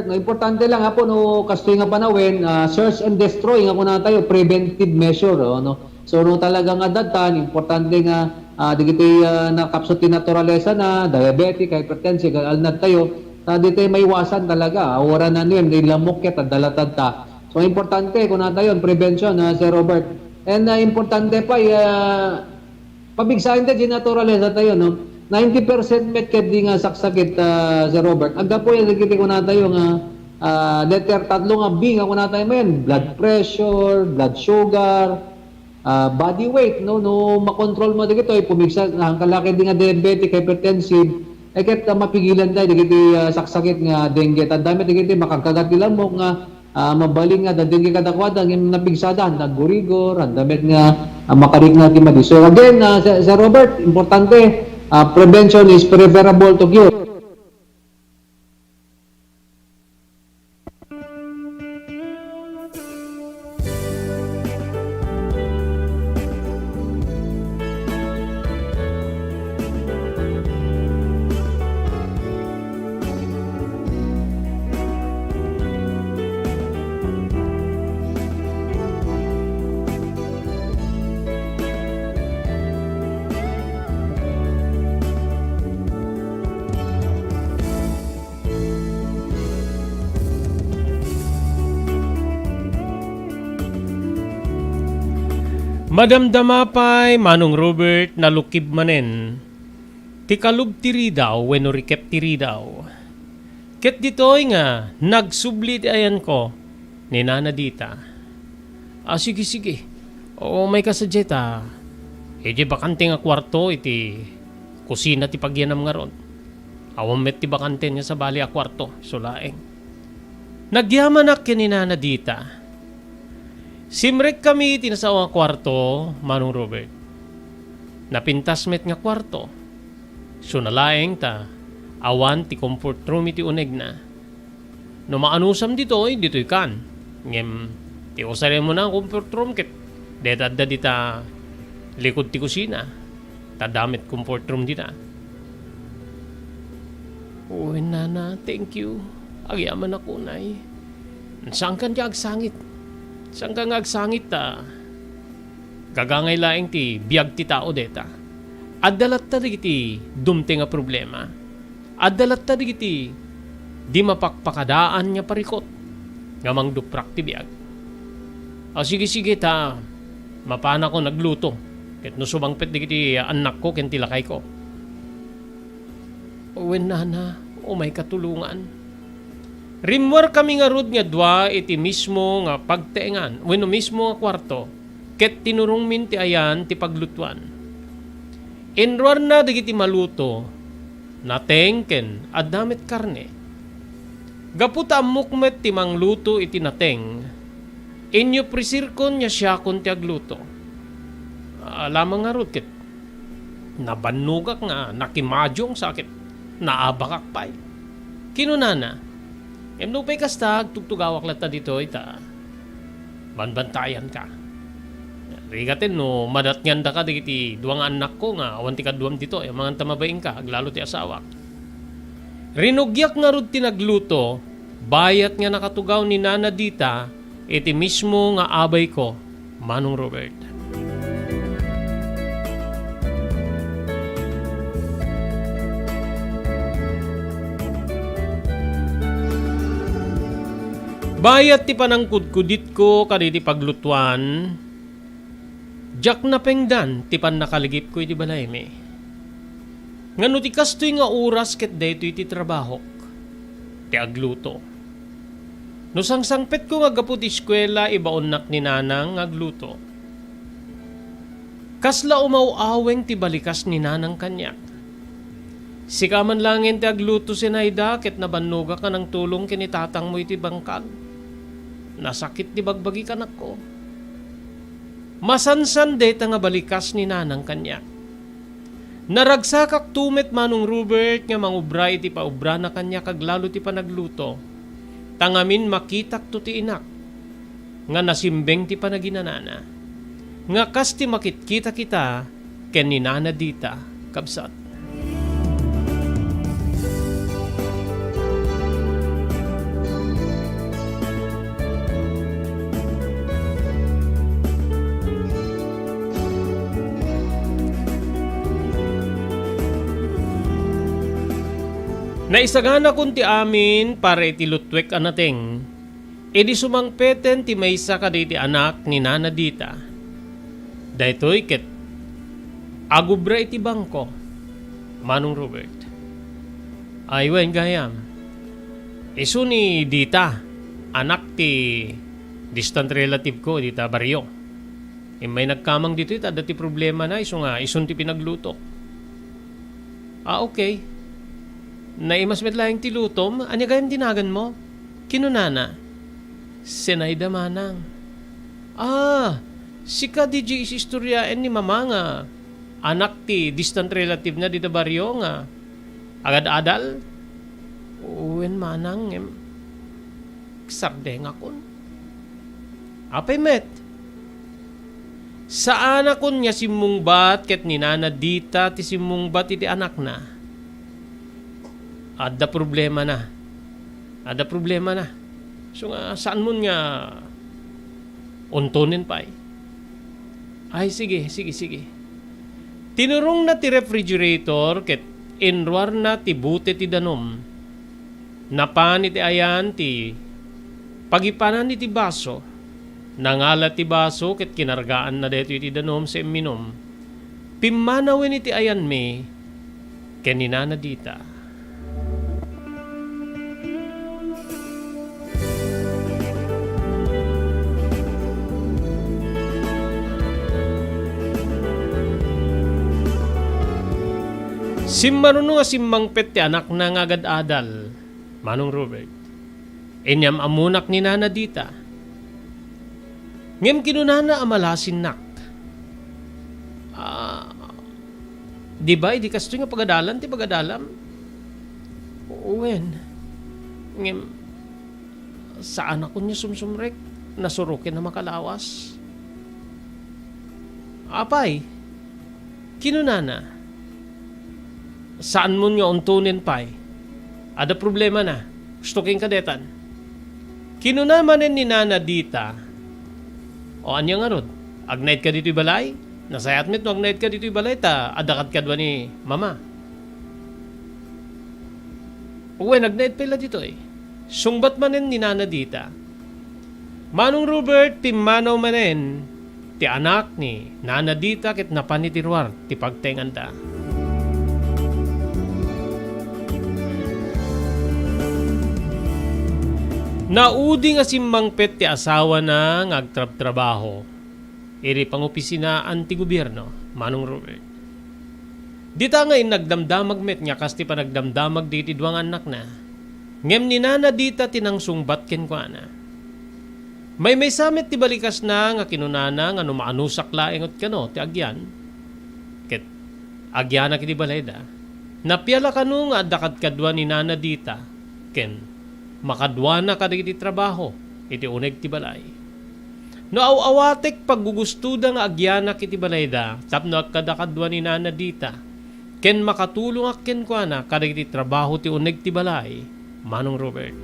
No, importante lang, Apo, no, kastoy nga panawen, ah, search and destroy nga kunatayo, preventive measure, oh, no? So, no, talaga nga adda, importante nga, ah, dagiti, ah, nakapsut ti naturalesa na, diabetic, hypertensive, alnad tayo, ta ditoy maiwasan talaga, ah, wala na niyan, di lamok ket, adda latad ta. So, importante, kunatayo, prevention, ah, Sir Robert. And, ah, importante pa, ah, Pabigsaen ta, Gina, naturalesa tayo, no? Ninety percent met kaddi nga saksakit, ah, Sir Robert. Aggapu yan dagiti kunatayo nga, ah, letter tatlo nga B nga kunatayo manen, blood pressure, blood sugar, ah, body weight, no? No makontrol mo dagitoy, pumigsa, nangkalaki di nga diabetic, hypertensive, eh, ket, ah, mapigilan tayo dagiti, ah, saksakit nga dengue. Tanda met dagiti makagkagat ti lamok nga ah, mabalin nga adda dengue kadakuada, ngem napigsada, naggurigor, adda met nga, ah, makarikna ti madi. So again, ah, Sir, Sir Robert, importante, ah, prevention is preferable to cure. Madamdama pay, Manong Robert, nalukib manen ti kalub ti ridaw wenno rikep ti ridaw. Ket ditoy nga nagsubli ti ayanko ni Nana Dita. Ah, sige, sige. Oo, umayka sadiay ta. Idiay bakante nga kuarto iti kusina ti pagyanam ngarud. Awan met ti bakante nga sabali a kuarto, isu laeng. Nagyamanak ken ni Nana Dita. Simrekkami iti nasao a kuarto, Manong Robert. Napintas met nga kuarto. Isu laeng ta awan ti comfort room iti unegna. No maanusam ditoy, ditoy kan. Ngem ti usarem mo na nga comfort room ket deta adda dita likod ti kusina. Ta adda met comfort room dita. Wen, Nana, thank you. Agyamanak unay. Saankan nga agsangit. Saankan nga agsangit ta gagangay laeng ti biag ti tao deta. Adda latta dagiti dumteng a problema. Adda latta dagiti di mapakpakadaan nga parikut nga mangduprak ti biag. A, sige, sige, ta mapanakon agluto ket no sumangpet dagiti annakko ken ti lakayko. Wen, Nana, umayka tulongan. Rimmuarkami ngarud nga dua iti mismo nga pagteengan wenno mismo nga kuarto ket tinurongmin ti ayan ti paglutuan. Inruarna dagiti maluto, nateng ken adda met karne. Gapu ta ammok met ti mangluto iti nateng, inyopresirkon nga siakon ti agluto. Alamang ngarud ket nabannogak nga nakimadiong sa ket naabakak pay. Kinunana, "Ngem nupay kasta, agtugtugawak latta ditoy ta banbantayanka. Rigaten no madatngandaka dagiti dua nga annakko nga awan ti kaduam ditoy, amangan ta mabainka, aglalo ti asawak." Rinugiak ngarud ti nagluto, bayat nga nakatugaw ni Nana Dita iti mismo nga abayko, Manong Robert. Bayat ti panangkudkuditko kadagiti paglutuan, diak napengdan ti pannakaligipko iti balaymi. Nga no ti kastoy nga oras ket daytoy ti trabahok, ti agluto. No sangsangpetko nga gapu ti eskuela, ibaonnak ni Nanang nga agluto. Kasla umaw-aweng ti balikas ni Nanang kaniak. Sika man laengen ti agluto, Zenaida, ket nabannogak nga nangtulong ken ni tatangmo iti bangkag. Nasakit ti bagbagik, anakko. Masansan dayta nga balikas ni Nanang kaniak. Naragsakakto met, Manong Robert, nga mangubra iti paobrana kaniak aglalo ti panagluto, ta ngamin makitakto ti inak nga nasimbeng ti panaginanana, nga kas ti makitkita kita ken ni Nana Dita, kabsat. Naisaganakon ti amin para iti luttuek a nateng, idi sumangpeten ti maysa kadagiti anak ni Nana Dita. Daytoy ket agubra iti bangko, Manong Robert. Ay wen, gayam. Isu ni Dita, anak ti distant relative ko dita barrio. Immay nagkamang ditoy, ta adda ti problemana, isu nga isun ti pinaglutok. Ah, okay. Naimas met laeng ti lutom. Ania gayam ti naganmo? Kinunana, Zenaida manang. Ah, sika diay isistoriaen ni mama nga anak ti distant relative na dita barrio nga agad-adal? Wen manang, ngem sardengakon. Apay met? Saanakon nga simmungbat ket ni Nana Dita ti simmungbat iti anakna. Adda problemana. Adda problemana. So nga, saanmon nga untonen pay? Ay, sige, sige, sige. Tinurongna ti refrigerator ket inruarna ti bote ti danum. Napan iti ayan ti pagipanan iti baso. Nangala ti baso ket kinargaanna daytoy iti danum sa imminum. Pimmanawen iti ayanmi ken ni Nana Dita. Simmaruno nga simmangpet ti anakna nga agad-adal, Manong Robert. Inyam-ammonak ni Nana Dita. Ngem kinunana a malasinnak. Ah, di ba, idi kastoy nga pagadalan ti pagadalam? Wen. Ngem, saanakon nga sumsumrek. Nasuroken a makalawas. Apay, kinunana, saanmon nga untonen pay. Adda problemana. Gusto kenka detan. Kinuna manen ni Nana Dita, "O, ania ngarud? Agnaedka ditoy balay? Nasayaat met no agnaedka ditoy balay ta adda kadkadua ni Mama." Wen, agnaed pay la ditoy. Sungbat manen ni Nana Dita. Manong Robert, pimmanaw manen ti anak ni Nana Dita ket napan iti ruar ti pagtaenganda. Naudi nga simmangpet ti asawana nga agtrabtrabaho iti pangopisinaan ti gobierno, Manong Robert. Dita nga innagdamdamag met nga kas ti panagdamdamag dagiti dua nga annakna. Ngem ni Nana Dita ti nangsungbat kenkuana. Maymaysa met ti balikasna nga kinunana nga no maanusak laeng kano ti agyan, ket agyanak iti balayda. Napia la kano nga adda kadkadua ni Nana Dita ken makaduana kadagiti trabaho iti uneg ti balay. No aw-awatek, paggugustoda nga agyanak iti balayda tapno agkadakadua ni Nana Dita, ken makatulongak kenkuana kadagiti trabaho ti uneg ti balay, Manong Robert.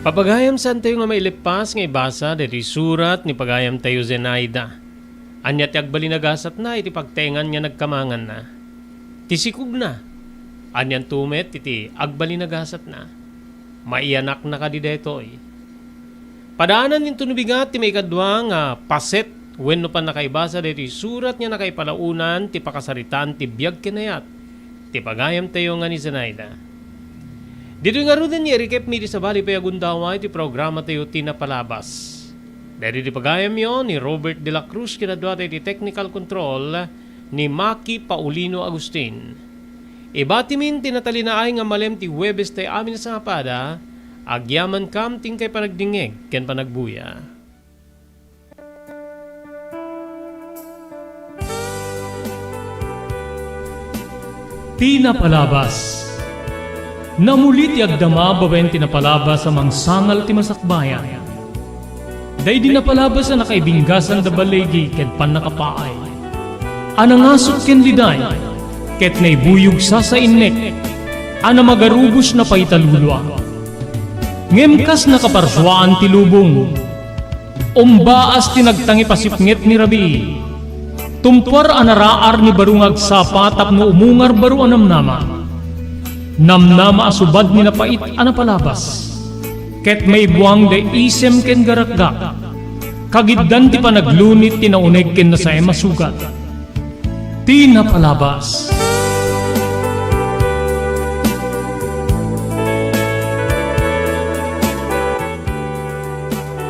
Papagayam, saantayo nga maileppas nga ibasa daytoy surat ni pagayamtayo Zenaida. Ania ti agbalin a gasatna iti pagtaengan nga nagkamanganna? Ti sikogna, anianto met iti agbalin a gasatna? Maiyanakna kadi daytoy? Padaanan inton bigat ti maikadua nga paset wenno pannakaibasa daytoy surat nga nakaipalaonan ti pakasaritaan ti biag ken ayat ti pagayamtayo nga ni Zenaida. Ditoy ngaruden nga irikepmi iti sabali pay a gundaway ti programatayo ti napalabas. Daytoy ti pagayamyo ni Robert de la Cruz ken adda ti technical control ni Maki Paulino Agustin. Ibatimin ti natalinaay nga malem ti Huwebes tay amin a sangapada, agyamankam ti inkay panagdingngeg ken panagbuya. Ti napalabas. Namuli ti agdama babaen ti napalabas a mangsangal ti masakbayan. Daydi napalabas a nakaibinggasan da baligi ken pannakapaay. A nangasuk ken liday, ket naibuyog sasainnek, a namagarubos na paitalulua. Ngem kas nakaparsuaan ti lubong, umbaas ti nagtangipasipnget ni rabii. Tumpuar a naraar ni baro nga agsapa tapno umungar baro a namnama. Namnama a subad ni napait a napalabas. Ket maibuang da isem ken garakgak. Kagiddan ti panaglunit ti nauneg ken nasaem a sugat. Ti napalabas.